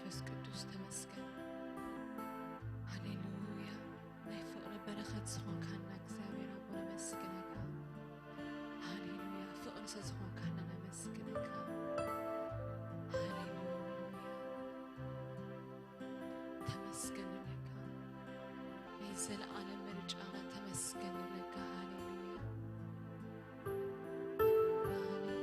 መንፈስ ቅዱስ ተመስገን። ሃሌሉያ። ናይ ፍቕሪ በረኸት ዝኾንካና እግዚኣብሔር ኣቦ ነመስግነካ። ሃሌሉያ። ፍቕሪ ስለ ዝኾንካና ነመስግነካ። ሃሌሉያ። ተመስገን ንብለካ። ናይ ዘለኣለም ምርጫና ተመስገን ንብለካ። ሃሌሉያ። ሃሌሉያ።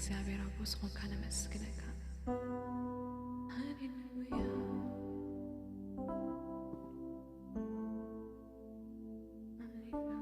እግዚኣብሔር ኣቦ ዝኾንካ ነመስግነካ። ሃሌሉያ። ሃሌሉያ።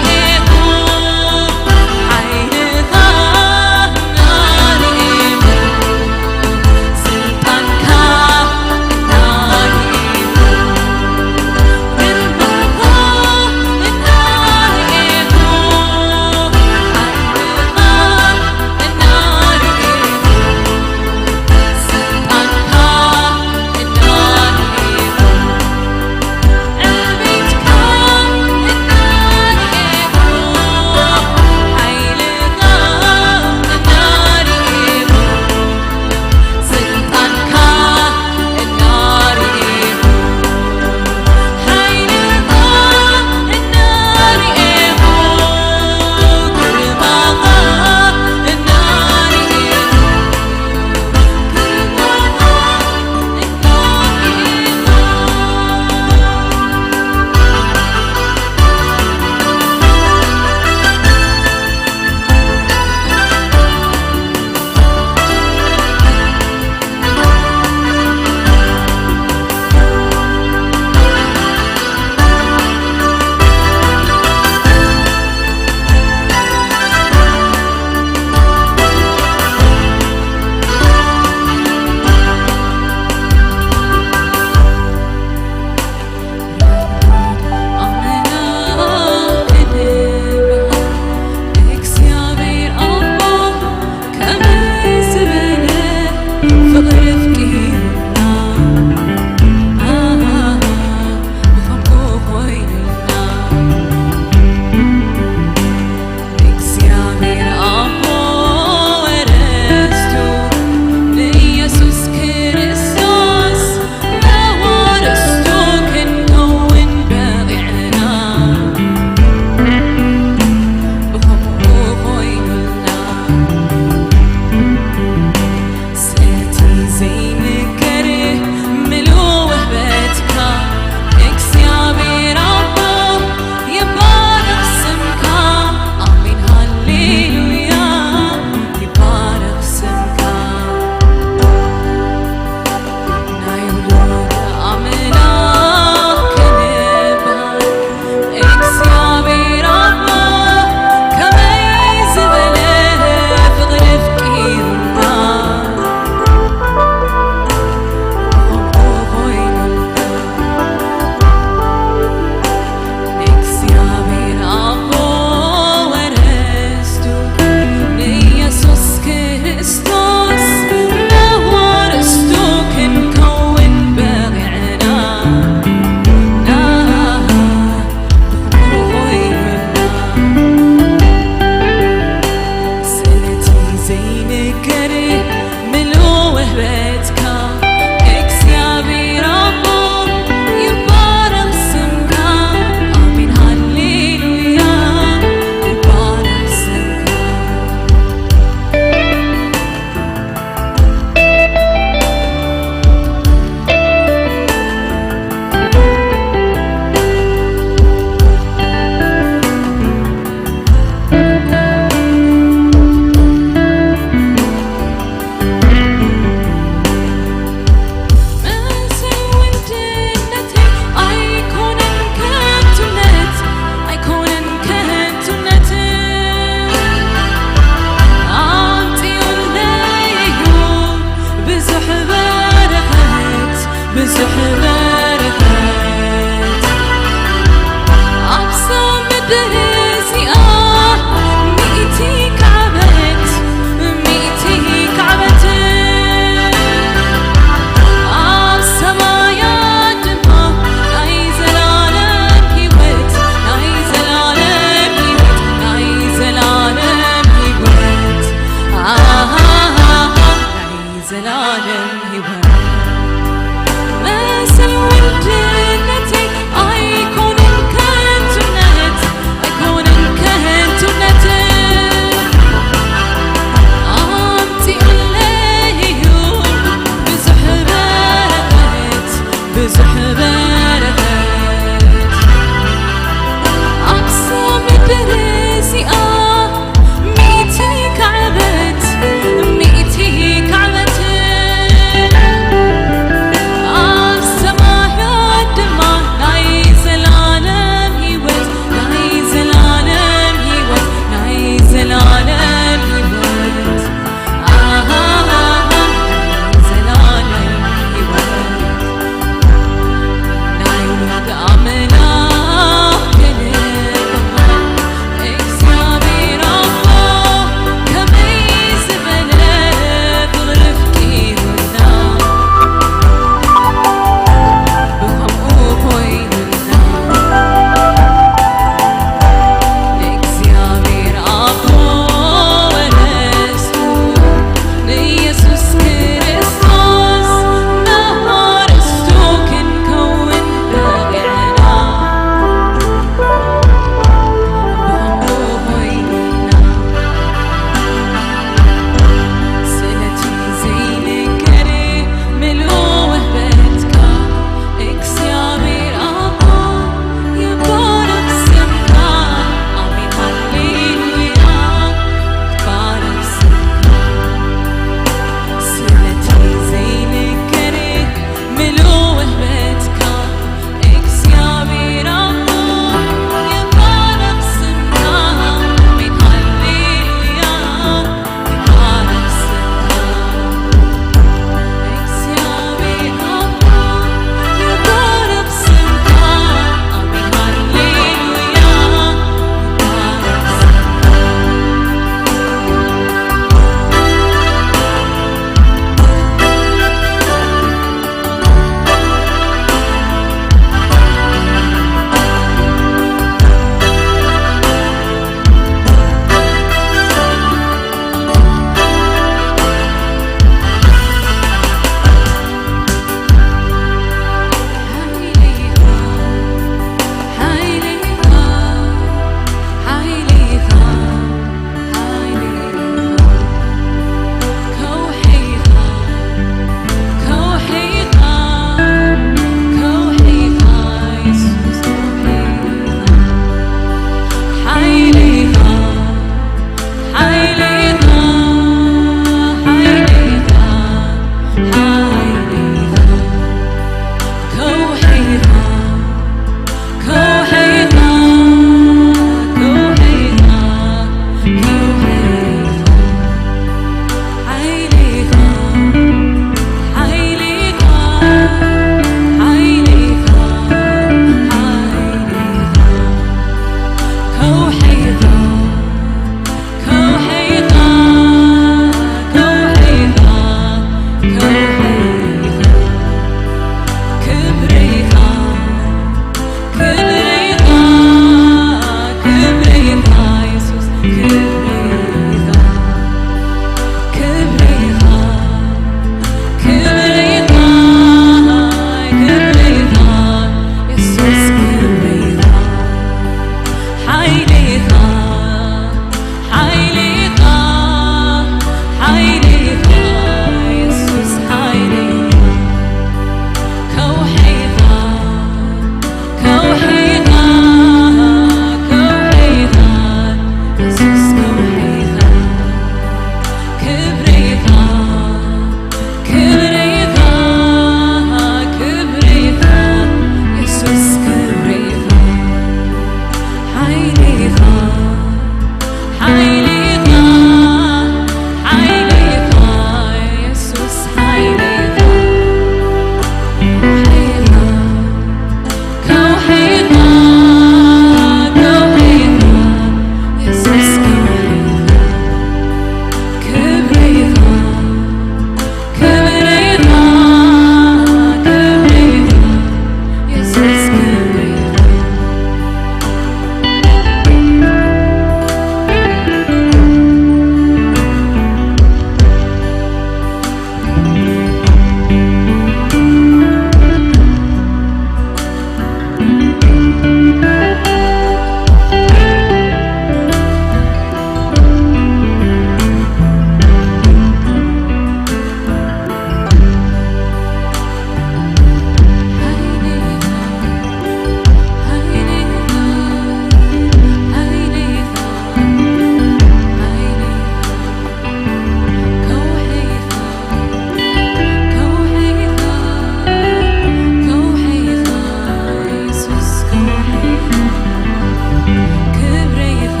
ክብሪ ይኻ፣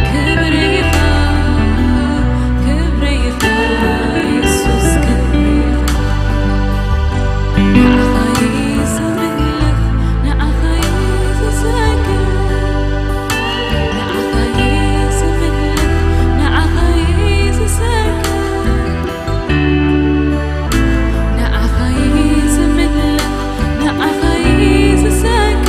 ክብሪ ይኻ፣ ክብሪ ይኻ፣ የሱስ ክብሪ ይኻ። ንዓኻ እየ ዝምለኽ፣ ንዓኻ እየ ዝሰግድ፣ ንዓኻ እየ ዝምለኽ፣ ንዓኻ እየ ዝሰግድ። ንዓኻ እየ ዝምለኽ፣ ንዓኻ እየ ዝሰግድ፣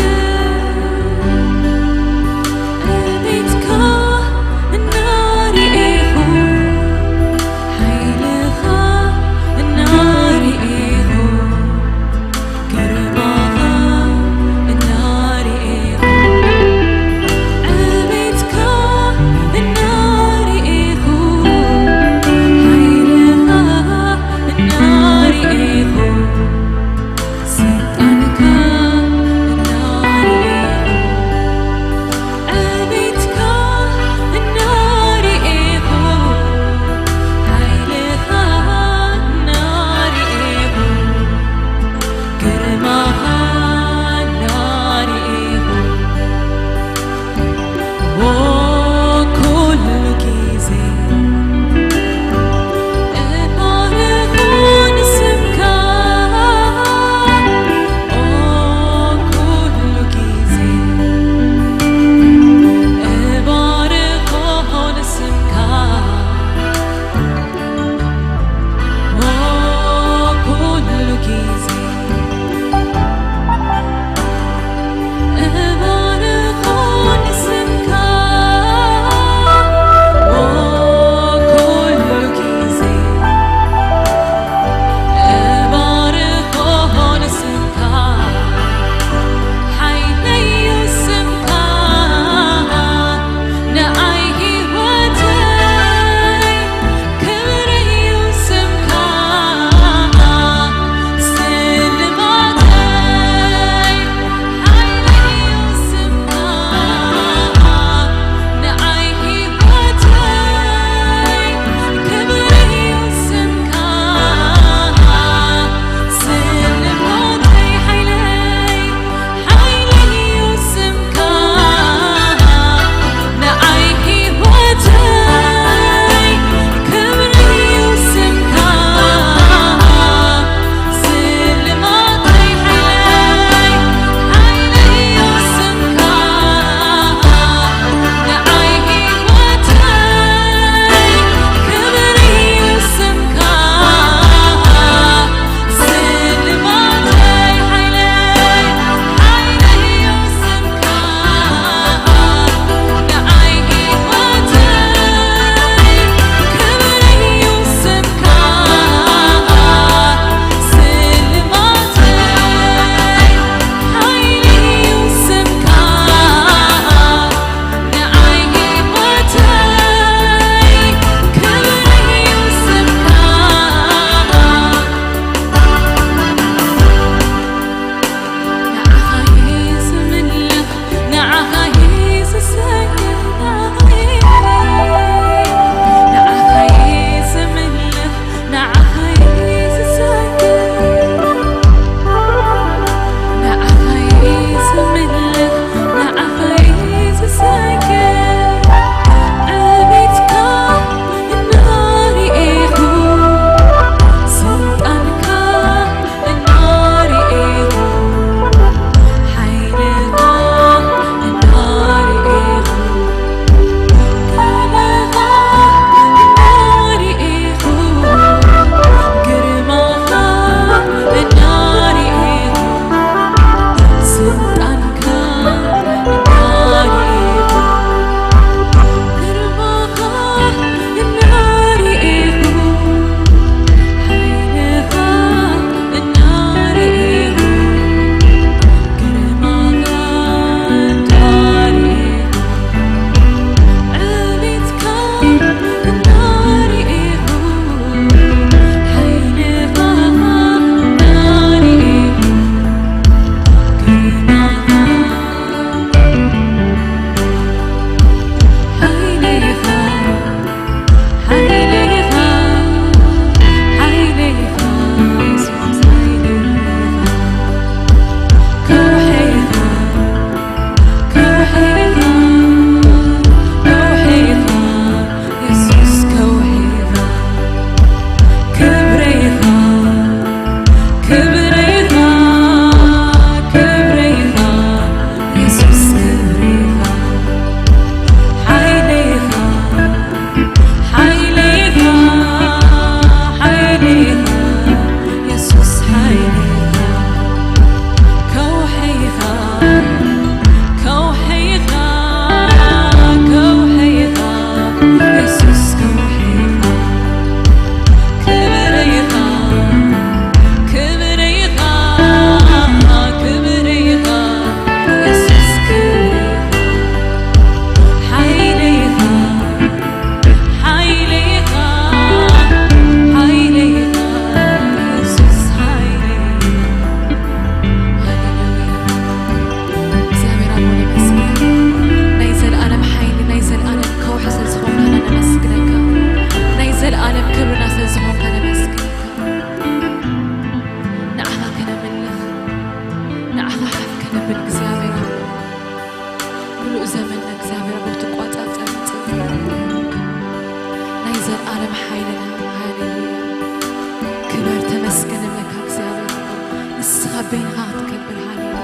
በይንኻ ክትከብል። ሃሌሉያ።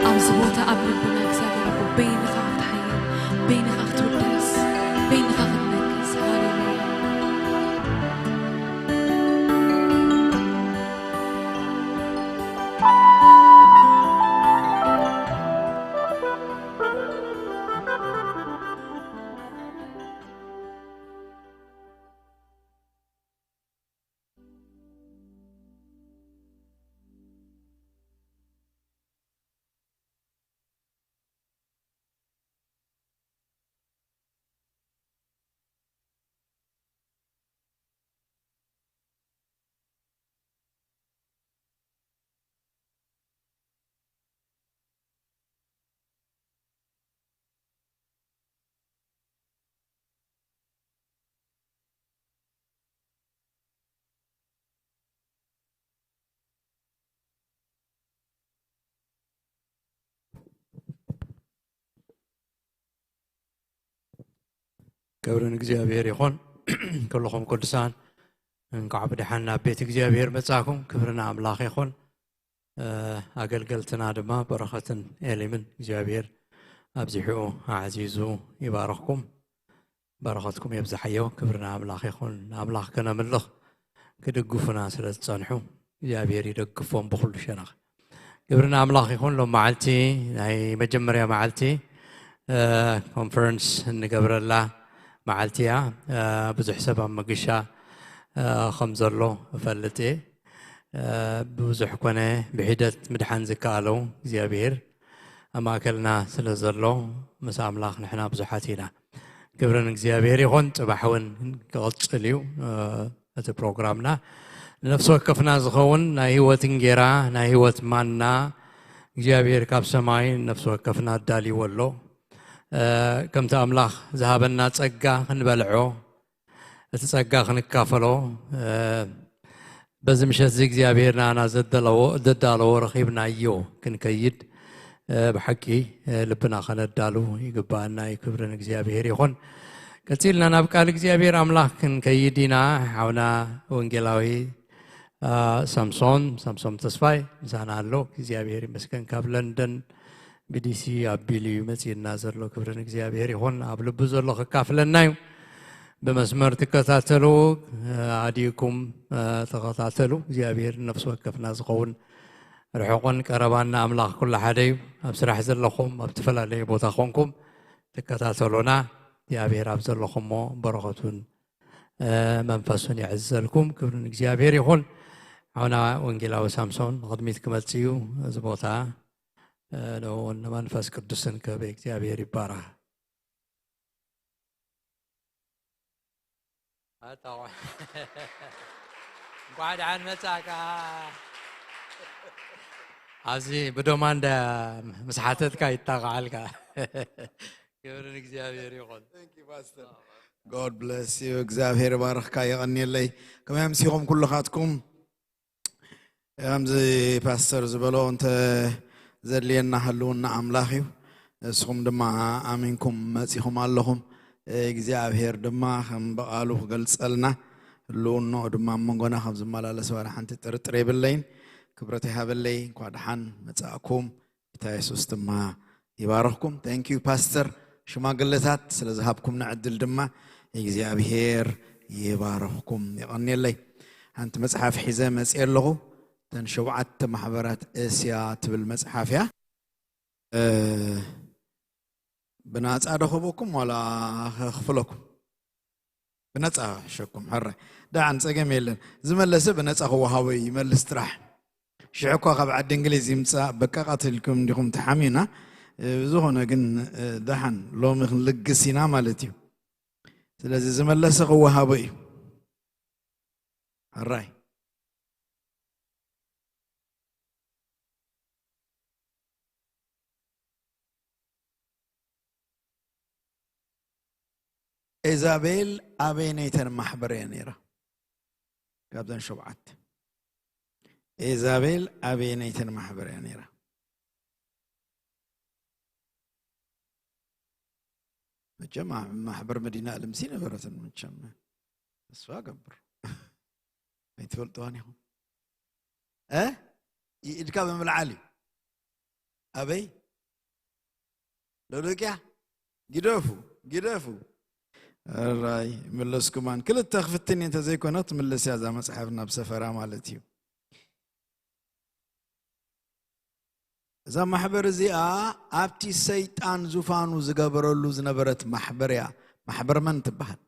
ኣብዚ ቦታ ኣብ ልብና እግዚኣብሔር ኣቦ በይንኻ ክትሓይል፣ በይንኻ ክትውደስ፣ በይንኻ ክትነግስ። ሃሌሉያ። ክብሪ ንእግዚኣብሔር ይኹን። ኩልኹም ቅዱሳን እንኳዕ ብደሓን ናብ ቤት እግዚኣብሔር መጻኹም። ክብሪ ንኣምላኽ ይኹን። እ፣ ኣገልገልትና ድማ በረኸትን ኤሊምን እግዚኣብሔር ኣብዚሑ ኣዕዚዙ ይባርኽኩም። በረኸትኩም የብዝሓዮ። ክብሪ ንኣምላኽ ይኹን። ንኣምላኽ ከነምልኽ ክድግፉና ስለ ዝጸንሑ እግዚኣብሔር ይደግፎም ብኹሉ ሸነኽ። ክብሪ ንኣምላኽ ይኹን። ሎም መዓልቲ ናይ መጀመርያ መዓልቲ፣ እ፣ ኮንፈረንስ እንገብረላ መዓልቲ እያ። እ፣ ብዙሕ ሰብ ኣብ መገሻ፣ እ፣ ከም ዘሎ እፈልጥ እየ። እ፣ ብብዙሕ ኮነ ብሒደት ምድሓን ዝከኣለው እግዚኣብሔር ኣብ ማእከልና ስለ ዘሎ ምስ ኣምላኽ ንሕና ብዙሓት ኢና። ክብሪ ንእግዚኣብሔር ይኹን። ጽባሕ እውን ክቕጽል እዩ፣ እ፣ እቲ ፕሮግራምና። ንነፍሲ ወከፍና ዝኸውን ናይ ህይወት እንጌራ፣ ናይ ህይወት ማና እግዚኣብሔር ካብ ሰማይ ንነፍሲ ወከፍና ኣዳልይዎ ኣሎ። እ፣ ከምቲ ኣምላኽ ዝሃበና ጸጋ ክንበልዖ፣ እቲ ጸጋ ክንካፈሎ፣ እ፣ በዚ ምሸት እዚ እግዚኣብሔር ንኣና ዘደለዎ-፣ ዘዳለዎ ረኺብናዮ ክንከይድ፣ እ፣ ብሓቂ፣ እ፣ ልብና ከነዳሉ ይግባኣና እዩ። ክብሪ ንእግዚኣብሔር ይኹን። ቀጺልና ናብ ቃል እግዚኣብሔር ኣምላኽ ክንከይድ ኢና። ሓውና ወንጌላዊ፣ እ፣ ሳምሶን፣ ሳምሶን ተስፋይ ምሳና ኣሎ። እግዚኣብሔር ይመስገን። ካብ ለንደን ብዲሲ ኣቢሉ እዩ መጺእና ዘሎ። ክብሪ ንእግዚኣብሔር ይኹን። ኣብ ልቡ ዘሎ ከካፍለና እዩ። ብመስመር ትከታተሉ፣ ኣድዩኩም፣ እ፣ ተኸታተሉ። እግዚኣብሔር ነፍሲ ወከፍና ዝኸውን ርሑቕን ቀረባን ኣምላኽ ኩሉ ሓደ እዩ። ኣብ ስራሕ ዘለኹም፣ ኣብ ዝተፈላለዩ ቦታ ኮንኩም ትከታተሉና፣ እግዚኣብሔር ኣብ ዘለኹሞ በረኸቱን፣ እ፣ መንፈሱን የዕዝዘልኩም። ክብሪ ንእግዚኣብሔር ይኹን። ሓውና ወንጌላዊ ሳምሶን ንቕድሚት ክመጽእ እዩ። እዚ ቦታ፣ እ፣ ንእውን ንመንፈስ ቅዱስን ክህበ እግዚኣብሔር ይባረኽ። ኣታ፣ እንኳዕ ደሓን መጻእካ። ኣብዚ ብዶማንዳ ምስ ሓተትካ ይጣቕዓልካ። ክብሪ ንእግዚኣብሔር ይኹን። Thank you, Pastor. God bless you. እግዚኣብሔር ይባርኽካ፣ የቐንየለይ። ከመይ ኣምሲኹም ኩልኻትኩም? ከምዚ ፓስተር ዝበሎ፣ እንተ ዘድልየና ህልውና ኣምላኽ እዩ። ንስኹም ድማ ኣሚንኩም መጺኹም ኣለኹም። እግዚኣብሔር ድማ ከም ብቓሉ ክገልጸልና ህልውናኡ ድማ ኣብ መንጎና ከም ዝመላለስ ዋላ ሓንቲ ጥርጥር የብለይን። ክብረት ይሃበለይ። እንኳ ደሓን መጻእኩም። ጌታ የሱስ ድማ ይባርኽኩም። Thank you ፓስተር፣ ሽማግለታት ስለ ዝሃብኩምና ዕድል ድማ እግዚኣብሔር ይባርኽኩም። የቐንየለይ። ሓንቲ መጽሓፍ ሒዘ መጽየ ኣለኹ። እተን ሸውዓተ ማሕበራት እስያ ትብል መጽሓፍ እያ። እ፣ ብናጻ ዶ ክህበኩም ዋላ ከኽፍለኩም? ብነጻ ሸኩም። ሕራይ። ደሓን፣ ጸገም የለን። ዝመለሰ ብነጻ ክወሃቦ እዩ፣ ይመልስ ጥራሕ። ሽዑ እኳ ካብ ዓዲ እንግሊዝ ይምጻእ፣ በቃ ቀቲልኩም እንዲኹም ተሓሚና። እ፣ ብዝኾነ ግን፣ እ፣ ደሓን ሎሚ ክንልግስ ኢና ማለት እዩ። ስለዚ ዝመለሰ ክወሃቦ እዩ። ሕራይ። ኤዛቤል ኣበየነይተን ማሕበር እያ ነይራ? ካብዘን ሸውዓተ። ኤዛቤል ኣበየነይተን ማሕበር እያ ነይራ? መቸም ማ-፣ ማሕበር መዲና ኣለምሲ ነበረትን መቸም። ተስፋ እገብር። ኣይትፈልጥዋን ኢኹም። እ? ኢድካ ብምልዓል እዩ። ኣበይ? ሎዶቅያ? ግደፉ፣ ግደፉ። እራይ፣ መለስኩማን። ክልተ ክፍትን እንተዘይኮነት፣ ምልስ እያ እዛ መጽሓፍ ናብ ሰፈራ ማለት እዩ። እዛ ማሕበር እዚኣ ኣብቲ ሰይጣን ዙፋኑ ዝገበረሉ ዝነበረት ማሕበር እያ። ማሕበር መን ትበሃል?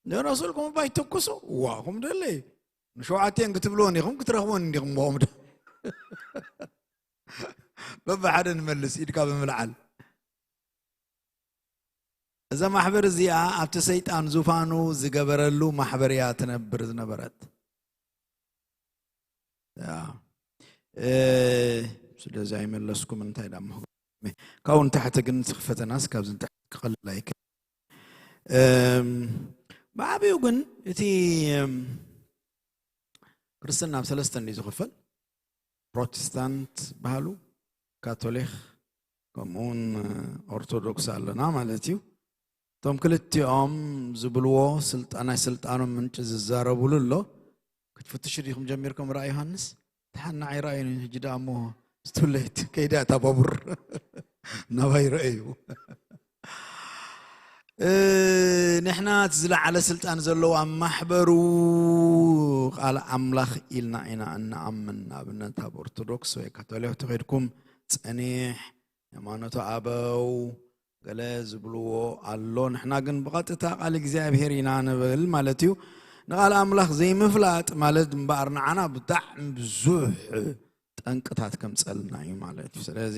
ንነስልኩም እባ ይተኩሱ። እዋ፣ ኹም ደለይ። ንሸውዓቴን ክትብልዎን ኢኹም፣ ክትረኽቦን እንዲኹም፣ ብኦም ዶ? በብሓደ ንመልስ፣ ኢድካ ብምልዓል። እዛ ማሕበር እዚኣ ኣብቲ ሰይጣን ዙፋኑ ዝገበረሉ ማሕበር እያ ትነብር ዝነበረት። ያ። እ፣ ስለዚ ኣይመለስኩም፣ እንታይ ደኣ እሞ። ካብኡ ንታሕቲ ግን እቲ ፈተናስ ካብዚ ንታሕቲ ክቐልል ኣይክእል። እም፣ ብዓቢኡ ግን እቲ፣ እም፣ ክርስትና ኣብ ሰለስተ እንድዩ ዝኽፈል። ፕሮቴስታንት በሃሉ፣ ካቶሊክ፣ ከምኡውን ኦርቶዶክስ ኣለና ማለት እዩ። እቶም ክልቲኦም ዝብልዎ ስልጣ-፣ ናይ ስልጣኖም ምንጪ ዝዛረቡሉ ኣሎ። ክትፍትሹ ዲኹም ጀሚርኩም ራእይ ዮሃንስ? ተሓና ኣይረኣዩን ሕጂ ደኣ እሞ፣ ስትሌት ከይዳ እታ ባቡር ናባይ ረኣዩ። እ፣ ንሕና እቲ ዝለዓለ ስልጣን ዘለዎ ኣብ ማሕበሩ ቃል ኣምላኽ ኢልና ኢና እንኣምን። ንኣብነት ኣብ ኦርቶዶክስ ወይ ካቶሊክ ተኸድኩም ጸኒሕ፣ ሃይማኖተ ኣበው፣ ገለ ዝብልዎ ኣሎ። ንሕና ግን ብቐጥታ ቃል እግዚኣብሔር ኢና ንብል ማለት እዩ። ንቃል ኣምላኽ ዘይምፍላጥ ማለት እምበኣር ንዓና ብጣዕሚ ብዙሕ ጠንቅታት ከምጸልና እዩ ማለት እዩ። ስለዚ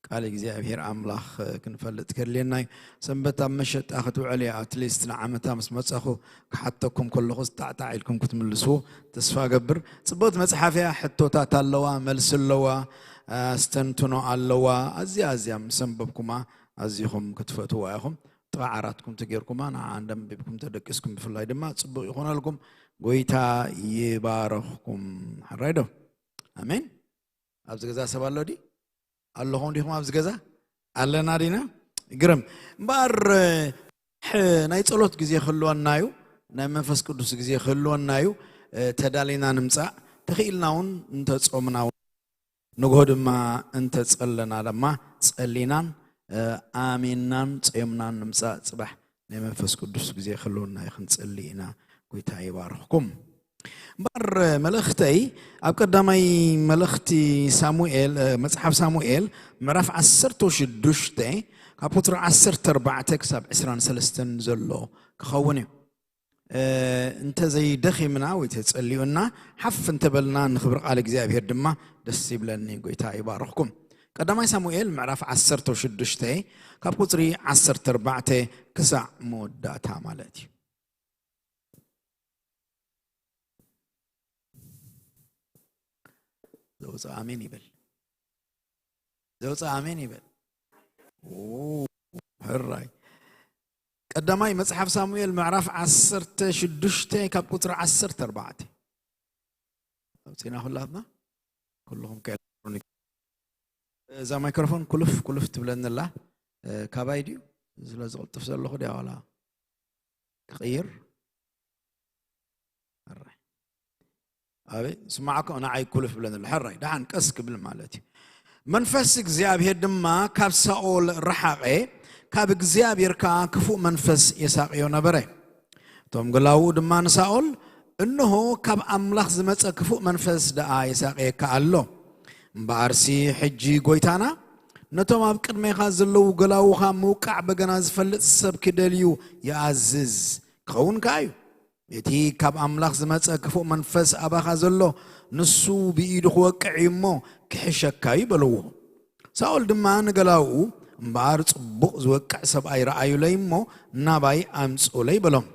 ቃል እግዚኣብሔር ኣምላኽ ክንፈልጥ ከድልየና እዩ። ሰንበት ኣብ መሸጣ ክትውዕል እያ። ኣትሊስት ንዓመታ ምስ መጸኹ ክሓተኩም ከለኹ ጣዕጣዕ ኢልኩም ክትምልስዎ ተስፋ ገብር። ጽብቕቲ መጽሓፍ እያ። ሕቶታት ኣለዋ፣ መልሲ ኣለዋ፣ ኣስተንትኖ ኣለዋ። ኣዝያ ኣዝያ ምስ ኣንበብኩማ ኣዚኹም ክትፈትዋ ኢኹም። ጥቓ ዓራትኩም ተጌርኩማ ንዓ እንዳንበብኩም ተደቂስኩም ብፍላይ ድማ ጽቡቕ ይኾነልኩም። ጎይታ ይባረኽኩም። ሓራይ ዶ? ኣሜን። ኣብዚ ገዛ ሰብ ኣሎ ድዩ? ኣለኹም ዲኹም ኣብዚ ገዛ? ኣለና ዲና? ግርም። እምበኣር፣ ሕ-፣ ናይ ጸሎት ግዜ ክህልወና እዩ። ናይ መንፈስ ቅዱስ ግዜ ክህልወና እዩ። እ፣ ተዳሊና ንምጻእ። ተኽኢልና እውን እንተጾምና እውን፣ ንግሆ ድማ እንተጸለና ድማ ጸሊናን፣ እ፣ ኣሚንናን ጸዮምናን ንምጻእ ጽባሕ ናይ መንፈስ ቅዱስ ግዜ ክህልወና እዩ። ክንጸሊ ኢና። ጎይታ ይባርኽኩም። እምበኣር መልእኽተይ ኣብ ቀዳማይ መልእኽቲ ሳሙኤል፣ እ፣ መጽሓፍ ሳሙኤል ምዕራፍ ዓሰርተ ሽዱሽተ ካብ ቁጽሪ ዓሰርተ ኣርባዕተ ክሳብ ዕስራን ሰለስተን ዘሎ ክኸውን እዩ። እ፣ እንተዘይደኺምና ወይ ተጸልዩና ሓፍ እንተበልና ንኽብሪ ቃል እግዚኣብሔር ድማ ደስ ይብለኒ። ጎይታ ይባርኽኩም። ቀዳማይ ሳሙኤል ምዕራፍ ዓሰርተ ሽዱሽተ ካብ ቁጽሪ ዓሰርተ ኣርባዕተ ክሳዕ መወዳእታ ማለት እዩ። ዘውፅእ ኣሜን ይበል። ዘውፅእ ኣሜን ይበል። ኦ፣ ሕራይ። ቀዳማይ መጽሓፍ ሳሙኤል ምዕራፍ ዓሰርተ ሽዱሽተ ካብ ቁጽሪ ዓሰርተ ኣርባዕተ። ኣውፂና ኩላትና፣ ኩልኹም ከ-፣ እዛ ማይክሮፎን ኩልፍ ኩልፍ ትብለኒ ኣላ። እ፣ ካባይ ድዩ? ስለ ዝቕልጥፍ ዘለኹ ድያ ዋላ ክቕይር? ሕራይ። ኣበይ? ስማዕኮ ንዓይ ኩልፍ ብለኒ ኣሎ። ሕራይ፣ ደሓን ቀስ ክብል ማለት እዩ። መንፈስ እግዚኣብሔር ድማ ካብ ሳኦል ረሓቐ፣ ካብ እግዚኣብሔር ከኣ ክፉእ መንፈስ የሳቕዮ ነበረ። እቶም ገላውኡ ድማ ንሳኦል፣ "እንሆ፣ ካብ ኣምላኽ ዝመጸ ክፉእ መንፈስ ደኣ የሳቕየካ ኣሎ። እምበኣርሲ ሕጂ ጐይታና፣ ነቶም ኣብ ቅድሜኻ ዘለዉ ገላውኻ ምውቃዕ በገና ዝፈልጥ ሰብ ክደልዩ ይኣዝዝ ክኸውን ከኣ እዩ። እቲ ካብ ኣምላኽ ዝመጸ ክፉእ መንፈስ ኣባኻ ዘሎ፣ ንሱ ብኢዱ ክወቅዕ እዩ እሞ፣ ክሕሸካ እዩ" በልዎ። ሳኦል ድማ ንገላውኡ፣ "እምበኣር ጽቡቕ ዝወቅዕ ሰብኣይ ረኣዩለይ እሞ፣ ናባይ ኣምጽኡለይ" በሎም።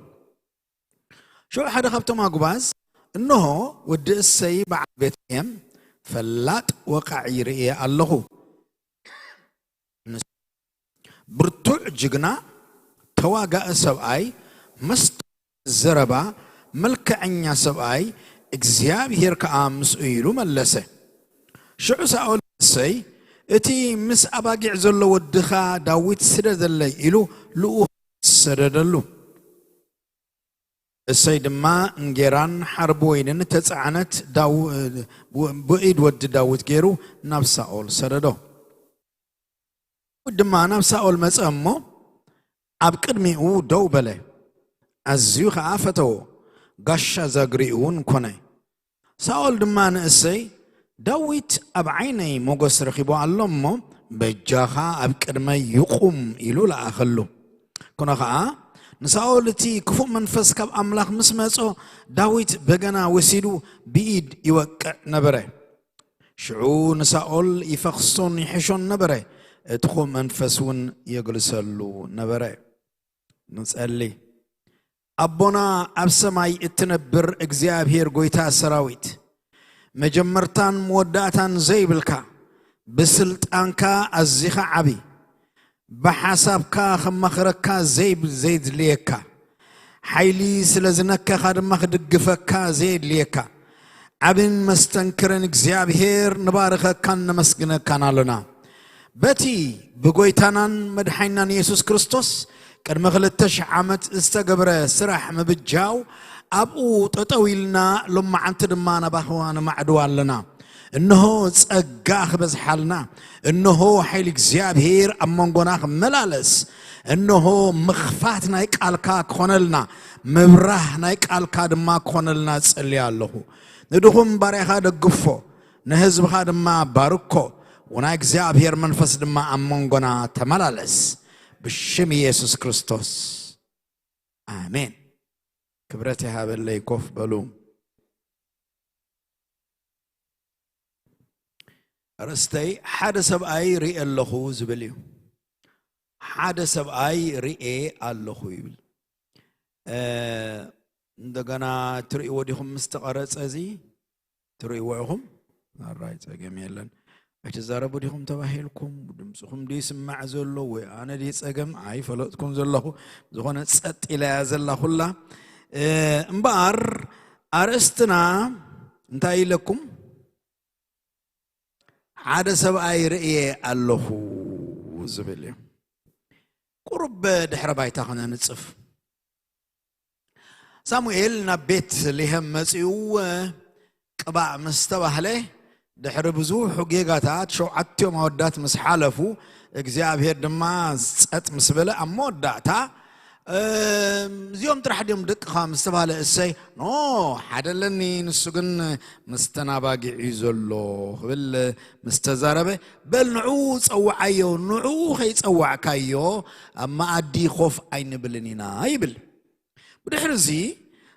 ሽዑ ሓደ ካብቶም ኣጉባዝ፣ "እንሆ፣ ወዲ እሰይ በዓል ቤትልሔም፣ ፈላጥ ወቃዒ ርእየ ኣለኹ። ንሱ ብርቱዕ ጅግና፣ ተዋጋኢ ሰብኣይ፣ መስተውዓሊ ዘረባ፣ መልክዐኛ ሰብኣይ፣ እግዚኣብሔር ከኣ ምስኡ" ኢሉ መለሰ። ሽዑ ሳኦል፣ "እሰይ፣ እቲ ምስ ኣባጊዕ ዘሎ ወድኻ ዳዊት ስደደለይ" ኢሉ ልኡኽ ሰደደሉ። እሰይ ድማ እንጌራን ሓርቢ ወይንን ተጻዕነት ዳው-፣ ብኢድ ወዲ ዳዊት ገይሩ ናብ ሳኦል ሰደዶ። ዳዊት ድማ ናብ ሳኦል መጸ እሞ ኣብ ቅድሚኡ ደው በለ። ኣዝዩ ኸኣ ፈተዎ፣ ጋሻ ዛግሪኡ እውን ኮነ። ሳኦል ድማ ንእሰይ፣ "ዳዊት ኣብ ዓይነይ ሞገስ ረኺቡ ኣሎ እሞ፣ በጃኻ ኣብ ቅድመይ ይቑም" ኢሉ ለኣኸሉ። ኮነ ኸኣ፣ ንሳኦል እቲ ክፉእ መንፈስ ካብ ኣምላኽ ምስ መጾ፣ ዳዊት በገና ወሲዱ ብኢድ ይወቅዕ ነበረ። ሽዑ ንሳኦል ይፈኽሶን ይሕሾን ነበረ፣ እቲ ክፉእ መንፈስ እውን የግልሰሉ ነበረ። ንጸሊ። ኣቦና ኣብ ሰማይ እትነብር እግዚኣብሔር ጐይታ ሰራዊት፣ መጀመርታን መወዳእታን ዘይብልካ፣ ብስልጣንካ ኣዚኻ ዓቢ፣ ብሓሳብካ ኸማኽረካ ዘይብ-፣ ዘይድልየካ፣ ሓይሊ ስለ ዝነከኻ ድማ ክድግፈካ ዘየድልየካ፣ ዓብን መስተንክርን እግዚኣብሔር ንባርኸካን ነመስግነካን ኣሎና። በቲ ብጎይታናን መድሓይናን የሱስ ክርስቶስ ቅድሚ ክልተ ሽሕ ዓመት ዝተገብረ ስራሕ ምብጃው ኣብኡ ጠጠው ኢልና ሎማዓንቲ ድማ ናባኻ ንማዕድው ኣለና። እንሆ ጸጋ ክበዝሓልና፣ እንሆ ሓይሊ እግዚኣብሔር ኣብ መንጎና ክመላለስ፣ እንሆ ምኽፋት ናይ ቃልካ ክኾነልና፣ ምብራህ ናይ ቃልካ ድማ ክኾነልና ጸልየ ኣለኹ። ንድኹም ባርያኻ ደግፎ፣ ንህዝብኻ ድማ ባርኮ፣ ወናይ እግዚኣብሔር መንፈስ ድማ ኣብ መንጎና ተመላለስ። ብሽም ኢየሱስ ክርስቶስ። ኣሜን። ክብረት ይሃበለይ። ኮፍ በሉ። ኣርእስተይ ሓደ ሰብኣይ ርእየ ኣለኹ ዝብል እዩ። ሓደ ሰብኣይ ርእየ ኣለኹ ይብል። እ፣ እንደገና ትርእይዎ ዲኹም ምስ ተቐረጸ እዚ? ትርእይዎ ኢኹም? ኣራይ ጸገም የለን። ኣይትዛረቡ ዲኹም ተባሂልኩም? ድምፅኹም ድዩ ይስማዕ ዘሎ ወይ ኣነ ድዩ ጸገም? ኣይፈለጥኩም ዘለኹ። ዝኾነ ጸጥ ኢላ እያ ዘላ ኩላ። እ፣ እምበኣር ኣርእስትና እንታይ ኢለኩም? ሓደ ሰብኣይ ርእየ ኣለኹ ዝብል እዩ። ቁሩብ ድሕረ ባይታ ክነንጽፍ። ሳሙኤል ናብ ቤት ልሄም መጺኡ ቅባእ ምስ ተባህለ፣ ድሕሪ ብዙሕ ጌጋታት ሸውዓቲኦም ኣወዳት ምስ ሓለፉ፣ እግዚኣብሔር ድማ ጸጥ ምስ በለ፣ ኣብ መወዳእታ፣ "እም፣ እዚኦም ጥራሕ ድዮም ደቅኻ?" ምስ ተባህለ፣ "እሰይ፣ ኖ፣ ሓደ ኣለኒ፣ ንሱ ግን ምስተን ኣባጊዕ እዩ ዘሎ" ክብል ምስ ተዛረበ፣ "በል ንዕኡ ጸውዓዮ፣ ንዕኡ ከይጸዋዕካዮ ኣብ መኣዲ ኮፍ ኣይንብልን ኢና" ይብል። ብድሕሪ እዚ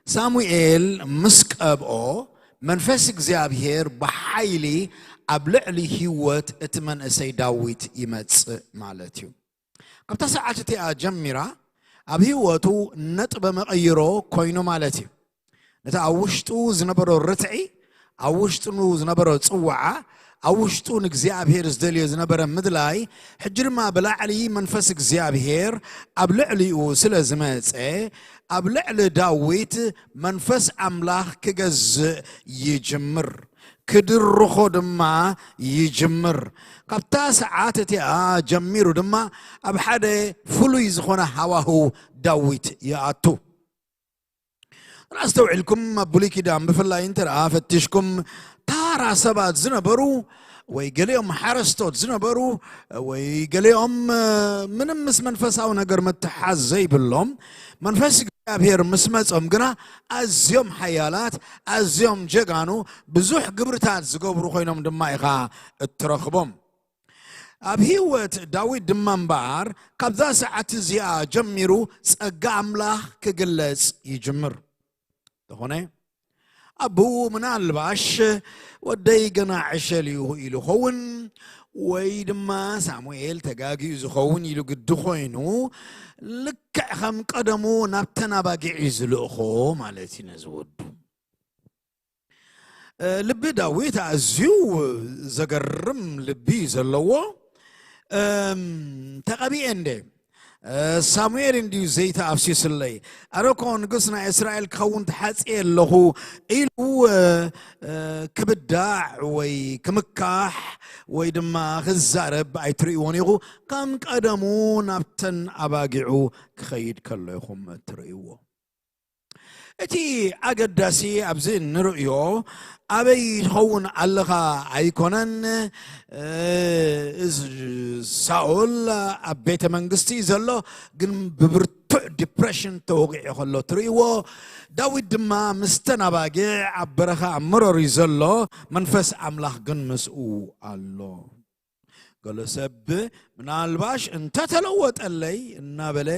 ሳሙኤል ምስ ቀብኦ፣ መንፈስ እግዚኣብሔር ብሓይሊ ኣብ ልዕሊ ህይወት እቲ መንእሰይ ዳዊት ይመጽእ ማለት እዩ። ካብታ ሰዓት እቲኣ ጀሚራ ኣብ ህይወቱ ነጥበ መቐይሮ ኮይኑ ማለት እዩ። ነቲ ኣብ ውሽጡ ዝነበሮ ርትዒ፣ ኣብ ውሽጡ ዝነበሮ ጽዋዓ፣ ኣብ ውሽጡ ንእግዚኣብሔር ዝደልዮ ዝነበረ ምድላይ፣ ሕጂ ድማ ብላዕሊ መንፈስ እግዚኣብሔር ኣብ ልዕሊኡ ስለ ዝመጸ፣ ኣብ ልዕሊ ዳዊት መንፈስ ኣምላኽ ክገዝእ ይጅምር፣ ክድርኾ ድማ ይጅምር። ካብታ ሰዓት እቲኣ ጀሚሩ ድማ ኣብ ሓደ ፍሉይ ዝኾነ ሃዋህው ዳዊት ይኣቱ። ኣስተውዒልኩም ኣብ ብሉይ ኪዳን ብፍላይ እንተ ደኣ ፈቲሽኩም፣ ታራ ሰባት ዝነበሩ ወይ ገሊኦም ሓረስቶት ዝነበሩ ወይ ገሊኦም፣ እ፣ ምንም ምስ መንፈሳዊ ነገር ምትሓዝ ዘይብሎም፣ መንፈስ እግዚኣብሔር ምስ መጾም ግና ኣዝዮም ሓያላት፣ ኣዝዮም ጀጋኑ፣ ብዙሕ ግብርታት ዝገብሩ ኮይኖም ድማ ኢኻ እትረኽቦም። ኣብ ህይወት ዳዊት ድማ እምበኣር ካብዛ ሰዓት እዚኣ ጀሚሩ ጸጋ ኣምላኽ ክግለጽ ይጅምር። እንተኾነ ኣቦኡ ምናልባሽ ወደይ ገና ዕሸል እዩ ኢሉ ኸውን፣ ወይ ድማ ሳሙኤል ተጋጊኡ ዝኸውን ኢሉ ግዲ ኮይኑ፣ ልክዕ ከም ቀደሙ ናብተን ኣባጊዕ እዩ ዝልእኾ ማለት እዩ ነዚ ወዱ። እ፣ ልቢ ዳዊት ኣዝዩ ዘገርም ልቢ እዩ ዘለዎ። እም፣ "ተቐቢኤ እንደ፣ እ፣ ሳሙኤል እንድዩ ዘይቲ ኣፍሲስለይ፣ ኣነ እኮ ንጉስ ናይ እስራኤል ክኸውን ተሓጽየ ኣለኹ" ኢሉ፣ እ፣ እ፣ ክብዳዕ ወይ ክምካሕ ወይ ድማ ክዛረብ ኣይትርእይዎን ኢኹ። ከም ቀደሙ ናብተን ኣባጊዑ ክኸይድ ከሎ ኢኹም እትርእይዎ። እቲ ኣገዳሲ ኣብዚ እንርእዮ ኣበይ ትኸውን ኣለኻ ኣይኮነን። እ፣ እዚ ሳኦል ኣብ ቤተ መንግስቲ እዩ ዘሎ፣ ግን ብብርቱዕ ዲፕሬሽን ተወቂዑ ከሎ ትርእይዎ። ዳዊት ድማ ምስተን ኣባጊዕ ኣብ በረኻ ኣብ መረሩ እዩ ዘሎ፣ መንፈስ ኣምላኽ ግን ምስኡ ኣሎ። ገለ ሰብ ምናልባሽ እንተተለወጠለይ እናበለ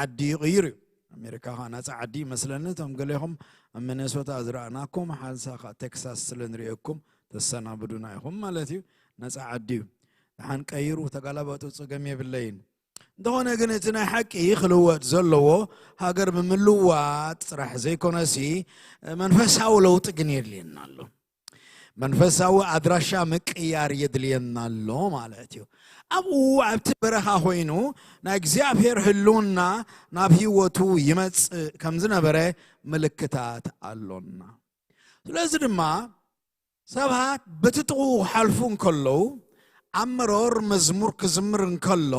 ዓዲ ይቕይር እዩ። ኣሜሪካ ኸዓ ናፃ ዓዲ ይመስለኒ። እቶም ገሌኹም ኣብ ሚኔሶታ ዝረኣናኩም፣ ሓንሳ ኸዓ ቴክሳስ ስለ ንርእየኩም ተሰናብዱና ኢኹም ማለት እዩ። ነፃ ዓዲ እዩ። ደሓን ቀይሩ፣ ተጋላበጡ፣ ፀገም የብለይን። እንተኾነ ግን እቲ ናይ ሓቂ ክልወጥ ዘለዎ ሃገር ብምልዋጥ ጥራሕ ዘይኮነሲ መንፈሳዊ ለውጢ ግን የድልየና ኣሎ። መንፈሳዊ ኣድራሻ ምቅያር የድልየና ኣሎ ማለት እዩ። ኣብኡ ኣብቲ በረኻ ኮይኑ ናይ እግዚኣብሔር ህልውና ናብ ህይወቱ ይመጽእ ከም ዝነበረ ምልክታት ኣሎና። ስለዚ ድማ ሰባት በቲ ጥቕኡ ክሓልፉ እንከለዉ፣ ኣብ መሮር መዝሙር ክዝምር እንከሎ፣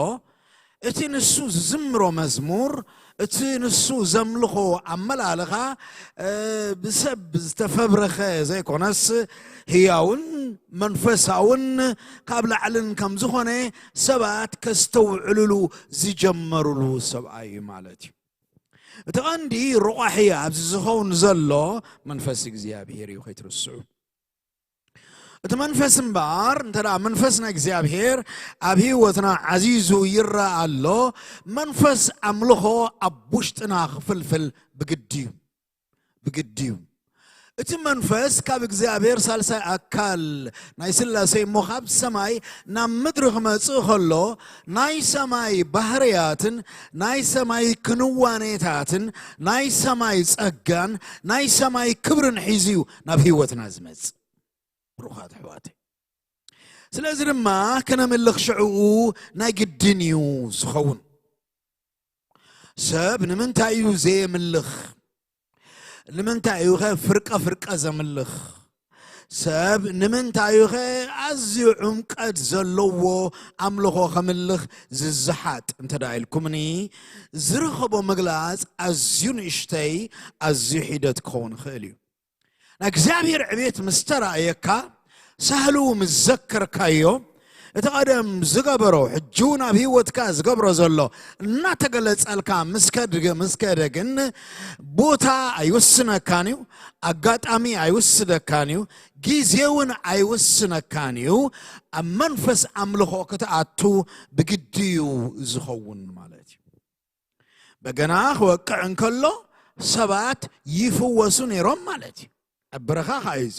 እቲ ንሱ ዝዝምሮ መዝሙር፣ እቲ ንሱ ዘምልኾ ኣመላልኻ፣ እ፣ ብሰብ ዝተፈብረኸ ዘይኮነስ፣ ህያውን መንፈሳውን ካብ ላዕልን ከም ዝኾነ ሰባት ከስተውዕልሉ ዝጀመሩሉ ሰብኣይ እዩ ማለት እዩ። እቲ ቀንዲ ረቋሒ ኣብዚ ዝኸውን ዘሎ መንፈስ እግዚኣብሔር እዩ፣ ከይትርስዑ። እቲ መንፈስ እምበኣር፣ እንተ ደኣ መንፈስ ናይ እግዚኣብሔር ኣብ ህይወትና ዓዚዙ ይረኣ ኣሎ፣ መንፈስ ኣምልኾ ኣብ ውሽጥና ክፍልፍል ብግዲ እዩ። ብግዲ እዩ። እቲ መንፈስ ካብ እግዚኣብሔር ሳልሳይ ኣካል ናይ ስላሴ እሞ ካብ ሰማይ ናብ ምድሪ ክመጽእ ከሎ፣ ናይ ሰማይ ባህርያትን ናይ ሰማይ ክንዋኔታትን ናይ ሰማይ ጸጋን ናይ ሰማይ ክብርን ሒዙ እዩ ናብ ህይወትና ዝመጽእ። ብሩኻት ኣሕዋተይ፣ ስለዚ ድማ ክነምልኽ ሽዕኡ ናይ ግድን እዩ ዝኸውን። ሰብ ንምንታይ እዩ ዘየምልኽ? ንምንታይ እዩ ኸ ፍርቀ ፍርቀ ዘምልኽ? ሰብ ንምንታይ እዩ ኸ ኣዝዩ ዕምቀት ዘለዎ ኣምልኾ ከምልኽ ዝዝሓጥ እንተ ደኣ ኢልኩምኒ፣ ዝረኸቦ ምግላጽ ኣዝዩ ንእሽተይ፣ ኣዝዩ ሒደት ክኸውን ይኽእል እዩ። ናይ እግዚኣብሔር ዕቤት ምስ ተራእየካ፣ ሳህሉ ምስ ዘከርካዮ፣ እቲ ቀደም ዝገበሮ፣ ሕጂ እውን ኣብ ህይወትካ ዝገብሮ ዘሎ እናተገለጸልካ ምስ ከድገ-፣ ምስ ከደ ግን፣ ቦታ ኣይውስነካን እዩ፣ ኣጋጣሚ ኣይውስደካን እዩ፣ ግዜ እውን ኣይውስነካን እዩ። ኣብ መንፈስ ኣምልኾ ክትኣቱ ብግዲ እዩ ዝኸውን ማለት እዩ። በገና ክወቅዕ እንከሎ ሰባት ይፍወሱ ነይሮም ማለት እዩ። ኣብ በረኻ ኸዓ እዩ እዚ።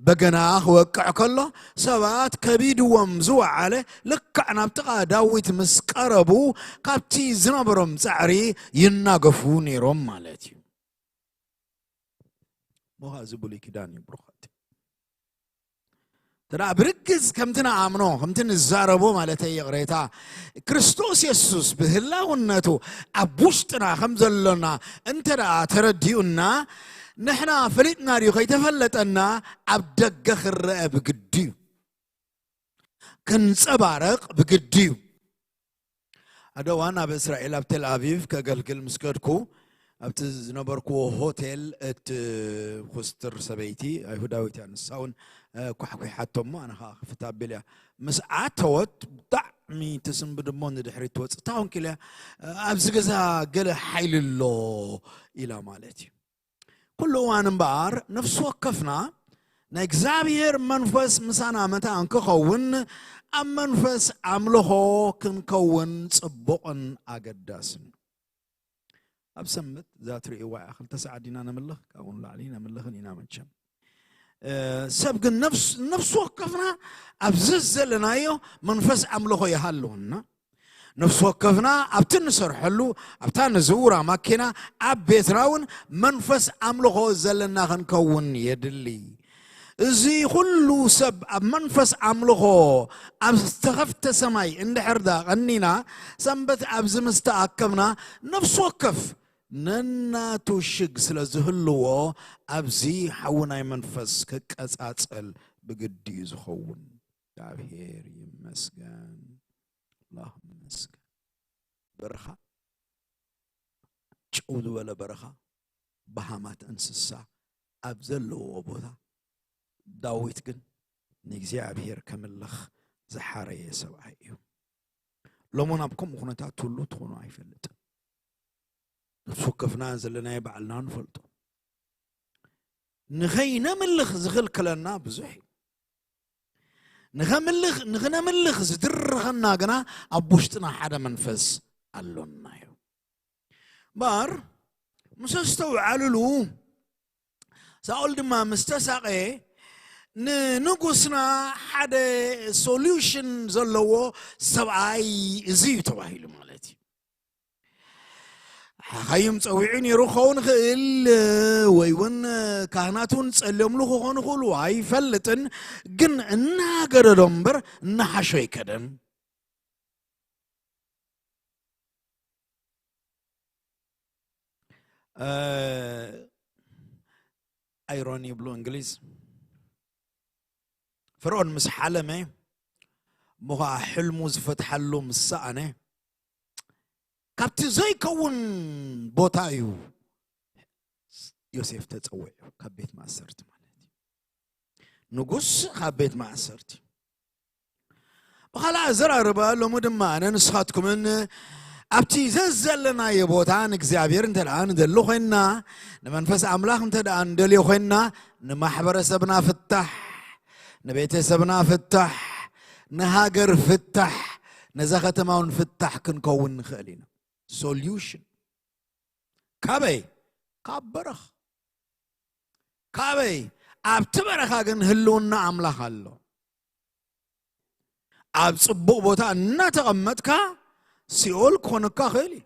በገና ክወቅዕ ከሎ ሰባት ከቢድዎም ዝወዓለ ልክዕ ናብ ጥቓ ዳዊት ምስ ቀረቡ ካብቲ ዝነበሮም ጻዕሪ ይናገፉ ነይሮም ማለት እዩ። እሞ ኸዓ እዚ ብሉይ ኪዳን እዩ ብሩኻት። እንተ ደኣ ብርግጽ ከምቲ ንኣምኖ፣ ከምቲ ንዛረቦ ማለተይ ይቕሬታ፣ ክርስቶስ የሱስ ብህላውነቱ ኣብ ውሽጥና ከም ዘሎና እንተ ደኣ ተረዲኡና፣ ንሕና ፈሊጥና ድዩ ከይተፈለጠና ኣብ ደገ ክረአ ብግዲ እዩ። ክንጸባረቕ ብግዲ እዩ። ሓደ እዋን ኣብ እስራኤል ኣብ ቴል ኣቪቭ ከገልግል ምስ ከድኩ፣ ኣብቲ ዝነበርኩዎ ሆቴል እቲ ኩስትር ሰበይቲ ኣይሁዳዊት እያ፣ ንሳ እውን፣ እ፣ ኳሕኲሓቶ እሞ ኣነ ኸዓ ክፍታ ኣቢለ እያ። ምስ ኣተወት ብጣዕሚ ትስንብድ እሞ ንድሕሪት ትወጽእ። "እንታይ ኾንኪ?" ኢለ፣ "ኣብዚ ገዛ ገለ ሓይሊ ኣሎ" ኢላ ማለት እዩ። ኩሉ እዋን እምበኣር፣ ነፍሲ ወከፍና ናይ እግዚኣብሔር መንፈስ ምሳና መታን ክኸውን፣ ኣብ መንፈስ ኣምልኾ ክንከውን ጽቡቕን ኣገዳስን እዩ። ኣብ ሰንበት እዛ ትርእይዋ እያ፣ ክልተ ሰዓት ዲና ነምልኽ፣ ካብኡ ንላዕሊ ነምልኽን ኢና መቸም። እ፣ ሰብ ግን ነፍስ-፣ ነፍሲ ወከፍና ኣብዚ ዘለናዮ መንፈስ ኣምልኾ ይሃልወና። ነፍሲ ወከፍና ኣብቲ እንሰርሐሉ፣ ኣብታ ንዝውራ ማኪና፣ ኣብ ቤትና እውን መንፈስ ኣምልኾ ዘለና ክንከውን የድሊ። እዚ ኩሉ ሰብ ኣብ መንፈስ ኣምልኾ ኣብ ዝተኸፍተ ሰማይ እንድሕር ደኣ ቀኒና፣ ሰንበት ኣብዚ ምስ ተኣከብና፣ ነፍሲ ወከፍ ነናቱ ሽግ ስለ ዝህልዎ፣ ኣብዚ ሓዊ ናይ መንፈስ ክቀጻጸል ብግዲ እዩ ዝኸውን። እግዚኣብሔር ይመስገን። ኣምላኽ ይመስገን። በረኻ፣ ጭው ዝበለ በረኻ፣ በሃማት እንስሳ ኣብ ዘለዎ ቦታ፣ ዳዊት ግን ንእግዚኣብሔር ከምልኽ ዝሓረየ ሰብኣይ እዩ። ሎሞን ኣብ ከምኡ ኩነታት ትህሉ ትኾኑ ኣይፈልጥን። ነፍሲ ወከፍና ዘለናዮ ባዕልና ንፈልጦ። ንኸይነምልኽ ዝኽልክለና ብዙሕ እዩ። ንኸምልኽ ንኽነምልኽ ዝድርኸና ግና ኣብ ውሽጥና ሓደ መንፈስ ኣሎና እዩ። እምበኣር ምስ ኣስተውዓልሉ፣ ሳኦል ድማ ምስ ተሳቐየ፣ ንንጉስና ሓደ ሶሉሽን ዘለዎ ሰብኣይ እዚ እዩ ተባሂሉ ማለት እዩ። ሓኻይም ጸዊዑ ነይሩ ክኸውን ይኽእል፣ ወይ እውን ካህናት እውን ጸልዮምሉ ክኾኑ ይኽእሉ፣ ኣይፈልጥን። ግን እናገደዶ እምበር እናሓሾ ኣይከደን። ኣይሮኒ ይብሉ እንግሊዝ። ፈርዖን ምስ ሓለመ፣ እሞ ኸዓ ሕልሙ ዝፈትሓሉ ምስ ሰኣነ፣ ካብቲ ዘይከውን ቦታ እዩ ዮሴፍ ተጸዊዑ፣ ካብ ቤት ማእሰርቲ ማለት እዩ። ንጉስ ካብ ቤት ማእሰርቲ። ብኻልእ ኣዘራርባ፣ ሎሚ ድማ ኣነ ንስኻትኩምን ኣብቲ ዘዘለናዮ ቦታ ንእግዚኣብሔር እንተ ደኣ ንደሊ ኮይንና፣ ንመንፈስ ኣምላኽ እንተ ደኣ ንደልዮ ኮይንና፣ ንማሕበረሰብና ፍታሕ፣ ንቤተሰብና ፍታሕ፣ ንሃገር ፍታሕ፣ ነዛ ከተማ እውን ፍታሕ ክንከውን ንኽእል ኢና። ሶሉሽን ካበይ? ካብ በረኻ። ካበይ? ኣብቲ በረኻ ግን ህልውና ኣምላኽ ኣሎ። ኣብ ጽቡቕ ቦታ እናተቐመጥካ ሲኦል ክኾነካ ይኽእል እዩ።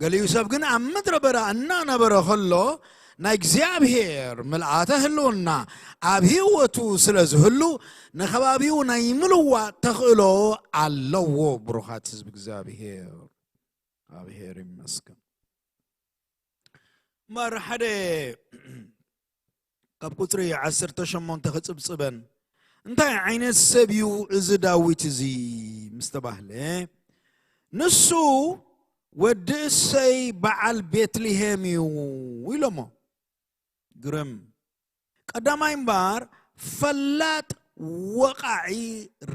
ገሊኡ ሰብ ግን ኣብ ምድረ በዳ እናነበረ ከሎ ናይ እግዚኣብሔር ምልኣተ ህልውና ኣብ ህይወቱ ስለ ዝህሉ ንከባቢኡ ናይ ምልዋጥ ተኽእሎ ኣለዎ። ብሩኻት ህዝቢ እግዚኣብሔር፣ እግዚኣብሔር ይመስገን። እምበር ሓደ ካብ ቁጽሪ ዓሰርተ ሸሞንተ ክጽብጽበን፣ እንታይ ዓይነት ሰብ እዩ እዚ ዳዊት እዚ ምስ ተባህለ፣ ንሱ ወዲ እሰይ በዓል ቤትልሄም እዩ ኢሎሞ። ግርም። ቀዳማይ እምበኣር ፈላጥ ወቓዒ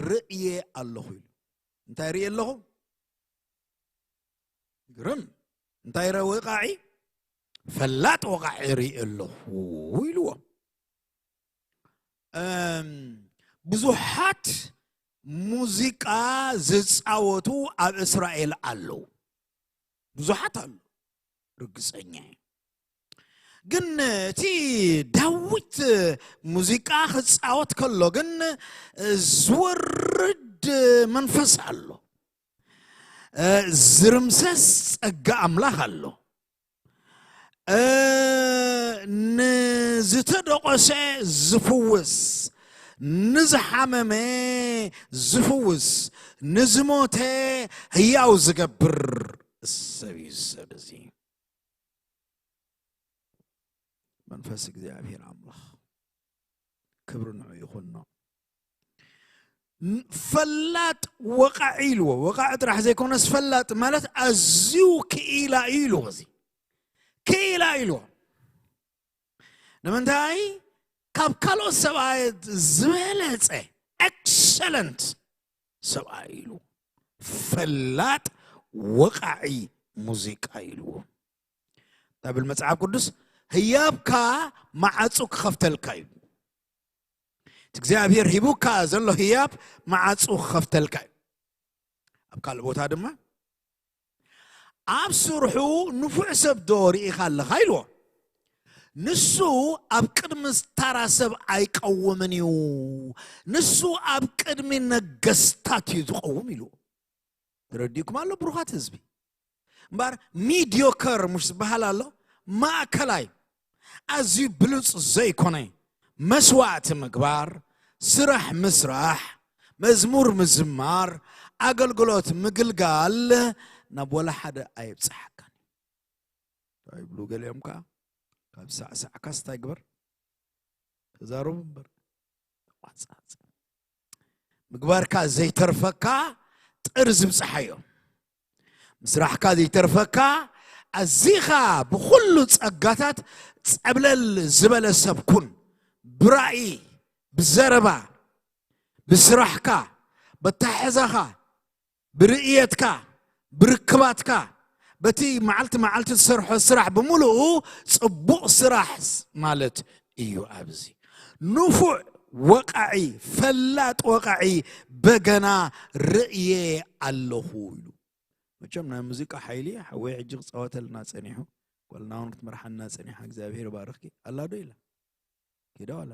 ርእየ ኣለኹ ኢሉ። እንታይ ርእየ ኣለኹ? ግርም። እንታይ ረ-፣ ወቓዒ? ፈላጥ ወቓዒ ርእየ ኣለኹ ኢልዎ። እም፣ ብዙሓት ሙዚቃ ዝጻወቱ ኣብ እስራኤል ኣለዉ። ብዙሓት ኣለዉ። ርግጸኛ እየ። ግን እቲ ዳዊት ሙዚቃ ክጻወት ከሎ ግን ዝወርድ መንፈስ ኣሎ። ዝርምሰስ ጸጋ ኣምላኽ ኣሎ። ንዝተደቆሰ ዝፍውስ፣ ንዝሓመመ ዝፍውስ፣ ንዝሞተ ህያው ዝገብር ሰብ እዩ እዚ ሰብ እዚ። መንፈስ እግዚኣብሔር ኣምላኽ ክብሪ ንዑ ይኹኖ። ን-፣ ፈላጥ ወቃዒ ኢልዎ። ወቃዒ ጥራሕ ዘይኮነስ ፈላጥ ማለት ኣዝዩ ክኢላ እዩ ኢልዎ። እዚ ክኢላ ኢልዎ። ንምንታይ? ካብ ካልኦት ሰብኣይ ዝበለጸ ኤክሰለንት ሰብኣይ ኢሉ። ፈላጥ ወቃዒ ሙዚቃ ኢልዎ። እንታይ ብል መጽሓፍ ቅዱስ? ህያብካ መዓጹ ክኸፍተልካ እዩ። እቲ እግዚኣብሔር ሂቡካ ዘሎ ህያብ መዓጹ ክኸፍተልካ እዩ። ኣብ ካልእ ቦታ ድማ፣ ኣብ ስርሑ ንፉዕ ሰብ ዶ ርኢኻ ኣለኻ ኢልዎ። ንሱ ኣብ ቅድሚ ታራ ሰብ ኣይቀውምን እዩ፣ ንሱ ኣብ ቅድሚ ነገስታት እዩ ዝቐውም ኢልዎ። ተረዲእኩም ኣሎ ብሩኻት ህዝቢ? እምበኣር ሚዲዮከር ሙሽ ዝበሃል ኣሎ፣ ማእከላይ፣ ኣዝዩ ብሉጽ ዘይኮነ፣ መስዋዕቲ ምግባር፣ ስራሕ ምስራሕ፣ መዝሙር ምዝማር፣ ኣገልግሎት ምግልጋል ናብ ወላ ሓደ ኣየብጽሓካን እዩ። እንታይ ይብሉ ገሊኦም ከኣ፣ ካብ ሳዕሳዕካስ እንታይ ግበር? ተዛረቡ እምበር። ተቋጻጽ። ምግባርካ ዘይተርፈካ ጥርዚ ብጽሓዮ። ምስራሕካ ዘይተርፈካ ኣዚኻ ብኹሉ ጸጋታት ጸብለል ዝበለ ሰብ ኩን። ብራእይ፣ ብዘረባ፣ ብስራሕካ፣ በታሕዛኻ፣ ብርእየትካ፣ ብርክባትካ፣ በቲ መዓልቲ መዓልቲ ትሰርሖ ስራሕ ብምሉኡ ጽቡቕ ስራሕ ማለት እዩ። ኣብዚ ንፉዕ ወቃዒ፣ ፈላጥ ወቃዒ በገና ርእየ ኣለኹ ኢሉ። መቸም ናይ ሙዚቃ ሓይሊ ሓወይ ሕጂ ክፃወተልና ፀኒሑ፣ ጓልና እውን ክትመርሓና ፀኒሓ፣ እግዚኣብሔር ይባርኽኪ። ኣላ ዶ ኢላ? ኪዳ ዋላ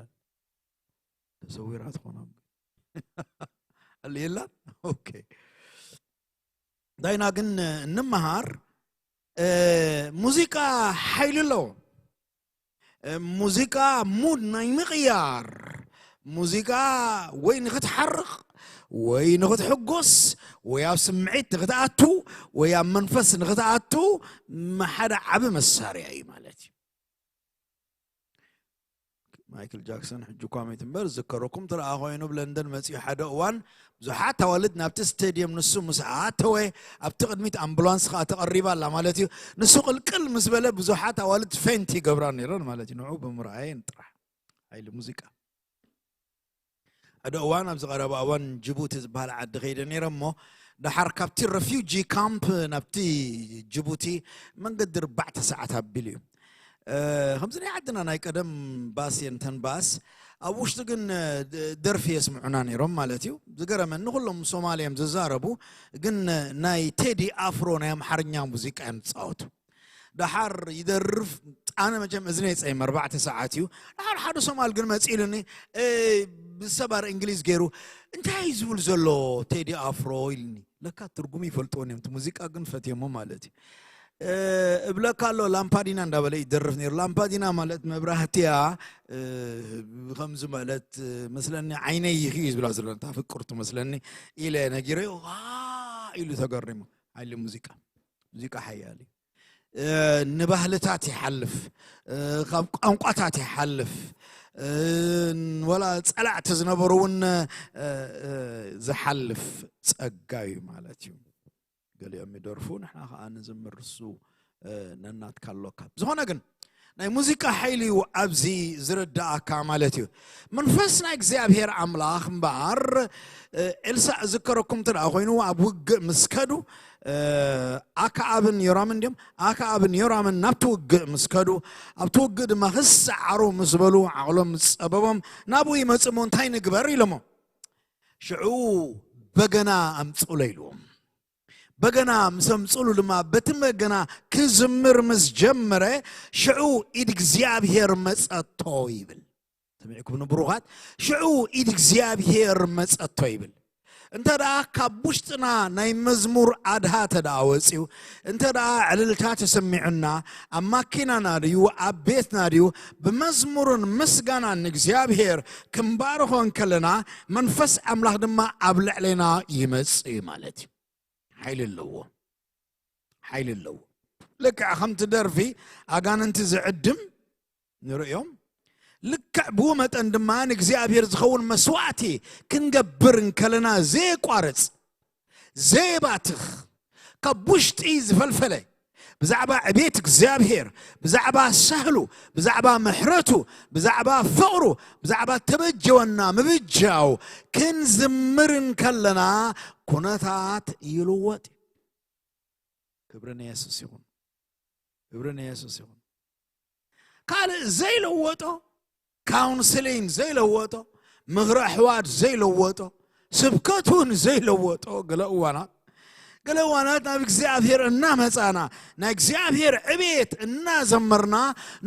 ተሰዊራ ትኾና? ኣላ የላ? ኦኬ። ዳይና ግን እንመሃር፣ እ፣ ሙዚቃ ሓይሊ ኣለዎ። እ፣ ሙዚቃ ሙድ ናይ ምቕያር፣ ሙዚቃ ወይ ንኽትሓርቕ፣ ወይ ንኽትሕጎስ፣ ወይ ኣብ ስምዒት ንኽትኣቱ፣ ወይ ኣብ መንፈስ ንኽትኣቱ፣ መ-፣ ሓደ ዓቢ መሳርያ እዩ ማለት እዩ። ማይክል ጃክሰን ሕጂ እኳ መይት እምበር፣ ዝከረኩም ትረኣ ኮይኑ፣ ኣብ ለንደን መጺኡ ሓደ እዋን ብዙሓት ኣዋልድ ናብቲ ስቴድየም ንሱ ምስ ኣተወ፣ ኣብቲ ቅድሚት ኣምቡላንስ ከኣ ተቐሪባ ኣላ ማለት እዩ። ንሱ ቅልቅል ምስ በለ፣ ብዙሓት ኣዋልድ ፌንት ይገብራ ነይረን ማለት እዩ። ንዑ ብምርኣየን ጥራሕ ሓይሊ ሙዚቃ። ሓደ እዋን፣ ኣብዚ ቀረባ እዋን ጅቡቲ ዝበሃል ዓዲ ከይደ ነይረ እሞ፣ ደሓር ካብቲ ረፊውጂ ካምፕ ናብቲ ጅቡቲ መንገዲ ኣርባዕተ ሰዓት ኣቢሉ እዩ። እ፣ ከምዚ ናይ ዓድና ናይ ቀደም ባስ እየን እተን ባስ፣ ኣብ ውሽጢ ግን፣ እ፣ ደ-፣ ደርፊ የስምዑና ነይሮም ማለት እዩ። ዝገረመኒ፣ ኩሎም ሶማሊ እዮም ዝዛረቡ፣ ግን፣ እ፣ ናይ ቴዲ ኣፍሮ ናይ ኣምሓርኛ ሙዚቃ እዮም ዝፃወቱ። ደሓር ይደርፍ፣ ኣነ መቸም እዝነይ ጸይም፣ ኣርባዕተ ሰዓት እዩ። ደሓር ሓደ ሶማል ግን መጺኡልኒ፣ እ፣ ብሰባር እንግሊዝ ገይሩ፣ "እንታይ እዩ ዝብል ዘሎ ቴዲ ኣፍሮ?" ኢልኒ። ለካ ትርጉሙ ይፈልጥዎን እዮም፣ እቲ ሙዚቃ ግን ፈትዮሞ ማለት እዩ። እ፣ እብለካ ኣሎ፣ ላምፓዲና እንዳበለ ይደርፍ ነይሩ። ላምፓዲና ማለት መብራህቲ እያ፣ እ፣ ከምዚ ማለት፣ እ፣ መስለኒ ዓይነይ ይኺ እዩ ዝብላ ዘሎ፣ እታ ፍቅርቱ መስለኒ ኢለ ነጊረዮ፣ "ዋ" ኢሉ ተገሪሙ። ሓይሊ ሙዚቃ፣ ሙዚቃ ሓያል እዩ። እ፣ ንባህልታት ይሓልፍ፣ እ፣ ካብ ቋንቋታት ይሓልፍ፣ እ፣ ወላ ጸላእቲ ዝነበሩ እውን፣ እ፣ እ፣ ዝሓልፍ ጸጋ እዩ ማለት እዩ። ገሊኦም ይደርፉ፣ ንሕና ኸዓ ንዝምር፣ እሱ፣ እ፣ ነናትካ ኣሎካ። ብዝኾነ ግን ናይ ሙዚቃ ሓይሊ እዩ ኣብዚ ዝርድኣካ ማለት እዩ። መንፈስ ናይ እግዚኣብሔር ኣምላኽ እምበኣር፣ እ፣ ኤልሳዕ ዝከረኩም እንተ ደኣ ኮይኑ፣ ኣብ ውግእ ምስ ከዱ፣ እ፣ ኣክዓብን ዮራምን ድዮም? ኣክዓብን ዮራምን ናብቲ ውግእ ምስ ከዱ፣ ኣብቲ ውግእ ድማ ክሰዓሩ ምስ በሉ፣ ዓቕሎም ጸበቦም፣ ናብኡ ይመጽእ እሞ፣ "እንታይ ንግበር?" ኢሎሞ። ሽዑ በገና ኣምጽኡለይ ኢልዎም። በገና ምስ ኣምጽኡሉ ድማ፣ በቲ በገና ክዝምር ምስ ጀመረ፣ ሽዑ ኢድ እግዚኣብሔር መጸቶ ይብል። ሰሚዕኩም ንብሩኻት፣ ሽዑ ኢድ እግዚኣብሔር መጸቶ ይብል። እንተ ደኣ ካብ ውሽጥና ናይ መዝሙር ኣድሃ እንተ ደኣ ወጺኡ፣ እንተ ደኣ ዕልልታ ተሰሚዑና፣ ኣብ ማኪናና ድዩ፣ ኣብ ቤትና ድዩ፣ ብመዝሙርን ምስጋናን ንእግዚኣብሔር ክንባርኾ እንከለና፣ መንፈስ ኣምላኽ ድማ ኣብ ልዕሌና ይመጽእ እዩ ማለት እዩ። ሓይሊ ኣለዎ። ሓይሊ ኣለዎ። ልክዕ ከምቲ ደርፊ ኣጋንንቲ ዝዕድም ንርእዮም፣ ልክዕ ብኡ መጠን ድማ ንእግዚኣብሔር ዝኸውን መስዋዕቲ ክንገብር እንከለና፣ ዘየቋርጽ፣ ዘየባትኽ፣ ካብ ውሽጢ ዝፈልፈለ፣ ብዛዕባ ዕቤት እግዚኣብሔር፣ ብዛዕባ ሳህሉ፣ ብዛዕባ ምሕረቱ፣ ብዛዕባ ፍቕሩ፣ ብዛዕባ ተበጀወና ምብጃው ክንዝምር እንከለና፣ ኩነታት ይልወጥ እዩ። ክብሪ ንየሱስ ይኹን። ክብሪ ንየሱስ ይኹን። ካልእ ዘይለወጦ፣ ካውንስሊን ዘይለወጦ፣ ምኽሪ ኣሕዋት ዘይለወጦ፣ ስብከት እውን ዘይለወጦ፣ ገለ እዋናት፣ ገለ እዋናት ናብ እግዚኣብሔር እናመጻና፣ ናይ እግዚኣብሔር ዕቤት እናዘመርና፣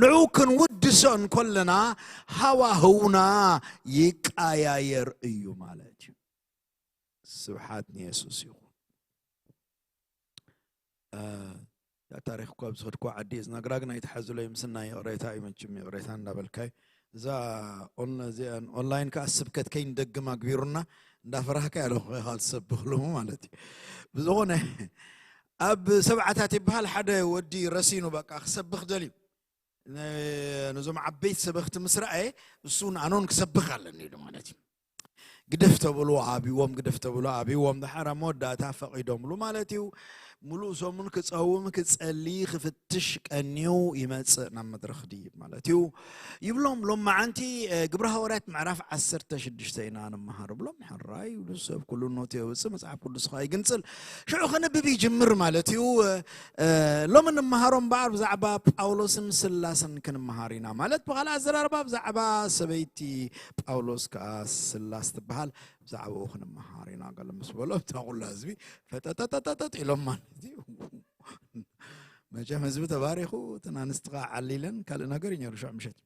ንዑ ክንውድሶ እንኮለና፣ ሃዋህውና ይቃያየር እዩ ማለት እዩ። ስብሓት ንየሱስ ይኹን። እ፣ ያ ታሪኽ እኳ ኣብ ዝኸድኩ ዓዲ እየ ዝነግራ፣ ግን ኣይትሓዝሎ፣ ይምስና፣ ይቕሬታ እዩ፣ መችም ይቕሬታ እንዳበልካይ። እዛ ኦን-፣ እዚኣን ኦንላይን ከኣ ስብከት ከይንደግም ኣግቢሩና፣ እንዳፈራህካ ኣለኹ ኢኻ ትሰብኽ ሎሚ ማለት እዩ። ብዝኾነ፣ ኣብ ሰብዓታት ይበሃል፣ ሓደ ወዲ ረሲኑ፣ በቃ፣ ክሰብኽ ደልዩ። ነ-፣ ነዞም ዓበይቲ ሰበኽቲ ምስ ረኣየ፣ እሱ ንኣኖን ክሰብኽ ኣለኒ ኢሉ ማለት እዩ። ግደፍ ተብሉ ኣብዎም፣ ግደፍ ተብሉ ኣብዎም፣ ድሓር ኣብ መወዳእታ ፈቒዶምሉ ማለት እዩ። ሙሉእ ሰሙን ክጸውም፣ ክጸሊ፣ ክፍትሽ ቀንዩ ይመጽእ ናብ መድረኽ ድይብ ማለት እዩ። ይብሎም ሎም መዓንቲ ግብረ ሃዋርያት ምዕራፍ ዓሰርተ ሽዱሽተ ኢና ንመሃር ብሎም። ሕራይ ይብሉ፣ ሰብ ኩሉ ኖት የውጽእ፣ መጽሓፍ ቅዱስ ኸኣ ይግንጽል። ሽዑ ክንብብ ይጅምር ማለት እዩ። ሎሚ እንመሃሮ እምበኣር ብዛዕባ ጳውሎስን ስላስን ክንመሃር ኢና ማለት፣ ብኻልእ ኣዘራርባ ብዛዕባ ሰበይቲ ጳውሎስ ከኣ ስላስ ትበሃል፣ ብዛዕባኡ ክንመሃር ኢና። ገለ ምስ በሎ እታ ኩላ ህዝቢ ፈጠጠጠጠጠጥ ኢሎም ማለት እዩ። መቸም ህዝቢ ተባሪኹ፣ እተን ኣንስቲ ከኣ ዓሊለን ካልእ ነገር እዩ ነይሩ ሽዑ ምሸት።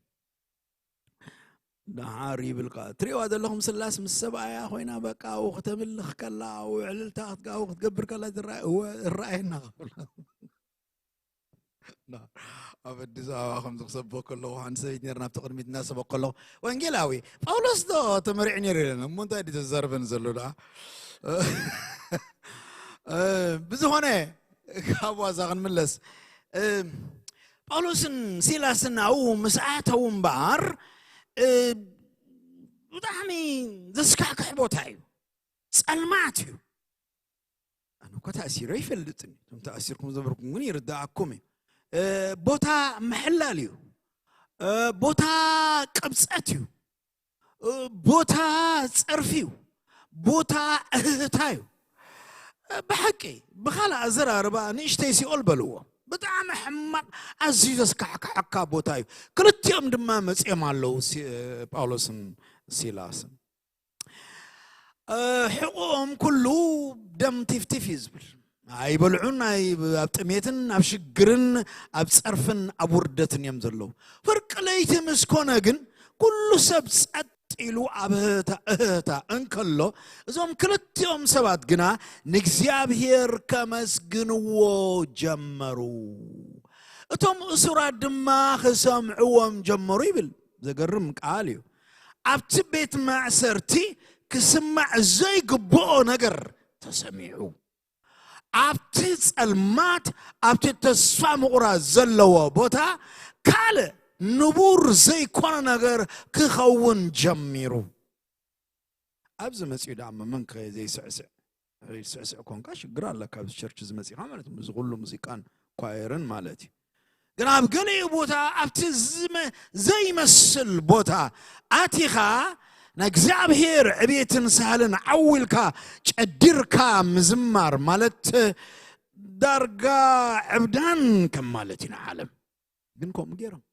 ደሓር ይብል ከኣ፣ ትሪእዋ ዘለኹም ስላስ ምስ ሰብኣያ ኮይና በቃ ኣብኡ ክተምልኽ ከላ፣ ኣብኡ ዕልልታ ክትገብር ከላ ዝረኣይ፣ እወ፣ እረኣየና ክብላ። ኣብ ኣዲስ ኣበባ ከምዚ ክሰብኽ ከለኹ፣ ሓንቲ ሰበይቲ ነይራ፣ ናብቲ ቅድሚት እናሰበኽ ከለኹ፣ "ወንጌላዊ ጳውሎስ ዶ ተመሪዑ ነይሩ?" ኢለን። "እሞ እንታይ ድዩ ተዛርበን ዘሎ ደኣ?" እ፣ ብዝኾነ፣ ካብ ዋዛ ክንምለስ፣ እ፣ ጳውሎስን ሲላስን ኣብኡ ምስ ኣተዉ እምበኣር፣ እ፣ ብጣዕሚ ዘስካሕክሕ ቦታ እዩ። ጸልማት እዩ። ኣነ እኮ ተኣሲረ ኣይፈልጥን እዩ። እቶም ተኣሲርኩም ዝነበርኩም ግን ይርድኣኩም እዩ። እ፣ ቦታ ምሕላል እዩ። እ፣ ቦታ ቅብጸት እዩ። እ፣ ቦታ ጸርፊ እዩ። ቦታ እህህታ እዩ። እ፣ ብሓቂ፣ ብኻልእ ኣዘራርባ ንእሽተይ ሲኦል በልዎ። ብጣዕሚ ሕማቕ፣ ኣዝዩ ዘስካሕክሐካ ቦታ እዩ። ክልቲኦም ድማ መጺኦም ኣለዉ፣ ሲ-፣ እ፣ ጳውሎስን ሲላስን። እ፣ ሕቖኦም ኩሉ ደም ቲፍቲፍ እዩ ዝብል። ኣይበልዑን፣ ኣይ-፣ ኣብ ጥሜትን ኣብ ሽግርን ኣብ ጸርፍን ኣብ ውርደትን እዮም ዘለዉ። ፍርቂ ለይቲ ምስ ኮነ ግን ኩሉ ሰብ ጸጥ ኢሉ ኣብ እህህታ፣ እህህታ እንከሎ፣ እዞም ክልቲኦም ሰባት ግና ንእግዚኣብሔር ከመስግንዎ ጀመሩ። እቶም እሱራት ድማ ክሰምዕዎም ጀመሩ ይብል። ዘገርም ቃል እዩ። ኣብቲ ቤት ማእሰርቲ ክስማዕ ዘይግብኦ ነገር ተሰሚዑ። ኣብቲ ጸልማት፣ ኣብቲ ተስፋ ምቑራጽ ዘለዎ ቦታ ካልእ ንቡር ዘይኮነ ነገር ክኸውን ጀሚሩ። ኣብዚ መጺኡ ደኣ መመን ከ ዘይስዕስዕ? ዘይስዕስዕ ኮንካ ሽግር ኣለካ፣ ኣብዚ ቸርች እዚ መጺኻ ማለት እዩ። እዚ ኩሉ ሙዚቃን ኳየርን ማለት እዩ። ግን ኣብ ገሊኡ ቦታ ኣብቲ ዝመ-፣ ዘይመስል ቦታ ኣቲኻ ናይ እግዚኣብሔር ዕቤትን ሳህልን ዓው ኢልካ ጨዲርካ ምዝማር ማለት ዳርጋ ዕብዳን ከም ማለት እዩ ንዓለም። ግን ከምኡ ገይሮም።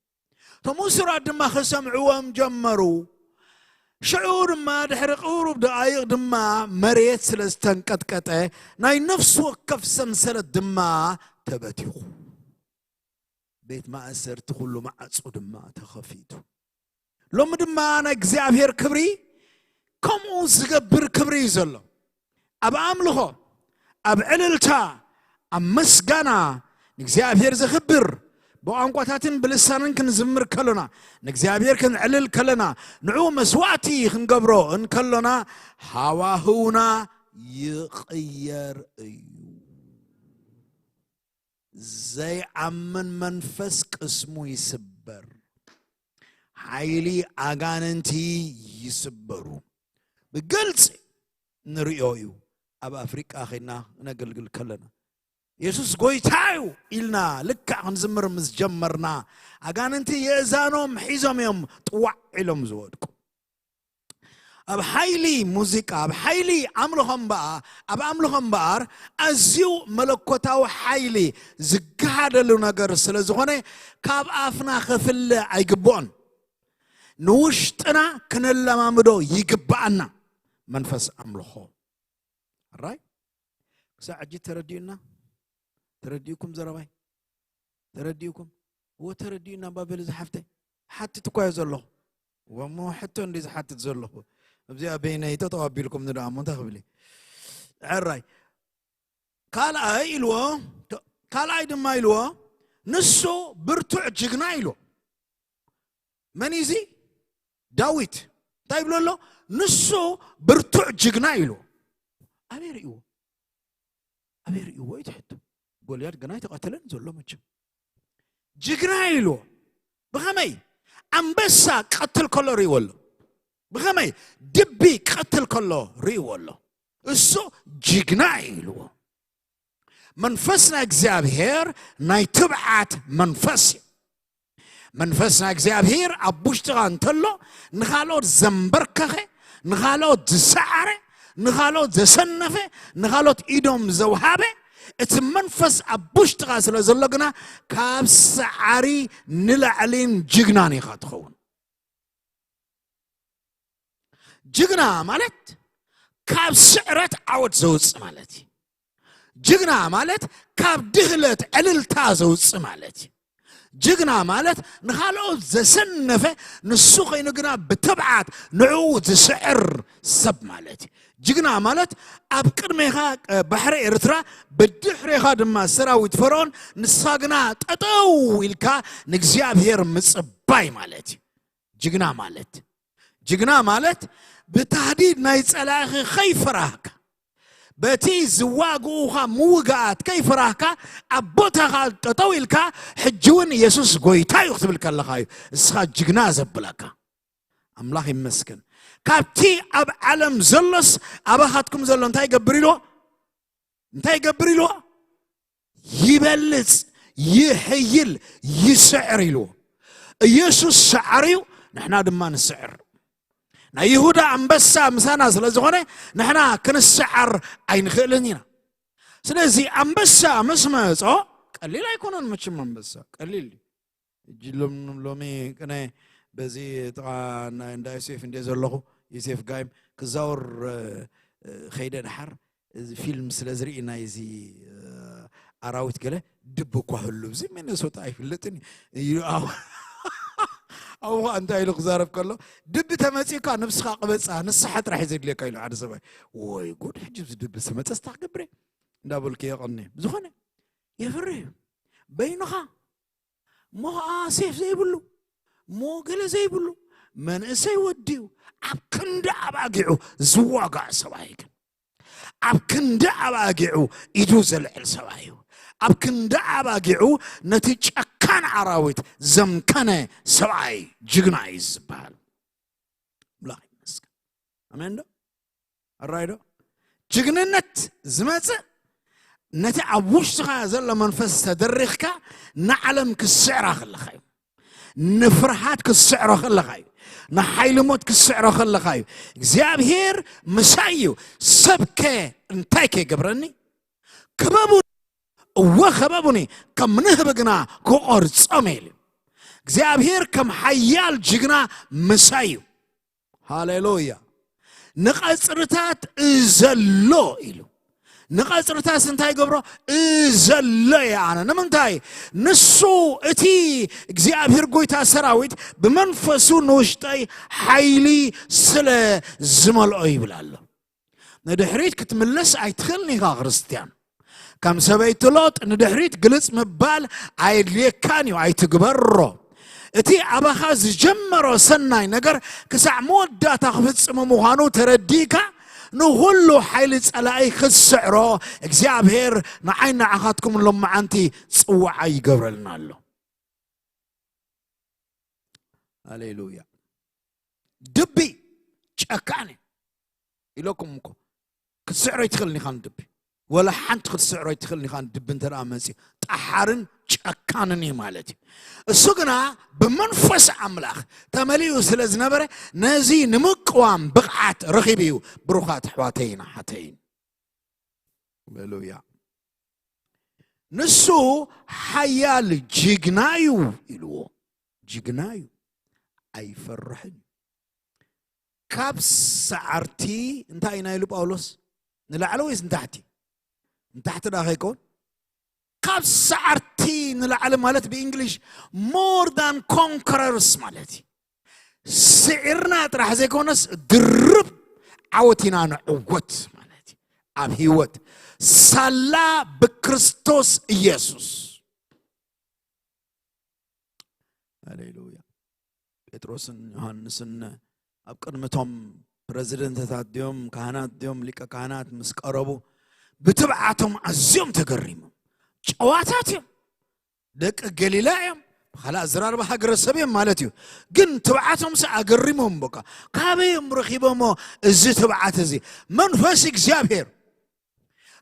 እቶም እሱራት ድማ ክሰምዕዎም ጀመሩ። ሽዑ ድማ ድሕሪ ቁሩብ ደቓይቕ ድማ መሬት ስለ ዝተንቀጥቀጠ ናይ ነፍሲ ወከፍ ሰንሰለት ድማ ተበቲኹ። ቤት ማእሰርቲ ኩሉ ማዕጹ ድማ ተኸፊቱ። ሎሚ ድማ ናይ እግዚኣብሔር ክብሪ ከምኡ ዝገብር ክብሪ እዩ ዘሎ። ኣብ ኣምልኾ፣ ኣብ ዕልልታ፣ ኣብ ምስጋና ንእግዚኣብሔር ዘኽብር ብቋንቋታትን ብልሳንን ክንዝምር ከሎና፣ ንእግዚኣብሔር ክንዕልል ከለና፣ ንዕኡ መስዋዕቲ ክንገብሮ እንከሎና፣ ሃዋህውና ይቕየር እዩ። ዘይኣምን መንፈስ ቅስሙ ይስበር። ሓይሊ ኣጋንንቲ ይስበሩ። ብግልጺ ንርእዮ እዩ። ኣብ ኣፍሪቃ ኸይድና ክነገልግል ከለና፣ "የሱስ ጎይታ እዩ" ኢልና ልክዕ ክንዝምር ምስ ጀመርና፣ ኣጋንንቲ የእዛኖም ሒዞም እዮም ጥዋዕ ኢሎም ዝወድቁ። ኣብ ሓይሊ ሙዚቃ፣ ኣብ ሓይሊ ኣምልኾ እምበኣ-፣ ኣብ ኣምልኾ እምበኣር፣ ኣዝዩ መለኮታዊ ሓይሊ ዝገሃደሉ ነገር ስለ ዝኾነ፣ ካብ ኣፍና ክፍለ ኣይግብኦን። ንውሽጥና ክነለማምዶ ይግብኣና መንፈስ ኣምልኾ። ራይ ክሳዕ ሕጂ ተረዲኡና? ተረዲኡኩም ዘረባይ? ተረዲኡኩም? እወ ተረዲኡና እባ በሊ ዝሓፍተይ። ሓትት እኳ እየ ዘለኹ። እወ እሞ ሕቶ እንዲ ዝሓትት ዘለኹ። እዚኣ በይነይ ጠጠው ኣቢልኩም ንደኣ እሞ እንታይ ክብል እየ? ሕራይ። ካልኣይ ኢልዎ፣ ካልኣይ ድማ ኢልዎ፣ ንሱ ብርቱዕ ጅግና ኢልዎ። መን እዩ እዚ? ዳዊት። እንታይ ይብሎ ኣሎ? ንሱ ብርቱዕ ጅግና ኢልዎ። ኣበይ ርእይዎ? ኣበይ ርእይዎ እዩ እቲ ሕቶ። ጎልያድ ገና ኣይተቐተለን ዘሎ መቸም። ጅግና ኢልዎ። ብኸመይ? ኣንበሳ ቀትል ከሎ ርእይዎ ኣሎ። ብኸመይ ድቢ ክቐትል ከሎ ርእይዎ ኣሎ። እሱ ጅግና እዩ ኢልዎ። መንፈስ ናይ እግዚኣብሔር ናይ ትብዓት መንፈስ እዩ። መንፈስ ናይ እግዚኣብሔር ኣብ ውሽጥኻ እንተሎ፣ ንኻልኦት ዘንበርከኸ፣ ንኻልኦት ዝሰዓረ፣ ንኻልኦት ዘሰነፈ፣ ንኻልኦት ኢዶም ዘውሃበ፣ እቲ መንፈስ ኣብ ውሽጥኻ ስለ ዘሎ ግና፣ ካብ ሰዓሪ ንላዕሊን ጅግናን ኢኻ ትኸውን። ጅግና ማለት ካብ ስዕረት ዓወት ዘውፅእ ማለት እዩ። ጅግና ማለት ካብ ድህለት ዕልልታ ዘውፅእ ማለት እዩ። ጅግና ማለት ንኻልኦት ዘሰነፈ፣ ንሱ ኮይኑ ግና ብትብዓት ንዕኡ ዝስዕር ሰብ ማለት እዩ። ጅግና ማለት ኣብ ቅድሜኻ ባሕሪ ኤርትራ፣ ብድሕሬኻ ድማ ሰራዊት ፈርዖን፣ ንስኻ ግና ጠጠው ኢልካ ንእግዚኣብሔር ምጽባይ ማለት እዩ። ጅግና ማለት ጅግና ማለት ብታህዲድ ናይ ጸላእኺ ከይፈራህካ፣ በቲ ዝዋግኡኻ ምውጋኣት ከይፈራህካ፣ ኣብ ቦታኻ ጠጠው ኢልካ፣ ሕጂ እውን የሱስ ጎይታ እዩ ክትብል ከለኻ እዩ እስኻ ጅግና ዘብለካ። ኣምላኽ ይመስገን። ካብቲ ኣብ ዓለም ዘሎስ ኣባኻትኩም ዘሎ እንታይ ይገብር ኢልዎ? እንታይ ይገብር ኢልዎ? ይበልጽ፣ ይሕይል፣ ይስዕር ኢልዎ። ኢየሱስ ሰዓር እዩ፣ ንሕና ድማ ንስዕር። ናይ ይሁዳ ኣንበሳ ምሳና ስለ ዝኾነ፣ ንሕና ክንሰዓር ኣይንኽእልን ኢና። ስለዚ ኣንበሳ ምስ መጾ፣ ቀሊል ኣይኮነን መቸም ኣንበሳ፣ ቀሊል እዩ። እጂ ሎም-፣ ሎሚ ቅነ በዚ ጥቓ ናይ እንዳ ዮሴፍ እንደ ዘለኹ፣ ዮሴፍ ጋይም ክዛወር፣ እ፣ እ፣ ኸይደ ድሓር፣ እዚ ፊልም ስለ ዝርኢ ናይዚ፣ እ፣ ኣራዊት ገለ ድቢ እኳ ህሉ፣ እዚ ሚነሶታ ኣይፍለጥን እዩ። እዩ፣ ኣብ-፣ ኣብኡ ኸኣ እንታይ ኢሉ ክዛረብ ከሎ፣ "ድቢ ተመጺእካ ንብስኻ ቅበጻ፣ ንስሓ ጥራሕ እዩ ዘድልየካ" ኢሉ ሓደ ሰብኣይ። "ወይ ጉድ፣ ሕጂ እዚ ድቢ ዝተመጸ ስታ ክገብር እየ?" እንዳበልኩ የቐኒ። ብዝኾነ፣ የፍርህ እዩ። በይንኻ እሞ ኸዓ ሴፍ ዘይብሉ፣ እሞ ገለ ዘይብሉ መንእሰይ ወዲ እዩ። ኣብ ክንዲ ኣባጊዑ ዝዋጋእ ሰብኣይ ግን፣ ኣብ ክንዲ ኣባጊዑ ኢዱ ዘልዕል ሰብኣይ እዩ። ኣብ ክንዲ ኣባጊዑ ነቲ ጨካን ኣራዊት ዘምከነ ሰብኣይ ጅግና እዩ ዝበሃል። ኣምላኽ ይመስገን። ኣሜን ዶ? ኣራይ ዶ? ጅግንነት ዝመጽእ ነቲ ኣብ ውሽጥኻ ዘሎ መንፈስ ተደሪኽካ ንዓለም ክትስዕራ ከለኻ እዩ። ንፍርሃት ክትስዕሮ ከለኻ እዩ። ንሓይሊ ሞት ክትስዕሮ ከለኻ እዩ። እግዚኣብሔር ምሳይ እዩ። ሰብከ እንታይ ከይገብረኒ? ክበቡ፣ እወ ክበቡኒ፣ ከም ንህቢ ግና ክቖርጾም እየ ኢሉ። እግዚኣብሔር ከም ሓያል ጅግና ምሳይ እዩ። ሃሌሉያ። ንቐጽርታት እዘሎ ኢሉ። ንቐጽርታት እንታይ ገብሮ? እዘሎ እየ ኣነ። ንምንታይ? ንሱ እቲ እግዚኣብሔር ጎይታ ሰራዊት ብመንፈሱ ንውሽጠይ ሓይሊ ስለ ዝመልኦ ይብል ኣሎ። ንድሕሪት ክትምለስ ኣይትኽእልን ኢኻ ክርስትያን። ከም ሰበይቲ ሎጥ ንድሕሪት ግልጽ ምባል ኣየድልየካን እዩ፣ ኣይትግበሮ። እቲ ኣባኻ ዝጀመሮ ሰናይ ነገር ክሳዕ መወዳእታ ክፍጽም ምዃኑ ተረዲእካ፣ ንኹሉ ሓይሊ ጸላኢ ክትስዕሮ እግዚኣብሔር ንዓይ ንዓኻትኩም ሎመዓንቲ ጽዋዓ ይገብረልና ኣሎ። ሃሌሉያ። ድቢ ጨካን እዩ ኢለኩም እኮ። ክትስዕሮ ኣይትኽእልን ኢኻ ንድቢ። ወላ ሓንቲ ክትስዕሮ ኣይትኽእልን ኢኻ ንድቢ እንተ ደኣ መጺኡ። ጠሓርን ጨካንን እዩ ማለት እዩ። እሱ ግና ብመንፈስ ኣምላኽ ተመሊኡ ስለ ዝነበረ፣ ነዚ ንምቅዋም ብቕዓት ረኺቡ እዩ። ብሩኻት ኣሕዋተይን ኣሓተይን። ሃሌሉያ። ንሱ ሓያል ጅግና እዩ ኢልዎ። ጅግና እዩ። ኣይፈርሕን እዩ። ካብ ሰዓርቲ እንታይ ኢና ኢሉ ጳውሎስ? ንላዕሊ ወይስ ንታሕቲ? ንታሕቲ ደኣ ከይከውን? ካብ ሰዓርቲ ንላዕሊ ማለት ብእንግሊሽ more than conquerors ማለት እዩ። ስዒርና ጥራሕ ዘይኮነስ ድርብ ዓወት ኢና ንዕወት ማለት እዩ። ኣብ ህይወት ሳላ ብክርስቶስ ኢየሱስ። ሃሌሉያ። ጴጥሮስን ዮሃንስን ኣብ ቅድሚ እቶም ፕረዚደንትታት ድዮም፣ ካህናት ድዮም፣ ሊቀ ካህናት ምስ ቀረቡ፣ ብትብዓቶም ኣዝዮም ተገሪሞም። ጨዋታት እዮም፣ ደቂ ገሊላ እዮም፣ ካልእ ኣዘራርባ ሃገረሰብ እዮም ማለት እዩ። ግን ትብዓቶም ሲ ኣገሪሞም። በቃ ካበይ እዮም ረኺቦሞ እዚ ትብዓት እዚ? መንፈስ እግዚኣብሔር።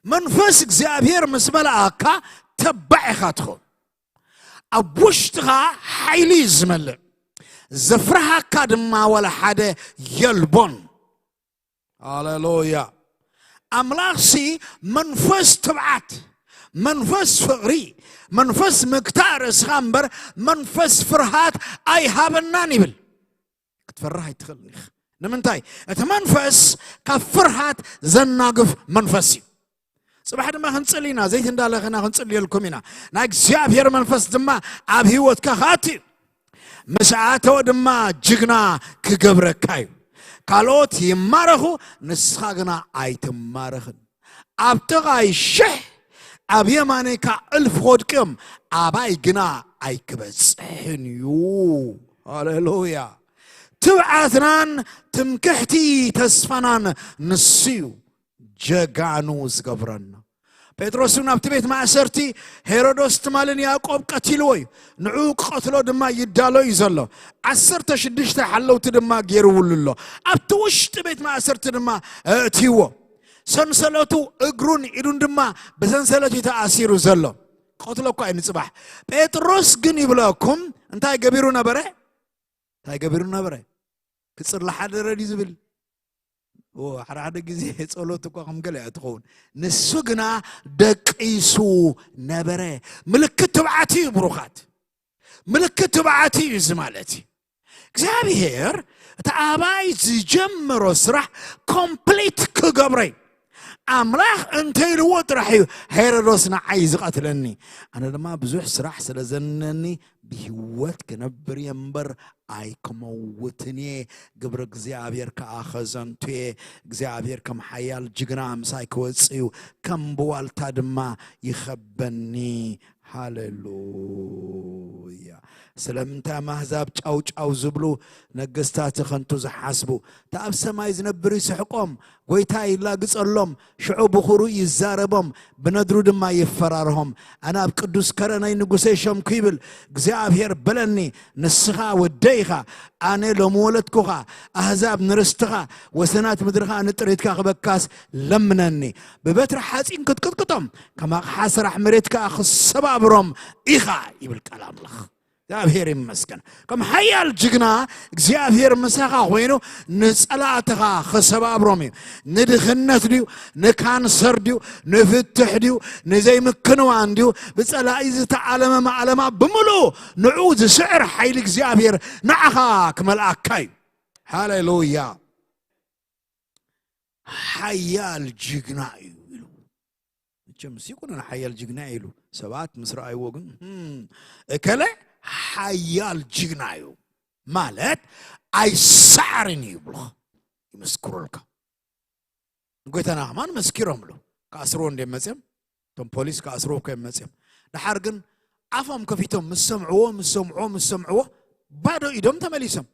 መንፈስ እግዚኣብሔር ምስ መለኣካ ተባዕ ኢኻ ትኸውን። ኣብ ውሽጥኻ ሓይሊ እዩ ዝመልእ። ዘፍርሃካ ድማ ዋላ ሓደ የልቦን። ሃሌሉያ። ኣምላኽሲ መንፈስ ትብዓት፣ መንፈስ ፍቕሪ፣ መንፈስ ምግታእ ርእስኻ እምበር መንፈስ ፍርሃት ኣይሃበናን ይብል። ክትፈርህ ኣይትኽእልን ኢኻ። ንምንታይ? እቲ መንፈስ ካብ ፍርሃት ዘናግፍ መንፈስ እዩ። ጽባሕ ድማ ክንጽሊ ኢና፣ ዘይቲ እንዳለኸና ክንጽልየልኩም ኢና። ናይ እግዚኣብሔር መንፈስ ድማ ኣብ ህይወትካ ክኣቱ እዩ። ምስ ኣተወ ድማ ጅግና ክገብረካ እዩ። ካልኦት ይማረኹ፣ ንስኻ ግና ኣይትማረኽን። ኣብ ጥቓይ ሽሕ፣ ኣብ የማነይካ እልፍ ክወድቅዮም፣ ኣባይ ግና ኣይክበጽሕን እዩ። ሃሌሉያ። ትብዓትናን ትምክሕቲ ተስፋናን ንሱ እዩ ጀጋኑ ዝገብረና። ጴጥሮስ እውን ኣብቲ ቤት ማእሰርቲ ሄሮዶስ ትማልን ያዕቆብ ቀቲልዎ እዩ። ንዑ ክቐትሎ ድማ ይዳሎ እዩ ዘሎ። ዓሰርተ ሽዱሽተ ሓለውቲ ድማ ገይርውሉ ኣሎ። ኣብቲ ውሽጢ ቤት ማእሰርቲ ድማ ኣእትይዎ። ሰንሰለቱ እግሩን ኢዱን ድማ ብሰንሰለት እዩ ተኣሲሩ ዘሎ። ክቐትሎ እኳ እዩ ንጽባሕ። ጴጥሮስ ግን ይብለኩም እንታይ ገቢሩ ነበረ? እንታይ ገቢሩ ነበረ? ክጽሊ ሓደረ ድዩ ዝብል? ኦ፣ ሓደ ሓደ ግዜ ጸሎት እኳ ከም ገለ እያ ትኸውን። ንሱ ግና ደቂሱ ነበረ። ምልክት ትብዓት እዩ ብሩኻት። ምልክት ትብዓት እዩ እዚ ማለት እዩ። እግዚኣብሔር እቲ ኣባይ ዝጀመሮ ስራሕ ኮምፕሊት ክገብሮ እዩ። ኣምላኽ እንተኢልዎ ጥራሕ እዩ ሄሮዶስ ንዓይ ዝቐትለኒ። ኣነ ድማ ብዙሕ ስራሕ ስለ ዘነኒ ብህይወት ክነብር እየ እምበር ኣይክመውትን እየ። ግብሪ እግዚኣብሔር ከኣ ከዘንቱ እየ። እግዚኣብሔር ከም ሓያል ጅግና ምሳይ ክወጽእ እዩ። ከም ብዋልታ ድማ ይኸበኒ። ሃሌሉያ። ስለምንታይ ኣህዛብ ጫው ጫው ዝብሉ፣ ነገስታት ከንቱ ዝሓስቡ? እቲ ኣብ ሰማይ ዝነብር ይስሕቆም፣ ጎይታ ይላግጸሎም፣ ሽዑ ብኹሩ ይዛረቦም፣ ብነድሩ ድማ ይፈራርሆም። ኣነ ኣብ ቅዱስ ከረነይ ንጉሰይ ሸምኩ ይብል እግዚኣብሔር በለኒ። ንስኻ ወደይ ኢኻ፣ ኣነ ሎሚ ወለድኩኻ። ኣህዛብ ንርስትኻ፣ ወሰናት ምድርኻ ንጥሪትካ ክበካስ ለምነኒ። ብበትሪ ሓጺን ክትቅጥቅጦም፣ ከም ኣቕሓ ስራሕ መሬት ከኣ ክሰባብሮም ኢኻ ይብል ቃል ኣምላኽ። እግዚኣብሔር ይመስገን። ከም ሓያል ጅግና እግዚኣብሔር ምሳኻ ኮይኑ ንጸላእትኻ ክሰባብሮም እዩ። ንድኽነት ድዩ? ንካንሰር ድዩ? ንፍትሕ ድዩ? ንዘይምክንዋን ድዩ? ብጸላኢ ዝተዓለመ ማዕለማ ብምሉኡ ንዑ ዝስዕር ሓይሊ እግዚኣብሔር ንዓኻ ክመልኣካ እዩ። ሃሌሉያ። ሓያል ጅግና እዩ ኢሉ። መቸም ምስ ይኩነን ሓያል ጅግና ኢሉ ሰባት ምስ ረኣይዎ ግን፣ "ህም፣ እከለ ሓያል ጅግና እዩ ማለት ኣይሰዓርን እዩ" ይብሉኻ፣ ይመስክሩልካ። ንጎይታና ከማን መስኪሮምሉ። ክኣስርዎ እንደ መጽዮም፣ እቶም ፖሊስ ክኣስርዎ እኮ እዮም መጽዮም። ደሓር ግን ኣፎም ከፊቶም ምስ ሰምዕዎ፣ ምስ ሰምዕዎ፣ ምስ ሰምዕዎ፣ ባዶ ኢዶም ተመሊሶም።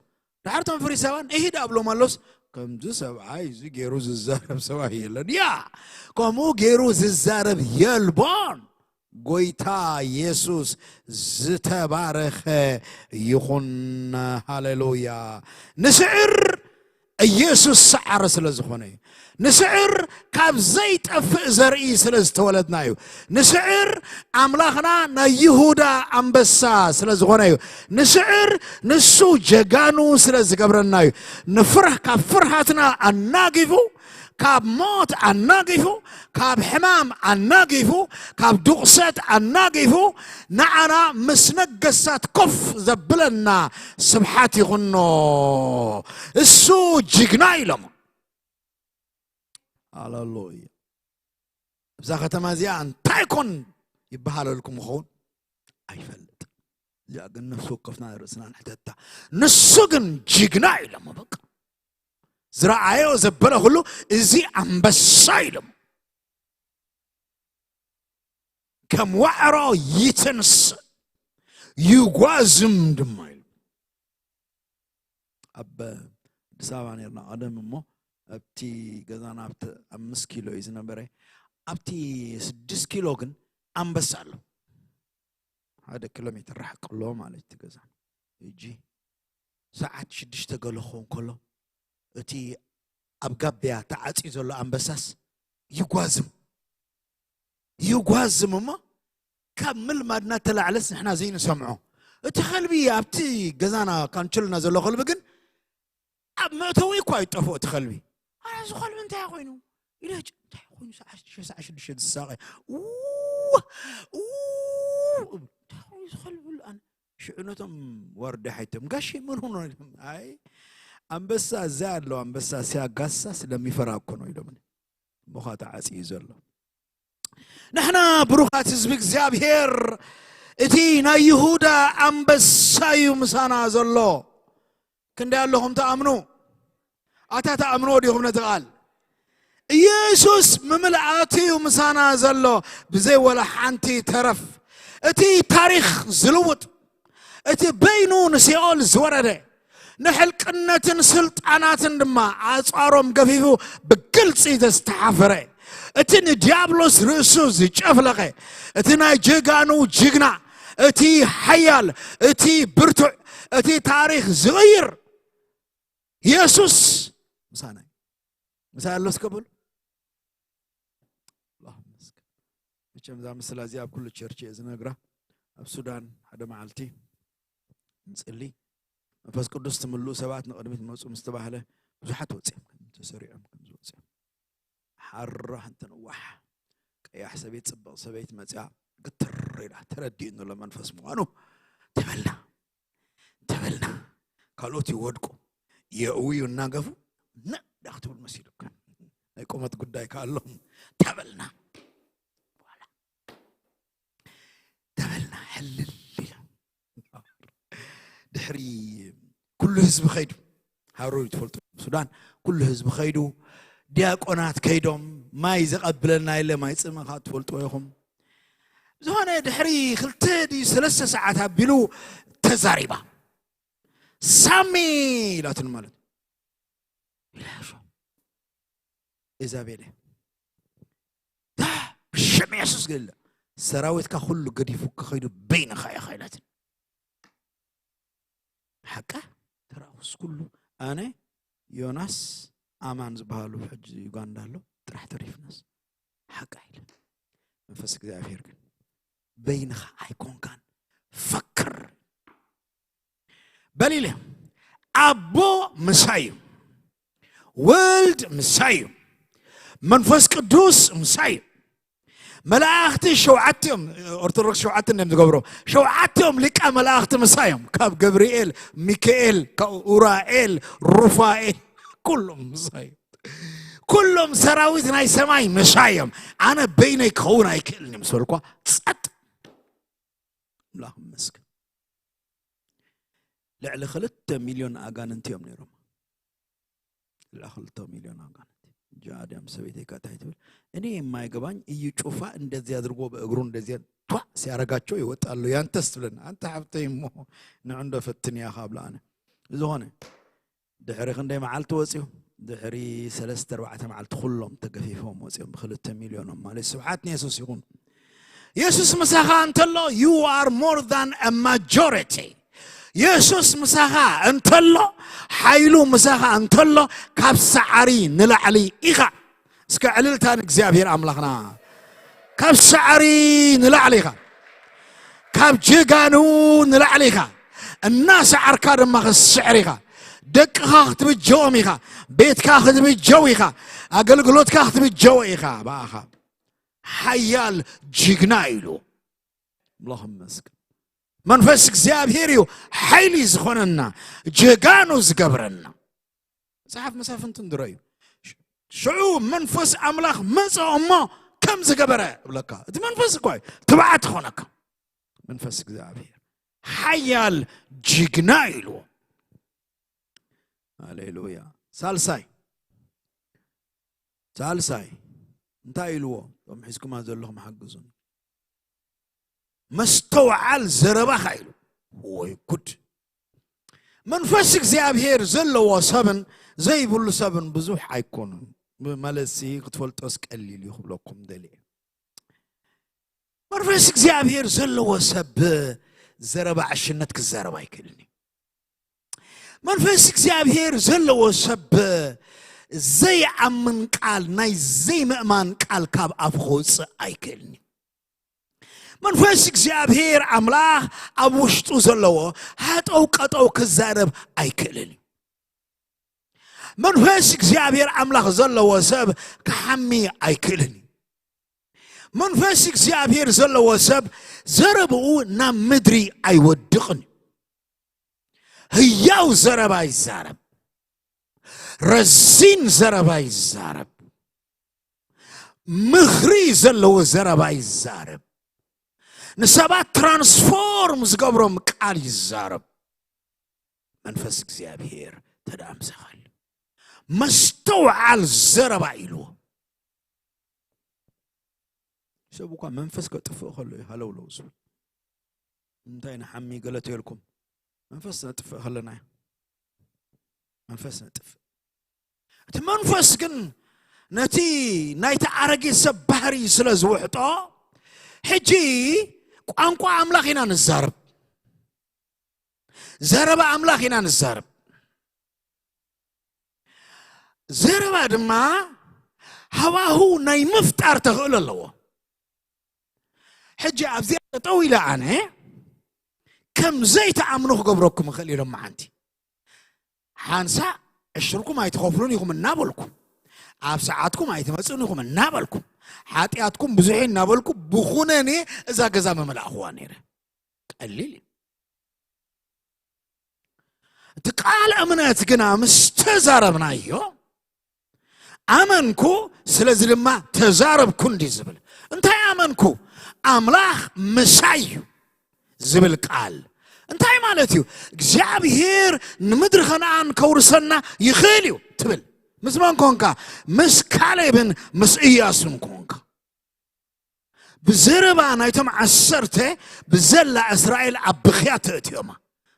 ደሓር እቶም ፈሪሳውያን፣ "እሂ ደኣ" ብሎም ኣሎስ፣ "ከምዚ ሰብኣይ እዚ ገይሩ ዝዛረብ ሰብኣይ የለን። ያ፣ ከምኡ ገይሩ ዝዛረብ የልቦን። ጎይታ የሱስ ዝተባረኸ ይኹን። ሃሌሉያ። ንስዕር ኢየሱስ ሰዓሪ ስለ ዝኾነ እዩ። ንስዕር ካብ ዘይጠፍእ ዘርኢ ስለ ዝተወለድና እዩ። ንስዕር ኣምላኽና ናይ ይሁዳ ኣንበሳ ስለ ዝኾነ እዩ። ንስዕር ንሱ ጀጋኑ ስለ ዝገብረና እዩ። ንፍርህ፣ ካብ ፍርሃትና ኣናጊፉ፣ ካብ ሞት ኣናጊፉ፣ ካብ ሕማም ኣናጊፉ፣ ካብ ዱቕሰት ኣናጊፉ፣ ንዓና ምስ ነገሳት ኮፍ ዘብለና ስብሓት ይኹኖ። እሱ ጅግና ኢሎም። ሃሌሉያ። እዛ ከተማ እዚኣ እንታይ ኮን ይበሃለልኩም ይኸውን? ኣይፈልጥ። እዚኣ ግን ነፍሲ ወከፍና ርእስና ንሕተታ። ንሱ ግን ጅግና ኢሎሞ። በቃ ዝረኣዮ ዘበለ ኩሉ፣ "እዚ ኣንበሳ" ኢሎም። "ከም ዋዕሮ ይትንስእ፣ ይጓዝም ድማ" ኢሉ። ኣብ ኣዲስ ኣበባ ነርና ቀደም እሞ፣ ኣብቲ ገዛና ኣብቲ ኣምስት ኪሎ እዩ ዝነበረ። ኣብቲ ስድስት ኪሎ ግን ኣንበሳ ኣሎ። ሓደ ኪሎ ሜትር ርሕቅ ኣሎ ማለት እቲ ገዛ። ሕጂ ሰዓት ሽዱሽተ ገለ ክኸውን ከሎ እቲ ኣብ ጋብያ ተዓፅዩ ዘሎ ኣንበሳስ ይጓዝም ይጓዝም እሞ ካብ ምልማድ እናተላዕለስ ንሕና ዘይንሰምዖ እቲ ከልቢ ኣብቲ ገዛና ካንችልና ዘሎ ከልቢ ግን ኣብ መእተዊ እኳ ይጠፍኦ እቲ ከልቢ። ኣረ እዚ ከልቢ እንታይ ኮይኑ ኢለ ጭ- እንታይ ኮይኑ ሰዓት ሽዱሽተ ሰዓት ሽዱሽተ ዝሳቐ ው- ው- እንታይ ኮይኑ እዚ ከልቢ ኢሉ ኣነ ሽዑ ነቶም ዋርዲ ሓይቶም ጋሼ ምን ሆኖ ኢሎም ኣይ ኣንበሳ እዛ ያለው አንበሳ ሲያጋሳ ስለሚፈራ እኮ ነው ኢሎም ሞኻ ተዓፅዩ ዘሎ ንሕና ብሩኻት ህዝቢ እግዚኣብሔር እቲ ናይ ይሁዳ ኣንበሳ እዩ ምሳና ዘሎ ክንደይ ኣለኹም ትኣምኑ ኣታ ትኣምንዎ ዲኹም ነቲ ቃል ኢየሱስ ምምልኣት እዩ ምሳና ዘሎ ብዘይ ወላ ሓንቲ ተረፍ እቲ ታሪኽ ዝልውጥ እቲ በይኑ ንሲኦል ዝወረደ ንሕልቅነትን ስልጣናትን ድማ ኣጻሮም ገፊፉ ብግልጺ ዝተሓፈረ እቲ ንዲያብሎስ ርእሱ ዝጨፍለቐ እቲ ናይ ጀጋኑ ጅግና እቲ ሓያል እቲ ብርቱዕ እቲ ታሪኽ ዝቕይር የሱስ ምሳና እዩ። ምሳይ ኣሎ እስከ በሉ። ኣላሁ መስገን። መቸም እዛ ምስላ እዚኣ ኣብ ኩሉ ቸርች እየ ዝነግራ። ኣብ ሱዳን ሓደ መዓልቲ ንፅሊ መንፈስ ቅዱስ ትምልኡ ሰባት ንቕድሚት መፁ ምስ ተባህለ ብዙሓት ወፂኦም ከም ተሰሪዖም ከም ዝወፅኦም ሓራ እንተንዋሕ ቀያሕ ሰበይት ፅብቕ ሰበይት መፅያ ግትር ኢላ ተረዲኡ ንሎ መንፈስ ምዃኑ ተበልና ተበልና ካልኦት ይወድቁ የእውዩ እናገፉ ነዳ ክትብል መሲሉ ናይ ቁመት ጉዳይ ካሎም ተበልና በኋላ ተበልና ሕልል ኢላ ድሕሪ ኩሉ ህዝቢ ኸይዱ ሃሩር ትፈልጡ ሱዳን ኩሉ ህዝቢ ኸይዱ ዲያቆናት ከይዶም ማይ ዘቐብለና የለ ማይ ፅመኻ ትፈልጥዎ ኢኹም ዝኾነ ድሕሪ ክልተ ድዩ ሰለስተ ሰዓት ኣቢሉ ተዛሪባ ሳሚ ኢላትን ማለት ኢላሾ ኢዛቤል ሽም የሱስ ገለ ሰራዊትካ ኩሉ ገዲፉ ከኸይዱ በይንኻ ኢኻ ኢላትን ሓቃ ተራኹስ ኩሉ ኣነ ዮናስ ኣማን ዝበሃሉ ሕጂ ዩጋንዳ ኣሎ ጥራሕ ተሪፍናስ ሓቃ ኢለ መንፈስ እግዚኣብሔር ግን በይንኻ ኣይኮንካን ፈክር በሊለ ኣቦ ምሳይ እዩ ወልድ ምሳይ እዩ መንፈስ ቅዱስ ምሳይ እዩ መላእኽቲ ሸውዓቲኦም ኦርቶዶክስ ሸውዓቲ እንደም ዝገብሮ ሸውዓቲኦም ሊቃ መላእኽቲ ምሳዮም ካብ ገብርኤል ሚካኤል ካብ ኡራኤል ሩፋኤል ኩሎም ምሳዮም ኩሎም ሰራዊት ናይ ሰማይ ምሳዮም ኣነ በይነይ ክኸውን ኣይክእልን ምስ በልኳ ጸጥ ኣምላኽ ይመስገን ልዕሊ ክልተ ሚልዮን ኣጋንንቲ እዮም ነይሮም ልዕሊ ክልተ ሚልዮን ኣጋንንቲ ጃድያም ሰበይተይ ከታይ ትብል እኔ የማይገባኝ እዩ ጩፋ እንደዚህ አድርጎ በእግሩ እንደዚህ ቷ ሲያረጋቸው ይወጣሉ ያንተስ ትብለና አንተ ሀብተይ እሞ ንዑ እንዶ ፈትን ያኻ ብላ ኣነ ዝኾነ ድሕሪ ክንደይ መዓልቲ ወፅዩ ድሕሪ ሰለስተ ኣርባዕተ መዓልቲ ኩሎም ተገፊፎም ወፅዮም ብክልተ ሚልዮኖም ማለት ስብሓት ንየሱስ ይኹን የሱስ ምሳኻ እንተሎ you are more than a majority የሱስ ምሳኻ እንተሎ ሓይሉ ምሳኻ እንተሎ ካብ ሰዓሪ ንላዕሊ ኢኻ እስከ ዕልልታ ንእግዚኣብሔር ኣምላኽና ካብ ሰዓሪ ንላዕሊ ኢኻ ካብ ጀጋኑ ንላዕሊ ኢኻ እናሰዓርካ ድማ ክትስዕር ኢኻ ደቅኻ ክትብጀዎም ኢኻ ቤትካ ክትብጀው ኢኻ ኣገልግሎትካ ክትብጀዎ ኢኻ ብኣኻ ሓያል ጅግና ኢሉ ኣምላኽ መስገን መንፈስ እግዚኣብሔር እዩ ሓይሊ ዝኾነና ጀጋኑ ዝገብረና መጽሓፍ መሳፍንቲ እንድሮ እዩ ሽዑ መንፈስ ኣምላኽ መጸ እሞ ከም ዝገበረ እብለካ እቲ መንፈስ እኳ እዩ ትብዓት ዝኾነካ መንፈስ እግዚኣብሔር ሓያል ጅግና ኢልዎ ሃሌሉያ ሳልሳይ ሳልሳይ እንታይ ኢልዎ እቶም ሒዝኩማ ዘለኹም ሓግዙን መስተውዓል ዘረባኻ ኢሉ ወይ ጉድ መንፈስ እግዚኣብሔር ዘለዎ ሰብን ዘይብሉ ሰብን ብዙሕ ኣይኮኑን ማለትሲ ክትፈልጦስ ቀሊል እዩ ክብለኩም ደልየ መንፈስ እግዚኣብሔር ዘለዎ ሰብ ዘረባ ዕሽነት ክዛረብ ኣይክእልን እዩ። መንፈስ እግዚኣብሔር ዘለዎ ሰብ ዘይኣምን ቃል፣ ናይ ዘይምእማን ቃል ካብ ኣፉ ክወፅእ ኣይክእልን እዩ። መንፈስ እግዚኣብሔር ኣምላኽ ኣብ ውሽጡ ዘለዎ ሃጠው ቀጠው ክዛረብ ኣይክእልን እዩ። መንፈስ እግዚኣብሔር ኣምላኽ ዘለዎ ሰብ ክሓሚ ኣይክእልን እዩ። መንፈስ እግዚኣብሔር ዘለዎ ሰብ ዘረብኡ ናብ ምድሪ ኣይወድቕን እዩ። ህያው ዘረባ ይዛረብ። ረዚን ዘረባ ይዛረብ። ምኽሪ ዘለዎ ዘረባ ይዛረብ። ንሰባት ትራንስፎርም ዝገብሮም ቃል ይዛረብ። መንፈስ እግዚኣብሔር ተደኣምሰኻል። መስተውዓል ዘረባ ኢልዎ። ሰብ እኳ መንፈስ ከጥፍእ ከሎ እዩ ሃለውለው ዝብል። እንታይ ንሓሚ ገለተልኩም? መንፈስ ነጥፍእ ከለና እዩ። መንፈስ ነጥፍእ። እቲ መንፈስ ግን ነቲ ናይቲ ኣረጊት ሰብ ባህሪ ስለ ዝውሕጦ፣ ሕጂ ቋንቋ ኣምላኽ ኢና ንዛረብ። ዘረባ ኣምላኽ ኢና ንዛረብ። ዘረባ ድማ ሃዋሁ ናይ ምፍጣር ተኽእሎ ኣለዎ። ሕጂ ኣብዚኣ ጠጠው ኢለ ኣነ ከም ዘይትኣምኑ ክገብረኩም እኽእል ኢሎም መዓንቲ ሓንሳ ዕሽርኩም ኣይትኸፍሉን ኢኹም እናበልኩ፣ ኣብ ሰዓትኩም ኣይትመጽኡን ኢኹም እናበልኩ፣ ሓጢኣትኩም ብዙሕ እናበልኩ ብኹነኔ እዛ ገዛ መመላእኽዋ ነይረ። ቀሊል እዩ። እቲ ቃል እምነት ግና ምስ ተዛረብናዮ ኣመንኩ፣ ስለዚ ድማ ተዛረብኩ እንዲ ዝብል። እንታይ ኣመንኩ? ኣምላኽ ምሳይ እዩ ዝብል ቃል እንታይ ማለት እዩ? እግዚኣብሔር ንምድሪ ከነኣን ከውርሰና ይኽእል እዩ ትብል። ምስ መን ኮንካ? ምስ ካሌብን ምስ እያሱን ኮንካ። ብዘረባ ናይቶም ዓሰርተ ብዘላ እስራኤል ኣብ ብኽያ ተእትዮማ።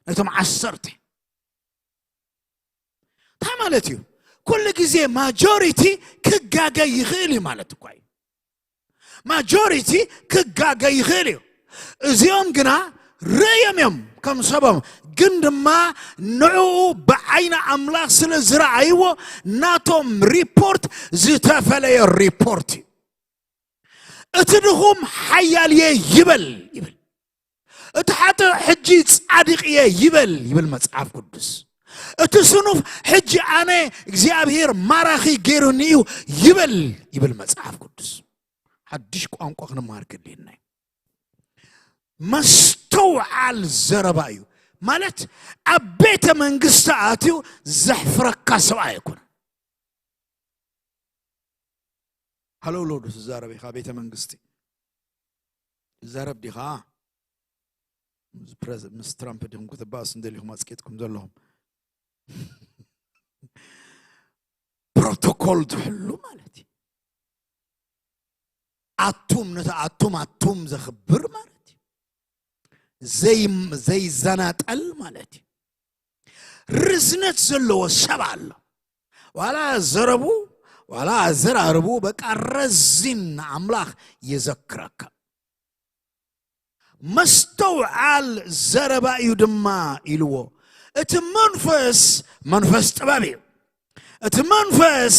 ናይቶም ዓሰርተ እንታይ ማለት እዩ? ኩሉ ግዜ ማጆሪቲ ክጋገ ይኽእል እዩ ማለት እኳ እዩ። ማጆሪቲ ክጋገ ይኽእል እዩ። እዚኦም ግና ርእዮም እዮም ከም ሰቦም፣ ግን ድማ ንዕኡ ብዓይኒ ኣምላኽ ስለ ዝረኣይዎ ናቶም ሪፖርት ዝተፈለየ ሪፖርት እዩ። እቲ ድኹም ሓያል እየ ይበል ይብል፣ እቲ ሓጥእ ሕጂ ጻድቕ እየ ይበል ይብል መጽሓፍ ቅዱስ። እቲ ስኑፍ ሕጂ ኣነ እግዚኣብሔር ማራኺ ገይሩኒ እዩ ይበል ይብል መጽሓፍ ቅዱስ። ሓድሽ ቋንቋ ክንማር ክድልየና እዩ። መስተውዓል ዘረባ እዩ ማለት ኣብ ቤተ መንግስቲ ኣትዩ ዘሕፍረካ ሰብኣይ ኣይኮነ። ሃለውለው ዶ ትዛረብ ኢኻ? ቤተ መንግስቲ ትዛረብ ዲኻ? ምስ ፕረዝ-፣ ምስ ትራምፕ ዲኹም ክትባእሱ እንደሊኹም ኣጽቂጥኩም ዘለኹም? ፕሮቶኮል ትሕሉ ማለት እዩ። ኣቱም ነቲ ኣቱም ኣቱም ዘኽብር ማለት እዩ። ዘይ-፣ ዘይዘናጠል ማለት እዩ። ርዝነት ዘለዎ ሰብ ኣሎ። ዋላ ዘረቡ ዋላ ኣዘራርቡ በቃ ረዚን ንኣምላኽ የዘክረካ። መስተውዓል ዘረባ እዩ ድማ ኢልዎ። እቲ መንፈስ መንፈስ ጥበብ እዩ። እቲ መንፈስ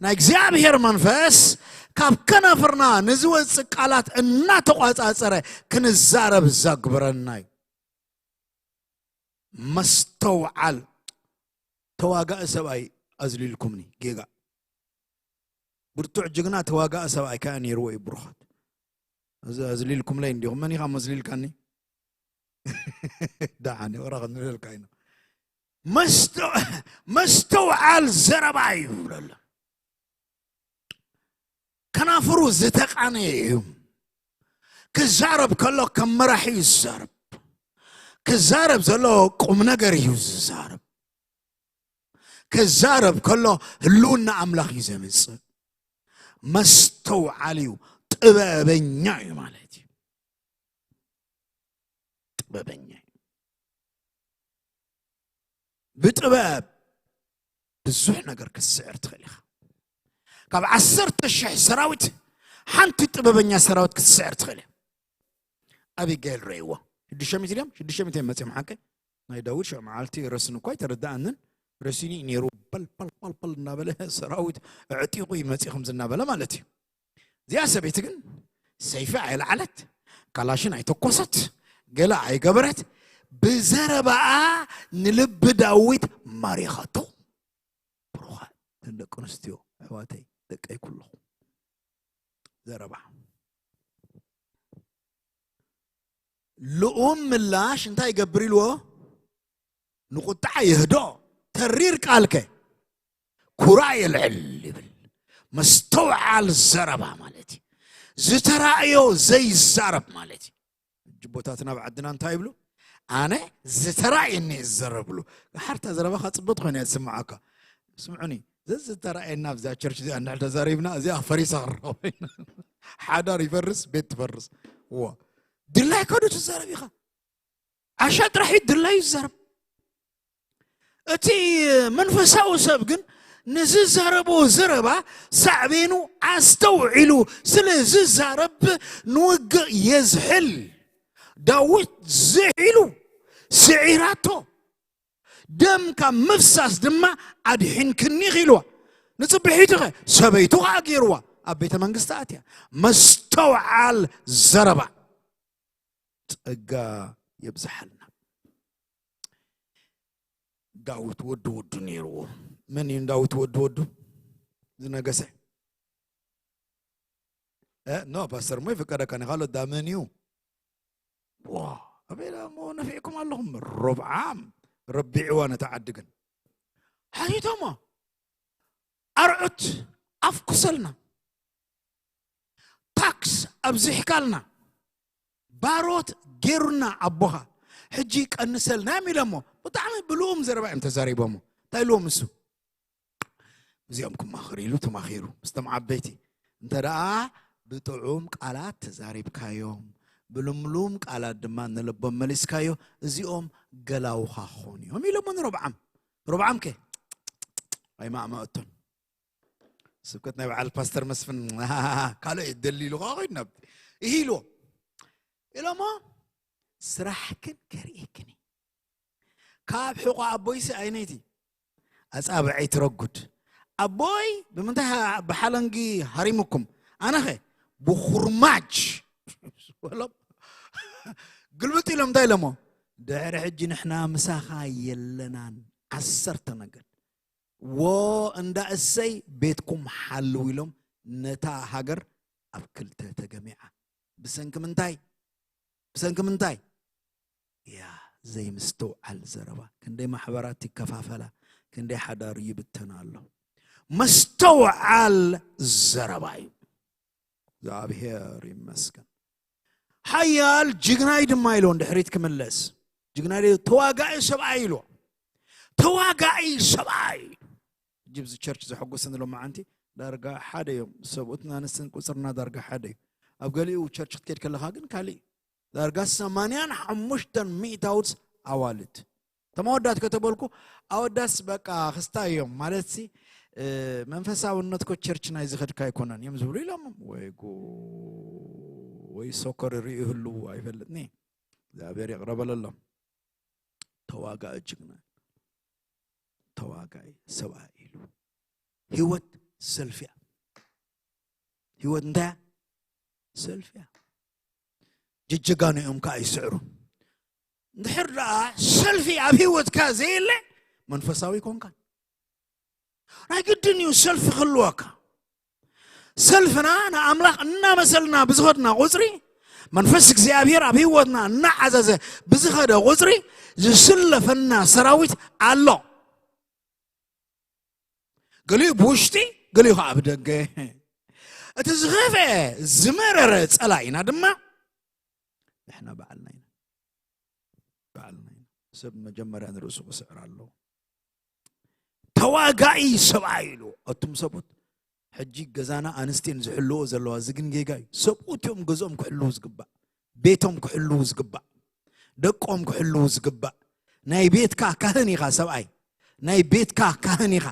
ናይ እግዚኣብሔር መንፈስ ካብ ከናፍርና ንዝወፅእ ቃላት እናተቋፃፀረ ክንዛረብ ዘግብረና እዩ። መስተውዓል ተዋጋኢ ሰብኣይ ኣዝሊልኩምኒ ጌጋ። ብርቱዕ ጅግና ተዋጋኢ ሰብኣይ ከኣ ነይርዎ እዩ ብሩኻት። እዚ ኣዝሊልኩምለይ እንዲኹም መን ኢኻ መዝሊልካኒ? ደሓን እዩ፣ ወራ ክንብለልካ ኢና። መስተ-፣ መስተውዓል ዘረባ እዩ ይብለሎ። ከናፍሩ ዝተቃነየ እዩ። ክዛረብ ከሎ ከም መራሒ እዩ ዝዛረብ። ክዛረብ ዘሎ ቁም ነገር እዩ ዝዛረብ። ክዛረብ ከሎ ህልውና ኣምላኽ እዩ ዘምጽእ። መስተውዓል እዩ፣ ጥበበኛ እዩ ማለት እዩ። ጥበበኛ እዩ። ብጥበብ ብዙሕ ነገር ክትስዕር ትኽእል ኢኻ። ካብ ዓሰርተ ሽሕ ሰራዊት ሓንቲ ጥበበኛ ሰራዊት ክትስዕር ትኽእል እያ። ኣቢጋይል ረእይዎ። ሽዱሽተ ሚእቲ ድዮም? ሽዱሽተ ሚእቲ እዮም መጺኦም ሓቀ። ናይ ዳዊት ሽዑ መዓልቲ ረስኒ እኳ ኣይተረድኣንን። ረሲኒ እዩ ነይሩ። ፐል፣ ፐል፣ ፐል፣ ፐል እናበለ ሰራዊት ኣዕጢቑ እዩ መጺኹም ዝናበለ ማለት እዩ። እዚኣ ሰበይቲ ግን ሰይፊ ኣይለዓለት፣ ካላሽን ኣይተኮሰት፣ ገለ ኣይገበረት። ብዘረባኣ ንልቢ ዳዊት ማሪኻቶ። ብሩኻት ደቂ ኣንስትዮ ኣሕዋተይ፣ ደቀይ ኩለኹም። ዘረባ። ልኡም ምላሽ እንታይ ይገብር ኢልዎ? ንቁጣ የህዶ። ተሪር ቃልከ ኩራ የልዕል ይብል። መስተውዓል ዘረባ ማለት እዩ። ዝተራእዮ ዘይዛረብ ማለት እዩ። ሕጂ ቦታትና ኣብ ዓድና እንታይ ይብሉ? ኣነ ዝተራእየኒ እየ ዝዘረብሉ። ሓርታ ዘረባኻ ጽብቕቲ ኮይና እያ ትስምዓካ። ስምዑኒ፣ ዘዝተራእየና ኣብዛ ቸርች እዚኣ እንድሕር ተዛሪብና፣ እዚኣ ፈሪሳ ክንረኽባ ኢና። ሓዳር ይፈርስ፣ ቤት ትፈርስ። እዋ፣ ድላይካ ዶ ትዛረብ ኢኻ? ዓሻ ጥራሕ እዩ ድላዩ ዝዛረብ። እቲ መንፈሳዊ ሰብ ግን ንዝዛረቦ ዘረባ ሳዕቤኑ ኣስተውዒሉ ስለ ዝዛረብ ንውግእ የዝሕል። ዳዊት ዝሕ ኢሉ ስዒራቶ፣ ደም ካብ ምፍሳስ ድማ ኣድሒንክኒ ኢልዋ። ንጽብሒቱ ኸ ሰበይቱ ኸኣ ገይርዋ፣ ኣብ ቤተ መንግስቲ ኣትያ። መስተውዓል ዘረባ። ጸጋ የብዝሓልና። ዳዊት ወዲ ወዱ ነይርዎ። መን እዩ ዳዊት ወዲ ወዱ ዝነገሰ? እ፣ ኖ፣ ፓስተር ሞ ይፍቀደካ፣ ንኻልኦት ዳ መን እዩ? ዋ፣ ኣበይ ዳ እሞ ነፊዕኩም ኣለኹም? ሮብዓም ረቢዕዋ ነታ ዓዲ ግን። ሓቲቶሞ፣ ኣርዑት ኣፍኩሰልና፣ ታክስ ኣብዚሕካልና፣ ባሮት ጌሩና ኣቦኻ፣ ሕጂ ቀንሰልና እዮም ኢሎሞ። ብጣዕሚ ብልኡም ዘረባ እዮም ተዛሪቦሞ። እንታይ ኢልዎም እሱ? እዚኦም ክማኸሩ ኢሉ ተማኺሩ ምስቶም ዓበይቲ። እንተ ደኣ ብጥዑም ቃላት ተዛሪብካዮም፣ ብልምሉም ቃላት ድማ ንልቦም መሊስካዮ፣ እዚኦም ገላውኻ ክኾኑ እዮም ኢሎሞ ንሮብዓም። ሮብዓም ከ ኣይማእመአቶን። ስብከት ናይ በዓል ፓስተር መስፍን ካልኦ እዩ ደሊሉ ከኣ ኮይኑ ናብ ኢሂልዎ ኢሎሞ፣ ስራሕክን ከርእየክን እዩ። ካብ ሕቖ ኣቦይሲ ኣይነይቲ ኣጻብዐይ ትረጉድ። ኣቦይ ብምንታይ ሃ-፣ ብሓለንጊ ሃሪሙኩም? ኣነኸ ብኹርማጅ በሎም። ግልብጥ ኢሎም እንታይ ኢሎሞ? ድሕሪ ሕጂ ንሕና ምሳኻ የለናን። ዓሰርተ ነገድ። ዎ እንዳ እሰይ ቤትኩም ሓልው ኢሎም ነታ ሃገር ኣብ ክልተ ተገሚዓ። ብሰንኪ ምንታይ? ብሰንኪ ምንታይ? ያ ዘይምስትውዓል ዘረባ። ክንደይ ማሕበራት ይከፋፈላ፣ ክንደይ ሓዳር ይብተን ኣሎ። መስተውዓል ዘረባ እዩ። እግዚኣብሔር ይመስገን። ሓያል ጅግናይ ድማ ኢሎ ንድሕሪት ክምለስ። ጅግናይ ኢሎ ተዋጋኢ ሰብኣይ ኢሎ። ተዋጋኢ ሰብኣይ። ሕጂ ኣብዚ ቸርች ዘሐጉስን ሎም መዓንቲ ዳርጋ ሓደ እዮም። ሰብኡትን ኣንስትን ቁጽርና ዳርጋ ሓደ እዩ። ኣብ ገሊኡ ቸርች ክትከድ ከለኻ ግን ካልእ እዩ። ዳርጋ ሰማንያን ሓሙሽተን ሚእታውት ኣዋልድ። ተመወዳት ከተበልኩ፣ ኣወዳስ በቃ ክስታይ እዮም። ማለት ሲ፣ እ፣ መንፈሳውነት ኮ ቸርች ናይ ዝኸድካ ኣይኮነን እዮም ዝብሉ ኢሎም። ወይ ጉ-፣ ወይ ሶከር ይርእዩ ይህልዉ ኣይፈልጥኒ። እግዚኣብሔር ይቕረ በለሎም። ተዋጋኢ ጅግና፣ ተዋጋኢ ሰብኣይ ኢሉ። ህይወት ሰልፍ እያ። ህይወት እንታይ እያ? ሰልፍ እያ። ጅጅጋኑ እዮም ከኣ ይስዕሩ። እንድሕር ደኣ ሰልፊ ኣብ ህይወትካ ዘየለ መንፈሳዊ ኮንካ። ናይ ግድን እዩ ሰልፊ ክህልወካ። ሰልፍና ንኣምላኽ እናመሰልና ብዝኸድና ቁጽሪ፣ መንፈስ እግዚኣብሔር ኣብ ህይወትና እናዓዘዘ ብዝኸደ ቁጽሪ፣ ዝስለፈና ሰራዊት ኣሎ። ገሊኡ ብውሽጢ፣ ገሊኡ ኸዓ ብደገ። እቲ ዝኸፍአ ዝመረረ ጸላኢና ድማ ንሕና ባዕልና ኢና። ባዕልና ኢና። ሰብ መጀመርያ ንርእሱ ክስዕር ኣለዎ። ተዋጋኢ ሰብኣይ ኢሉ። ኣቱም ሰብኡት፣ ሕጂ ገዛና ኣንስቴን ዝሕልዎ ዘለዋ፣ እዚ ግን ጌጋ እዩ። ሰብኡት እዮም ገዝኦም ክሕልዉ ዝግባእ፣ ቤቶም ክሕልዉ ዝግባእ፣ ደቆም ክሕልዉ ዝግባእ። ናይ ቤትካ ካህን ኢኻ ሰብኣይ፣ ናይ ቤትካ ካህን ኢኻ።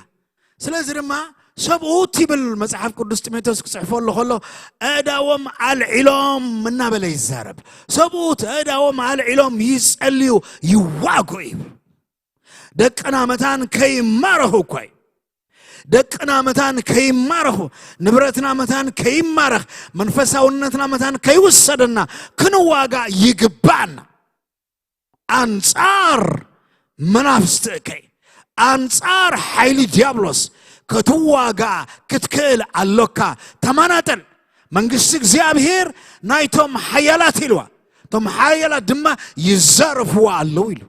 ስለዚ ድማ ሰብኡት ይብል መጽሓፍ ቅዱስ ጢሞቴዎስ ክጽሕፈሉ ከሎ፣ ኣእዳዎም ኣልዒሎም እናበለ ይዛረብ። ሰብኡት ኣእዳዎም ኣልዒሎም ይጸልዩ፣ ይዋጉ እዩ። ደቅና መታን ከይማረኹ እኳ እዩ። ደቅና መታን ከይማረኹ፣ ንብረትና መታን ከይማረኽ፣ መንፈሳውነትና መታን ከይውሰደና ክንዋጋ ይግባና። ኣንጻር መናፍስቲ እከይ፣ ኣንጻር ሓይሊ ዲያብሎስ ክትዋጋ ክትክእል ኣሎካ። ተማናጠል። መንግስቲ እግዚኣብሔር ናይቶም ሓያላት ኢልዋ፣ እቶም ሓያላት ድማ ይዛረፍዋ ኣለዉ ኢሉ።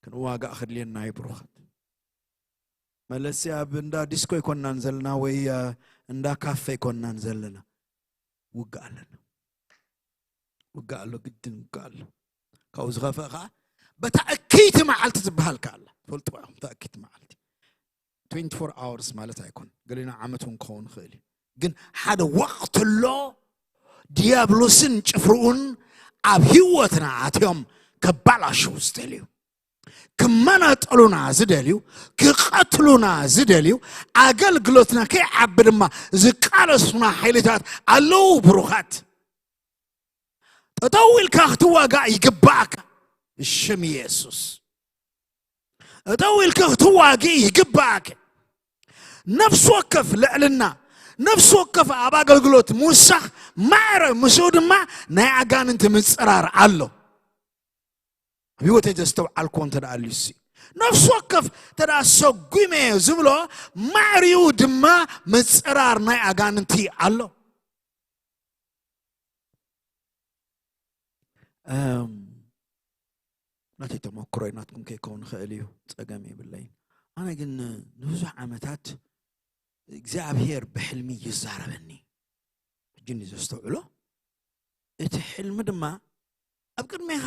ክንዋጋእ ከድልየና እዩ ብሩኻት። መለሲ ኣብ እንዳ ዲስኮ ኣይኮናን ዘለና ወይ እ፣ እንዳ ካፌ ኣይኮናን ዘለና። ውግእ ኣለና። ውግእ ኣሎ፣ ግድን ውግእ ኣሎ። ካብኡ ዝኸፍአ ከዓ በታ እክይቲ መዓልቲ ዝበሃል ከዓ ኣላ። ትፈልጥዋ ኢኹም እታ እክይቲ መዓልቲ። ትዌንቲ ፎር ኣወርስ ማለት ኣይኮን፣ ገሊና ዓመት እውን ክኸውን ይኽእል እዩ። ግን ሓደ ወቕቲ ኣሎ፣ ዲያብሎስን ጭፍርኡን ኣብ ህይወትና ኣትዮም ከባላሽው ዝደልዩ፣ ክመናጠሉና ዝደልዩ፣ ክቐትሉና ዝደልዩ፣ ኣገልግሎትና ከይዓቢ ድማ ዝቃለሱና ሓይልታት ኣለዉ። ብሩኻት፣ ጠጠው ኢልካ ክትዋጋእ ይግባእካ። ብሽም ኢየሱስ፣ ጠጠው ኢልካ ክትዋጊ ይግባእካ። ነፍሲ ወከፍ ልዕልና፣ ነፍሲ ወከፍ ኣብ ኣገልግሎት ምውሳኽ ማዕረ ምስኡ ድማ ናይ ኣጋንንቲ ምጽራር ኣሎ። ኣብ ህይወተይ ዘስተውዓልክዎ እንተ ደኣ ኣልዩሲ፣ ነፍሲ ወከፍ እንተ ደኣ ሰጒመዮ ዝብሎ ማዕሪኡ ድማ ምጽራር ናይ ኣጋንንቲ ኣሎ። እም፣ ናተይ ተመክሮ እዩ፣ ናትኩም ከይከውን ይኽእል እዩ፣ ጸገም የብለይን። ኣነ ግን ንብዙሕ ዓመታት እግዚኣብሔር ብሕልሚ ይዛረበኒ። ሕጂ እንዲ ዘስተውዕሎ፣ እቲ ሕልሚ ድማ ኣብ ቅድሜኻ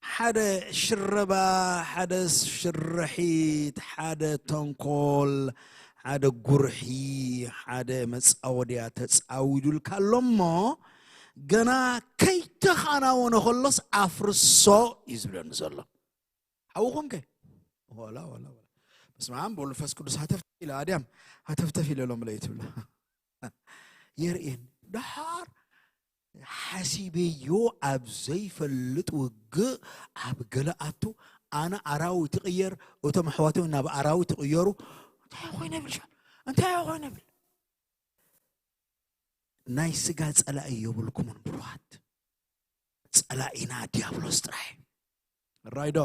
ሓደ ሽረባ፣ ሓደ ሽርሒት፣ ሓደ ተንኮል፣ ሓደ ጉርሒ፣ ሓደ መጻወድያ ተጻዊዱልካ ኣሎ እሞ፣ ገና ከይተኻናወነ ከሎስ ኣፍርሶ እዩ ዝብለኒ ዘሎ። ሓውኹም ከ? ዋላ፣ ዋላ፣ ዋላ። በስመ ኣብ ወወልድ ወመንፈስ ቅዱስ ሃተፍተፍ ኢለ፣ ኣድያም ሃተፍተፍ ኢለ ሎም ለይ ትብላ። የርእየኒ። ደሓር ሓሲበዮ ኣብ ዘይፈልጥ ውግእ ኣብ ገለ ኣቱ፣ ኣነ ኣራዊት ይቕየር፣ እቶም ኣሕዋቶም ናብ ኣራዊት ይቕየሩ። እንታይ ኮይነ ብል ሻ? እንታይ ኮይነ ብል? ናይ ስጋ ጸላኢ የብልኩምን ብሩኻት። ጸላኢና ዲያብሎስ ጥራይ። ራይዶ።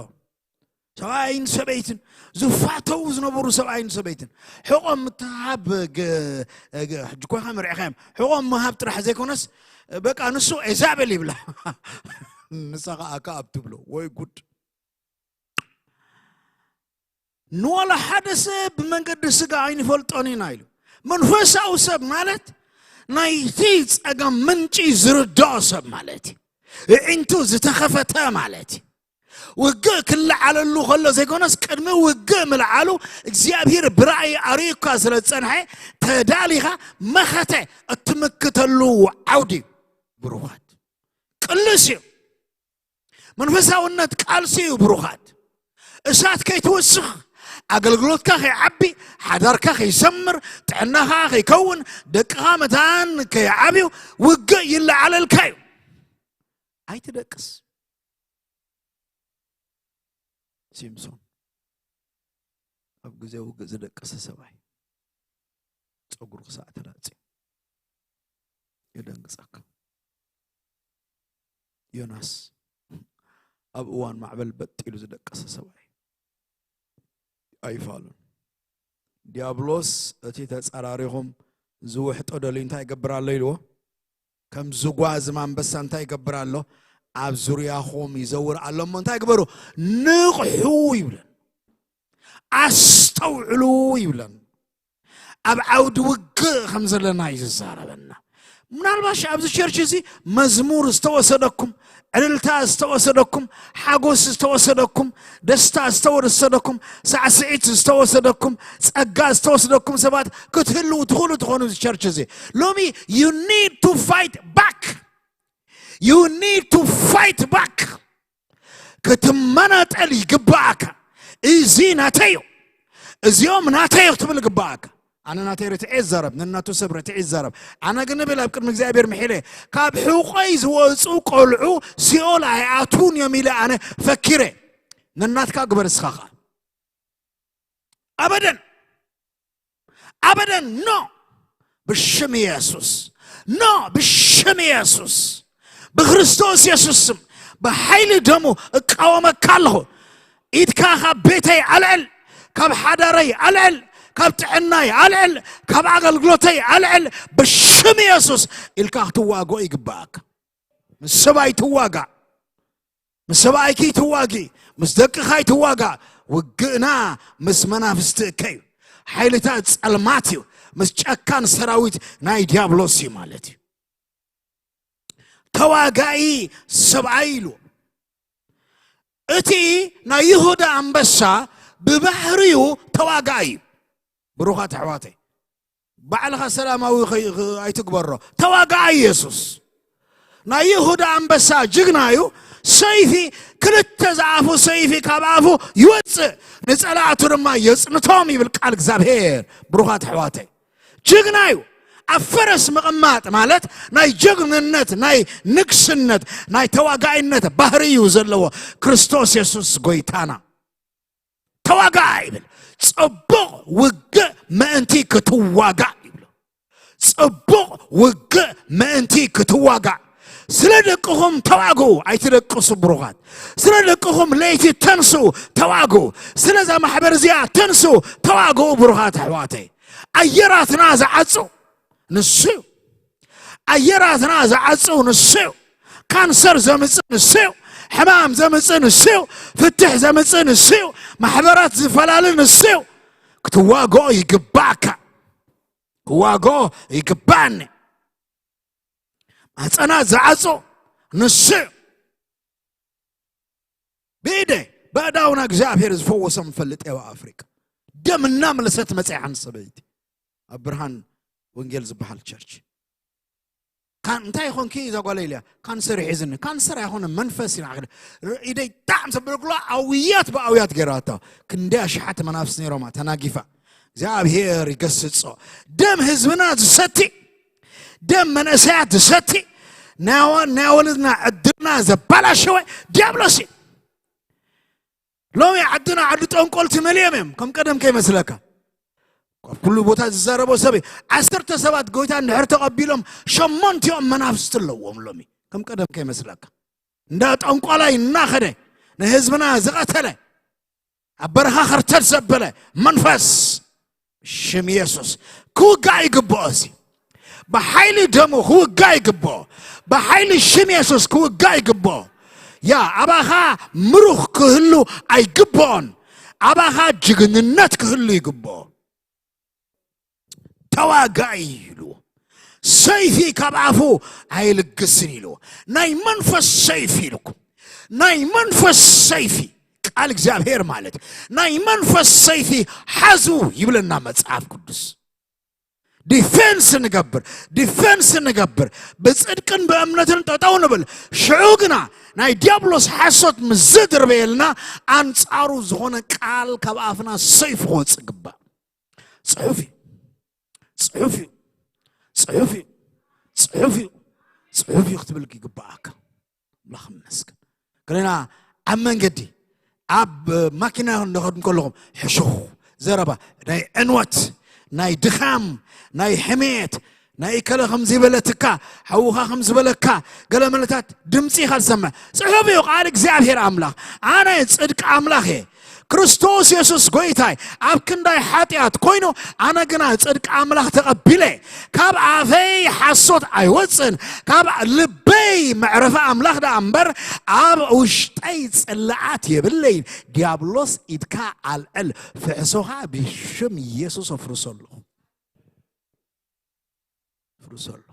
ሰብኣይን ሰበይትን ዝፋተው ዝነበሩ ሰብኣይን ሰበይትን ሕቖም ምትሃብ ግ-፣ ግ-፣ ሕጂ እኮ ከም ርዕኻዮም ሕቖም ምሃብ ጥራሕ ዘይኮነስ በቃ ንሱ ኤዛቤል ይብላ። ንሳ ኸዓ ከኣብ ትብሎ። ወይ ጉድ። ንዋላ ሓደ ሰብ ብመንገዲ ስጋ ኣይንፈልጦን ኢና ኢሉ። መንፈሳዊ ሰብ ማለት ናይቲ ጸገም ምንጪ ዝርድኦ ሰብ ማለት እዩ። እዒንቱ ዝተኸፈተ ማለት እዩ። ውግእ ክለዓለሉ ከሎ ዘይኮነስ ቅድሚ ውግእ ምልዓሉ እግዚኣብሔር ብራእይ ኣርእዩካ ስለ ዝጸንሐ ተዳሊኻ መኸተ እትምክተሉ ዓውዲ እዩ። ብሩኻት ቅልስ እዩ። መንፈሳውነት ቃልሲ እዩ ብሩኻት። እሳት ከይትውስኽ፣ ኣገልግሎትካ ከይዓቢ፣ ሓዳርካ ከይሰምር፣ ጥዕናኻ ከይከውን፣ ደቅኻ መታን ከይዓብዩ ውግእ ይለዓለልካ እዩ። ኣይትደቅስ። ሲምሶን ኣብ ግዜ ውግእ ዝደቀሰ ሰብኣይ ጸጉሩ ክሳዕ ተላጽዩ። የደንግጸካ። ዮናስ ኣብ እዋን ማዕበል በጥ ኢሉ ዝደቀሰ ሰብኣይ ኣይፋሉን። ዲያብሎስ እቲ ተጻራሪኹም ዝውሕጦ ደልዩ እንታይ ይገብር ኣሎ ኢልዎ? ከም ዝጓዝም ኣንበሳ እንታይ ይገብር ኣሎ? ኣብ ዙርያኹም ይዘውር ኣሎ እሞ እንታይ ግበሩ? ንቕሑ ይብለን። ኣስተውዕሉ ይብለን። ኣብ ዓውዲ ውግእ ከም ዘለና እዩ ዝዛረበና። ምናልባሽ ኣብዚ ቸርች እዚ መዝሙር ዝተወሰደኩም፣ ዕልልታ ዝተወሰደኩም፣ ሓጎስ ዝተወሰደኩም፣ ደስታ ዝተወሰደኩም፣ ሳዕስዒት ዝተወሰደኩም፣ ጸጋ ዝተወሰደኩም ሰባት ክትህልዉ ትኽእሉ ትኾኑ። እዚ ቸርች እዚ ሎሚ you need to fight back. You need to fight back. ክትመናጠል ይግባኣካ። እዚ ናተይ እዩ። እዚኦም ናተይ ክትብል ግባኣካ። ኣነ ናተይ ርትዒ ይዛረብ፣ ንናቱ ሰብ ርትዒ ይዛረብ። ኣነ ግን ብል ኣብ ቅድሚ እግዚኣብሔር ምሒለ፣ ካብ ሕቆይ ዝወፁ ቆልዑ ሲኦል ኣይኣትዉን እዮም ኢለ ኣነ ፈኪረ። ንናትካ ግበር እስኻ ኸዓ። ኣበደን ኣበደን ኖ። ብሽም ኢየሱስ ኖ። ብሽም ኢየሱስ፣ ብክርስቶስ ኢየሱስ ስም፣ ብሓይሊ ደሙ እቃወመካ ኣለኹ። ኢድካ ካብ ቤተይ ኣልዕል፣ ካብ ሓዳረይ ኣልዕል፣ ካብ ጥዕናይ ኣልዕል፣ ካብ ኣገልግሎተይ ኣልዕል። ብሽም ኢየሱስ ኢልካ ክትዋግኦ ይግባኣካ። ምስ ሰብኣይ ትዋጋእ፣ ምስ ሰብኣይኪ ትዋጊ፣ ምስ ደቅኻ ይትዋጋ። ውግእና ምስ መናፍስቲ እከ እዩ። ሓይልታት ጸልማት እዩ። ምስ ጨካን ሰራዊት ናይ ዲያብሎስ እዩ ማለት እዩ። ተዋጋኢ ሰብኣይ ኢሉ። እቲ ናይ ይሁዳ ኣንበሳ ብባህሪኡ ተዋጋኢ እዩ። ብሩኻት ኣሕዋተይ፣ ባዕልኻ ሰላማዊ ኸይ- ኸ- ኣይትግበሮ። ተዋጋኢ ኢየሱስ። ናይ ይሁዳ ኣንበሳ ጅግና እዩ። ሰይፊ፣ ክልተ ዝኣፉ ሰይፊ ካብ ኣፉ ይወፅእ፣ ንጸላእቱ ድማ የጽንቶም ይብል ቃል እግዚኣብሔር። ብሩኻት ኣሕዋተይ፣ ጅግና እዩ። ኣብ ፈረስ ምቕማጥ ማለት ናይ ጀግንነት፣ ናይ ንግስነት፣ ናይ ተዋጋኢነት ባህሪ እዩ ዘለዎ። ክርስቶስ የሱስ ጎይታና። ተዋጋእ ይብል። ጽቡቕ ውግእ ምእንቲ ክትዋጋእ ይብሎ። ጽቡቕ ውግእ ምእንቲ ክትዋጋእ። ስለ ደቅኹም ተዋግኡ፣ ኣይትደቅሱ ብሩኻት። ስለ ደቅኹም ለይቲ ተንስኡ፣ ተዋግኡ። ስለዛ ማሕበር እዚኣ ተንስኡ፣ ተዋግኡ ብሩኻት ኣሕዋተይ። ኣየራትና ዝዓጹ ንሱ እዩ። ኣየራትና ዝዓጽው ንሱ እዩ። ካንሰር ዘምጽእ ንሱ እዩ። ሕማም ዘምጽእ ንሱ እዩ። ፍትሕ ዘምጽእ ንሱ እዩ። ማሕበራት ዝፈላሊ ንሱ እዩ። ክትዋግኦ ይግባእካ። ክዋግኦ ይግባእኒ። ማህፀናት ዝዓጾ ንሱ እዩ። ብኢደ ባእዳውና እግዚኣብሔር ዝፈወሶም ንፈልጥ እየ ኣብ ኣፍሪቃ። ደም እናመለሰት መፅያ ሓንቲ ሰበይቲ ኣብ ብርሃን ወንጌል ዝበሃል ቸርች። ካን እንታይ ይኾንኪ እዛ ጓለይ ኢልያ? ካንሰር ይሒዝኒ። ካንሰር ኣይኮነ መንፈስ ኢና ክደ ኢደይ ጣዕም ተብልግሎ ኣውያት ብኣውያት ገይራታ። ክንደይ ኣሽሓት መናፍስ ነይሮማ ተናጊፋ። እግዚኣብሔር ይገስጾ። ደም ህዝብና ዝሰቲ፣ ደም መንእሰያት ዝሰቲ፣ ናይ ወ- ናይ ወለድና ዕድልና ዘባላሸወ ዲያብሎስ እዩ። ሎሚ ዓድና ዓዲ ጠንቆልቲ መሊኦም እዮም። ከም ቀደም ከይመስለካ። ካብ ኩሉ ቦታ ዝዛረቦ ሰብ እዩ። ዓሰርተ ሰባት ጎይታ እንድሕር ተቐቢሎም ሸሞንቲኦም መናፍስቲ ኣለዎም ሎሚ። ከም ቀደም ከይመስለካ። እንዳ ጠንቋላይ እናኸደ ንህዝብና ዝቐተለ ኣብ በረኻ ከርተት ዘበለ መንፈስ ሽም ኢየሱስ ክውጋእ ይግብኦ። እዚ ብሓይሊ ደሙ ክውጋእ ይግብኦ። ብሓይሊ ሽም ኢየሱስ ክውጋእ ይግብኦ። ያ ኣባኻ ምሩኽ ክህሉ ኣይግብኦን። ኣባኻ ጅግንነት ክህሉ ይግብኦ። ተዋጋኢ ኢሉ ሰይፊ ካብ ኣፉ ኣይልግስን ኢሉ ናይ መንፈስ ሰይፊ ኢልኩ ናይ መንፈስ ሰይፊ ቃል እግዚኣብሔር ማለት ናይ መንፈስ ሰይፊ ሓዙ ይብለና መጽሓፍ ቅዱስ። ዲፌንስ ንገብር ዲፌንስ ንገብር ብጽድቅን ብእምነትን ጠጠው ንብል። ሽዑ ግና ናይ ዲያብሎስ ሓሶት ምስ ዝድርበየልና ኣንጻሩ ዝኾነ ቃል ካብ ኣፍና ሰይፍ ክወጽእ ግባእ። ጽሑፍ እዩ ጽሑፍ እዩ ጽሑፍ እዩ ጽሑፍ እዩ ጽሑፍ እዩ ክትብል ይግባኣካ። ኣምላኽ ይመስገን። ገለና ኣብ መንገዲ ኣብ ማኪና እንደኸዱ ከለኹም ሕሹኽ ዘረባ ናይ ዕንወት ናይ ድኻም ናይ ሕሜት ናይ ከለ ከም ዝበለትካ ሓውኻ ከም ዝበለካ ገለ መለታት ድምፂ ኢኻ ዝሰምዕ። ጽሑፍ እዩ ቃል እግዚኣብሔር ኣምላኽ። ኣነ ጽድቂ ኣምላኽ እየ። ክርስቶስ የሱስ ጎይታይ ኣብ ክንዳይ ሓጢኣት ኮይኑ ኣነ ግና ጽድቂ ኣምላኽ ተቐቢለ ካብ ኣፈይ ሓሶት ኣይወፅን ካብ ልበይ መዕረፊ ኣምላኽ ደኣ እምበር ኣብ ውሽጠይ ጽላኣት የብለይን። ዲያብሎስ ኢድካ ኣልዕል ፍሕሶኻ ብሽም ኢየሱስ ኣፍርሶ ኣለኹ። ኣፍርሶ ኣለኹ።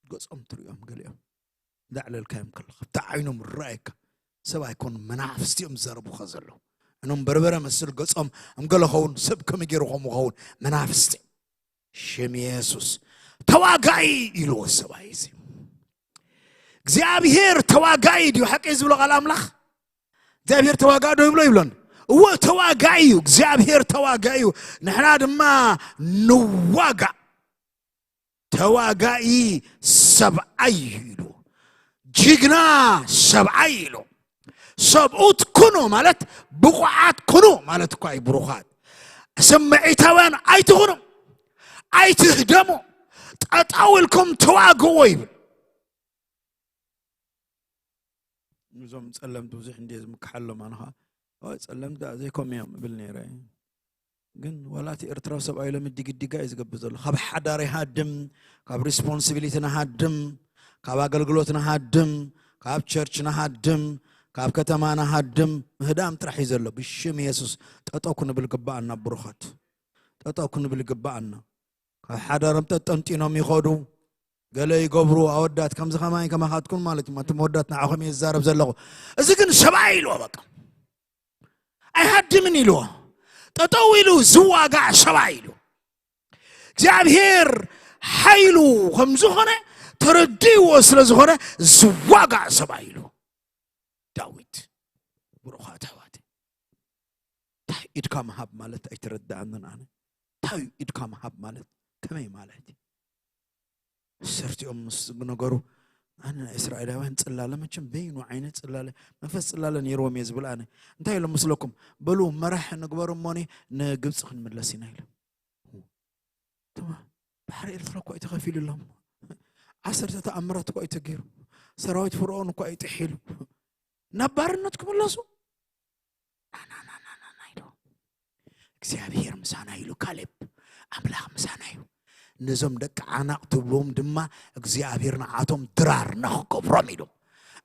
ገጾም ትርእዮም ገሊኦም እንዳዕለልካዮም ከለኻ ብታ ዓይኖም ረኣየካ ሰብ ኣይኮኑ መናፍስቲ እዮም ዝዛረቡኻ ዘለዉ። እኖም በርበረ መስል ገጾም እምገለ ኸውን ሰብ ከመይ ገይሩ ከምኡ ኸውን መናፍስቲ ሽም የሱስ ተዋጋኢ ኢልዎ ሰብኣይ እዚ እግዚኣብሔር ተዋጋኢ ድዩ ሓቂ ዝብሎ ቃል ኣምላኽ እግዚኣብሔር ተዋጋኢ ዶ ይብሎ ይብሎን እወ፣ ተዋጋኢ እዩ እግዚኣብሔር፣ ተዋጋኢ እዩ። ንሕና ድማ ንዋጋእ። ተዋጋኢ ሰብኣይ እዩ ኢሉ። ጅግና ሰብኣይ ኢሉ። ሰብኡት ኩኑ ማለት ብቑዓት ኩኑ ማለት እኳ እዩ። ብሩኻት፣ ስምዒታውያን ኣይትኹኑ፣ ኣይትህደሙ፣ ጠጠው ኢልኩም ተዋግዎ ይብል። እዞም ጸለምቲ ብዙሕ እንድየ ዝምክሓሎም ኣነ ኸዓ። ኦይ፣ ጸለምቲ ደኣ ዘይኮም እዮም እብል ነይረ። ግን ዋላ እቲ ኤርትራዊ ሰብኣይ ሎሚ ዲግዲጋ እዩ ዝገብር ዘሎ። ካብ ሓዳር ይሃድም፣ ካብ ሪስፖንሲቢሊቲ ንሃድም፣ ካብ ኣገልግሎት ንሃድም፣ ካብ ቸርች ንሃድም፣ ካብ ከተማ ንሃድም። ምህዳም ጥራሕ እዩ ዘሎ። ብሽም የሱስ ጠጠው ክንብል ግባኣና ብሩኻት። ጠጠው ክንብል ግባኣና። ካብ ሓዳሮም ጠጠንጢኖም ይኸዱ። ገለ ይገብሩ ኣወዳት ከምዚ ከማይ ከማኻትኩም ማለት እዩ። እቶም ኣወዳት ንዓኹም እየ ዝዛረብ ዘለኹ። እዚ ግን ሰብኣይ ኢልዎ በቃ። ኣይሃድምን ኢልዎ። ጠጠው ኢሉ ዝዋጋእ ሰብኣይ ኢሉ። እግዚኣብሔር ሓይሉ ከም ዝኾነ ተረዲእዎ ስለ ዝኾነ ዝዋጋእ ሰብኣይ ኢሉ። ዳዊት ብሩኻት ኣሕዋት፣ እንታይ ኢድካ ምሃብ ማለት ኣይተረድኣንን ኣነ። እንታይ ኢድካ ምሃብ ማለት ከመይ ማለት እዩ? ሰርቲኦም ምስ ነገሩ ኣነ ናይ እስራኤላውያን ጽላለ መቸም በይኑ ዓይነት ጽላለ መንፈስ ጽላለ ነይርዎም እየ ዝብል ኣነ። እንታይ ኢሎም ምስለኩም? በሉ መራሕ ንግበሩ እሞኒ ንግብፂ ክንምለስ ኢና ኢሎም። ትማ ባሕሪ ኤርትራ እኳ እዩ ተኸፊሉሎም። ዓሰርተ ተኣምራት እኳ እዩ ተገይሩ። ሰራዊት ፍርኦን እኳ እዩ ጥሒሉ። ናብ ባርነት ክምለሱ ናናናናና ኢሉ። እግዚኣብሔር ምሳና ኢሉ ካሌብ ኣምላኽ ምሳና እዩ። ነዞም ደቂ ዓናቕ ትብልዎም ድማ እግዚኣብሔር ንዓቶም ድራር ንኽገብሮም ኢሉ።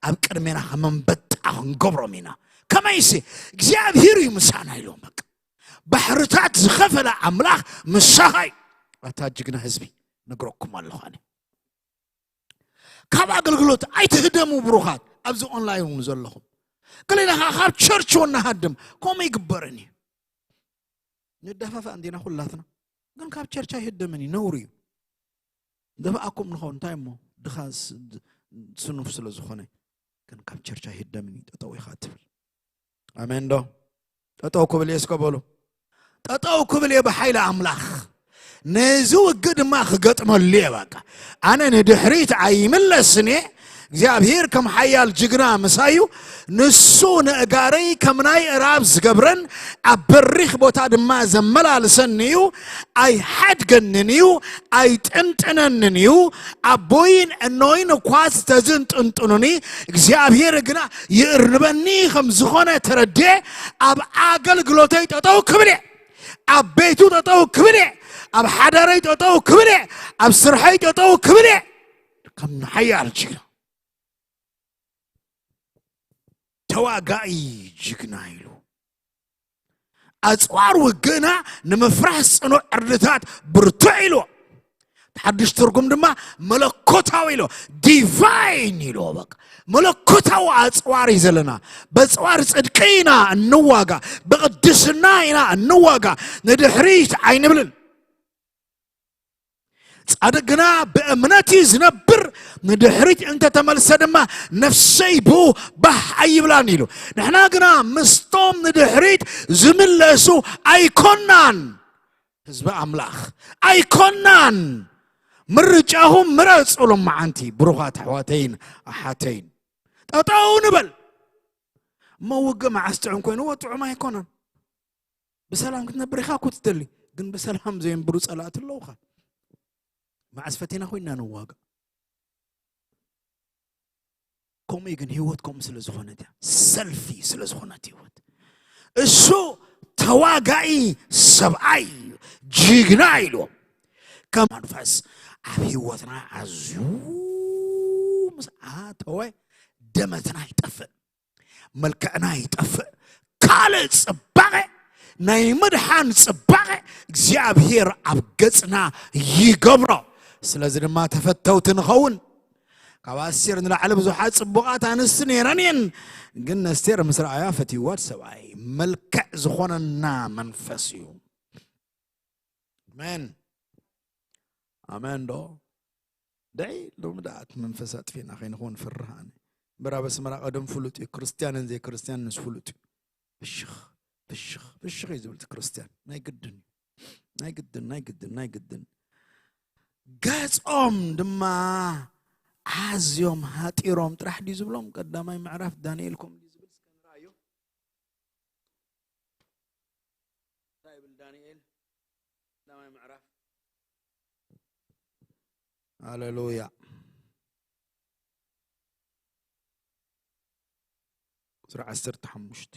ኣብ ቅድሜና ከም ኣንበጣ ክንገብሮም ኢና። ከመይሲ እግዚኣብሔር እዩ ምሳና ኢልዎም። በቃ ባሕርታት ዝኸፈለ ኣምላኽ ምሳኻ እዩ። ኣታ ጅግና ህዝቢ ነግረኩም ኣለኹ ኣነ። ካብ ኣገልግሎት ኣይትህደሙ ብሩኻት። ኣብዚ ኦንላይን እውን ዘለኹም ገሌና ከዓ ካብ ቸርች እውን ንሃድም። ከምኡ ይግበርን እዩ። ንዳፋፋ እንዲና ኩላትና። ግን ካብ ቸርች ኣይህደምን እዩ፣ ነውሪ እዩ። ደፋኣኩም ንኸውን እንታይ እሞ ድኻ ስ- ስኑፍ ስለ ዝኾነ። ግን ካብ ቸርች ኣይህደምን እዩ፣ ጠጠው ኢኻ ትብል። ኣሜን ዶ? ጠጠው ክብል እየ እስከ በሉ። ጠጠው ክብል እየ ብሓይሊ ኣምላኽ። ነዚ ውግእ ድማ ክገጥመሉ እየ። በቃ ኣነ ንድሕሪት ኣይምለስን እየ። እግዚኣብሔር ከም ሓያል ጅግና ምሳዩ። ንሱ ንእጋረይ ከም ናይ እራብ ዝገብረን ኣብ በሪኽ ቦታ ድማ ዘመላልሰኒ እዩ። ኣይሓድገንን እዩ፣ ኣይጥንጥነንን እዩ። ኣቦይን እኖይን እኳ ዝተዝንጥንጥኑኒ እግዚኣብሔር ግና ይእርንበኒ ከም ዝኾነ ተረድኤ። ኣብ ኣገልግሎተይ ጠጠው ክብል እየ። ኣብ ቤቱ ጠጠው ክብል እየ። ኣብ ሓዳረይ ጠጠው ክብል እየ። ኣብ ስርሐይ ጠጠው ክብል እየ። ከም ሓያል ጅግና፣ ተዋጋኢ ጅግና ኢሉ። ኣጽዋር ውግእና ንምፍራስ ጽኑዕ ዕርድታት ብርቱዕ ኢሉ። ሓድሽ ትርጉም ድማ መለኮታዊ ኢሎ፣ ዲቫይን ኢሎ። በቃ መለኮታዊ ኣጽዋር እዩ ዘለና። በጽዋር ጽድቂ ኢና እንዋጋ፣ ብቅድስና ኢና እንዋጋ። ንድሕሪት ኣይንብልን። ጻድቅ ግና ብእምነት እዩ ዝነብር፣ ንድሕሪት እንተተመልሰ ድማ ነፍሰይ ብኡ ባህ ኣይብላን ኢሉ። ንሕና ግና ምስቶም ንድሕሪት ዝምለሱ ኣይኮናን። ህዝቢ ኣምላኽ ኣይኮናን። ምርጫኹም ምረጹ። ሎማዓንቲ ብሩኻት ኣሕዋተይን ኣሓተይን፣ ጠጠው ንበል። እሞ ውግእ መዓስ ጥዑም ኮይኑ? እወ ጥዑም ኣይኮነን። ብሰላም ክትነብር ኢኻ እኮ ትደሊ፣ ግን ብሰላም ዘየንብሩ ጸላእቲ ኣለውኻ። መዓስ ፈቲና ኮይና ንዋጋ? ከምኡ እዩ። ግን ህይወት ከምኡ ስለ ዝኾነት እያ፣ ሰልፊ ስለ ዝኾነት ህይወት። እሱ ተዋጋኢ ሰብኣይ እዩ፣ ጅግና ኢልዎም። ከም መንፈስ ኣብ ህይወትና ኣዝዩ ምስ ኣተወ ደመትና ይጠፍእ፣ መልክዕና ይጠፍእ። ካልእ ጽባቐ፣ ናይ ምድሓን ጽባቐ እግዚኣብሔር ኣብ ገጽና ይገብሮ። ስለዚ ድማ ተፈተውቲ ንኸውን። ካብ ኣስቴር ንላዕሊ ብዙሓት ጽቡቓት ኣንስቲ ነይረን እየን፣ ግን ነስቴር ምስ ረኣያ ፈትይዋ ሰብኣይ። መልክዕ ዝኾነና መንፈስ እዩ። ኣሜን። ኣሜን ዶ? ደይ ሎሚ ደኣ እቲ መንፈስ ኣጥፊእና ከይንኸውን ፍርህ ኣነ። እምበር ኣብ ኣስመራ ቀደም ፍሉጥ እዩ፣ ክርስትያንን ዘይክርስትያንን ምስ ፍሉጥ እዩ። ፍሽኽ ፍሽኽ ፍሽኽ እዩ ዝብል እቲ ክርስትያን። ናይ ግድን እዩ። ናይ ግድን ናይ ግድን ናይ ግድን። ገጾም ድማ ኣዝዮም ሃጢሮም ጥራሕ ድዩ ዝብሎም? ቀዳማይ ምዕራፍ ዳንኤል ከምኡ ድዩ ዝብል? እስከ ንርኣዮ። እንታይ ይብል ዳንኤል ቀዳማይ ምዕራፍ? ሃሌሉያ። ቁጽሪ ዓሰርተ ሓሙሽተ።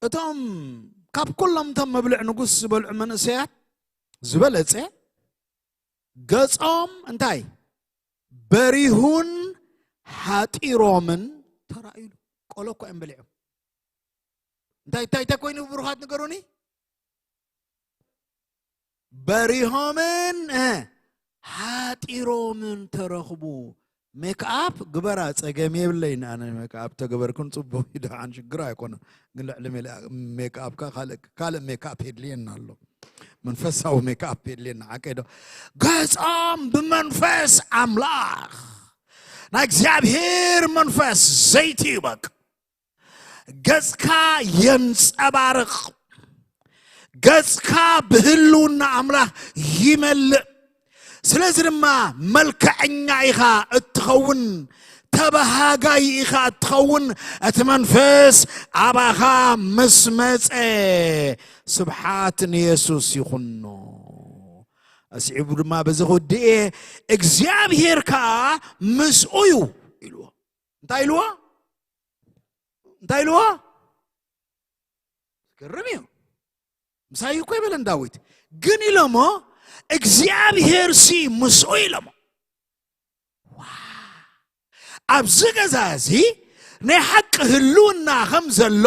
እቶም ካብ ኩሎም እቶም መብልዕ ንጉስ ዝበልዑ መንእሰያት ዝበለጸ ገጾም እንታይ በሪሁን ሓጢሮምን ተራእዩሉ። ቆሎ እኮ እዮም በሊዖም። እንታይ እንታይ እንታይ ኮይኑ ብሩኻት ንገሩኒ? በሪሆምን እ፣ ሓጢሮምን ተረኽቡ። ሜክኣፕ ግበራ፣ ጸገም የብለይን ኣነ። ሜክኣፕ ተገበርክን ጽቡቕ እዩ፣ ደሓን ሽግር ኣይኮነን። ግን ልዕሊ ሜላ- ሜክኣፕካ ካልእ ካልእ ሜክኣፕ የድልየና ኣሎ። መንፈሳዊ ሜክኣፕ የድልየና። ሓቀይ ዶ? ገጾም ብመንፈስ ኣምላኽ፣ ናይ እግዚኣብሔር መንፈስ ዘይቲ እዩ። በቃ ገጽካ የንጸባርቕ። ገጽካ ብህልውና ኣምላኽ ይመልእ። ስለዚ ድማ መልክዐኛ ኢኻ እትኸውን፣ ተበሃጋይ ኢኻ እትኸውን፣ እቲ መንፈስ ኣባኻ ምስ መጸ። ስብሓት ንየሱስ ይኹኖ። ኣስዒቡ ድማ በዚ ክውድእ እየ፣ እግዚኣብሔር ከኣ ምስኡ እዩ ኢልዎ። እንታይ ኢልዎ? እንታይ ኢልዎ? ገርም እዩ። ምሳይ እኮ ይበለን ዳዊት። ግን ኢሎሞ እግዚኣብሔር ሲ ምስኡ ኢሎሞ። ዋ! ኣብዚ ገዛ እዚ ናይ ሓቂ ህልውና ከም ዘሎ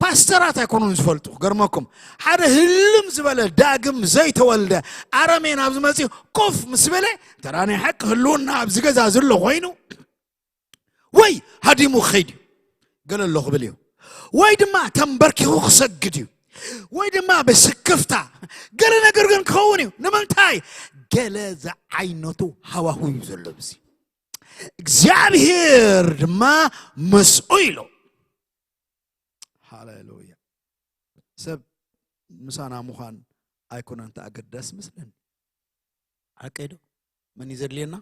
ፓስተራት ኣይኮኑን ዝፈልጡ። ክገርመኩም፣ ሓደ ህልም ዝበለ ዳግም ዘይተወልደ ኣረሜን ኣብዚ መፅኡ ኮፍ ምስ በለ፣ እንተ ናይ ሓቂ ህልውና ኣብዚ ገዛ ዘሎ ኮይኑ፣ ወይ ሃዲሙ ክኸይድ እዩ፣ ገለ ኣሎ ክብል እዩ፣ ወይ ድማ ተንበርኪኹ ክሰግድ እዩ፣ ወይ ድማ ብስክፍታ ገለ ነገር ግን ክኸውን እዩ። ንምንታይ? ገለ ዝዓይነቱ ሃዋሁ እዩ ዘሎ። ብዚ እግዚኣብሔር ድማ ምስኡ ኢሎ። ሃሌሉያ። ሰብ ምሳና ምዃን ኣይኮነን ተኣገዳሲ መስለኒ። ሓቀይ ዶ? መን እዩ ዘድልየና?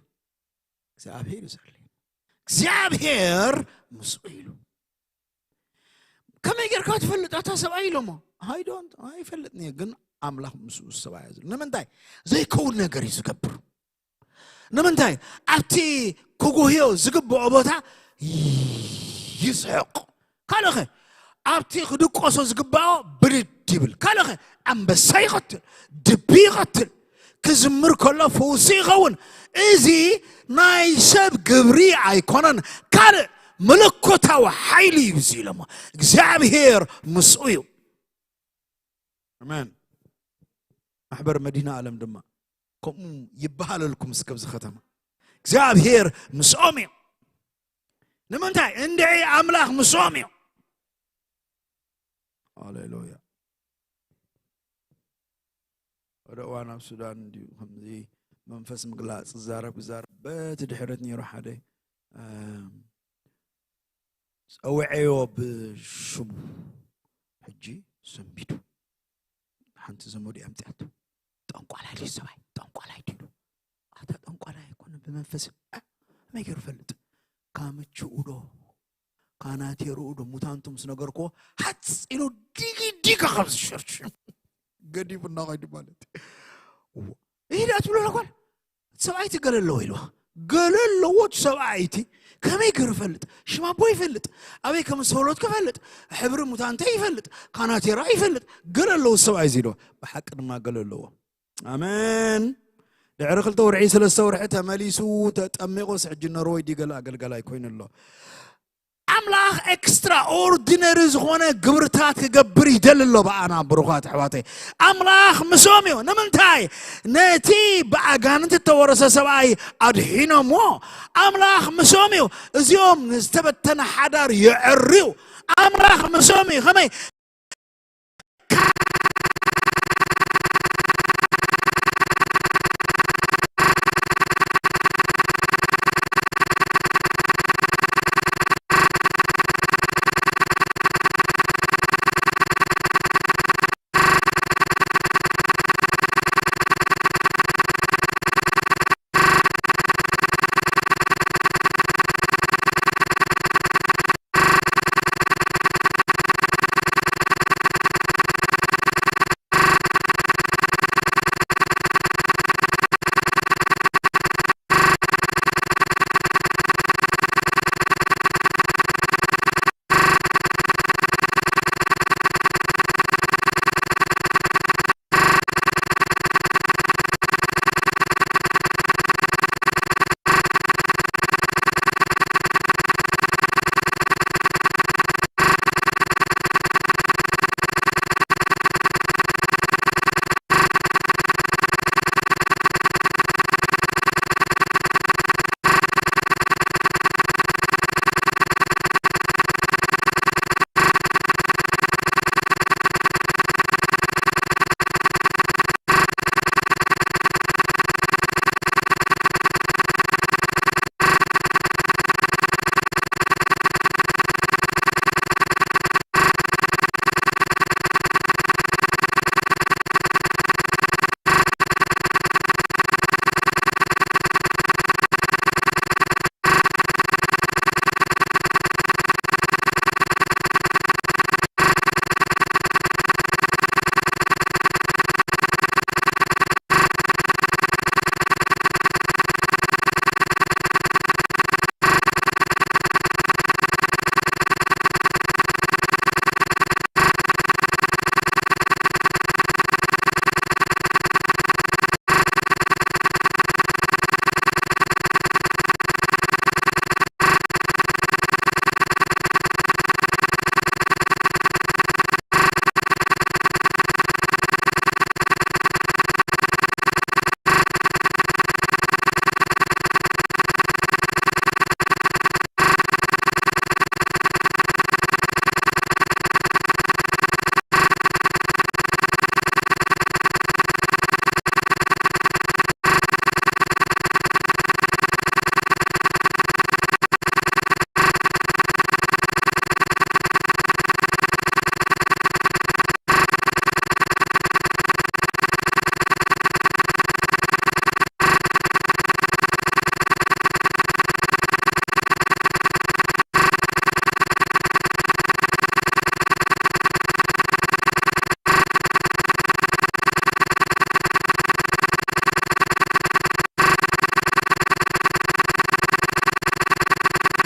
እግዚኣብሔር እዩ ዘድልየና። እግዚኣብሔር ምስኡ ኢሉ። ከመይ ጌርካ ትፈልጥ? ኣታ ሰብኣይ ኢሎሞ። I don't፣ ኣይፈልጥን እየ፣ ግን ኣምላኽ ምስኡ ሰብኣይ እዩ ዝብል። ንምንታይ? ዘይከውን ነገር እዩ ዝገብር። ንምንታይ? ኣብቲ ክጉህዮ ዝግብኦ ቦታ ይስሕቕ። ካልእ ኸ? ኣብቲ ክድቆሶ ዝግባኦ ብድድ ይብል። ካልእ ኸ? ኣንበሳ ይቐትል፣ ድቢ ይቐትል። ክዝምር ከሎ ፈውሲ ይኸውን። እዚ ናይ ሰብ ግብሪ ኣይኮነን፣ ካልእ መለኮታዊ ሓይሊ እዩ። እዚ ኢሎሞ እግዚኣብሔር ምስኡ እዩ። ኣሜን። ማሕበር መዲና ዓለም ድማ ከምኡ ይበሃለልኩም እስከ ኣብዚ ከተማ። እግዚኣብሔር ምስኦም እዩ። ንምንታይ? እንድዒ ኣምላኽ ምስኦም እዩ። ሃሌሉያ። ወደ እዋን ኣብ ሱዳን እንዲሁ ከምዚ መንፈስ ምግላጽ ዝዛረብ ክዛረብ በቲ ድሕረት ነይሩ ሓደ፣ እም፣ ጸውዐዮ ብሽሙ። ሕጂ ሰንቢዱ። ሓንቲ ዘመዱ እያ ኣምጺኣቶ። ጠንቋላይ ድዩ ሰብኣይ? ጠንቋላይ ድዩ? ኣታ ጠንቋላይ ኣይኮነ ብመንፈስ። እ? ከመይ ገይሩ ፈልጥ? ካምችኡ ዶ? ካናቴርኡ ዶ? ሙታንቱ ምስ ነገርክዎ፣ ሃጽ ኢሉ ዲጊ ዲጋ ካብ ዝሸርሽ። ገዲፉ እናኸይዱ ማለት እዩ። እዋ። ይሄዳ ትብሎ ለኳል። ሰብኣይቲ ገለ ኣለዎ ኢልዋ። ገለ ኣለዎ እቲ ሰብኣይቲ። ከመይ ገይሩ ይፈልጥ? ሽም ኣቦ ይፈልጥ። ኣበይ ከም ዝተወለድኩ ይፈልጥ። ሕብሪ ሙታንተ ይፈልጥ። ካናቴራ ይፈልጥ። ገለ ኣለዎ ሰብኣይ እዚ ኢልዋ። ብሓቂ ድማ ገለ ኣለዎ። ኣሜን። ድሕሪ ክልተ ወርሒ፣ ሰለስተ ወርሒ ተመሊሱ ተጠሚቑስ ሕጂ ኖርወይ ድዩ ገለ ኣገልጋላይ ኮይኑ ኣሎ። ኣምላኽ ኤክስትራኦርዲነሪ ዝኾነ ግብርታት ክገብር ይደሊ ኣሎ ብኣና። ብሩኻት ኣሕዋተይ፣ ኣምላኽ ምስኦም እዩ። ንምንታይ? ነቲ ብኣጋንንት እተወረሰ ሰብኣይ ኣድሒኖምዎ። ኣምላኽ ምስኦም እዩ። እዚኦም ንዝተበተነ ሓዳር የዕርዩ። ኣምላኽ ምስኦም እዩ። ከመይ?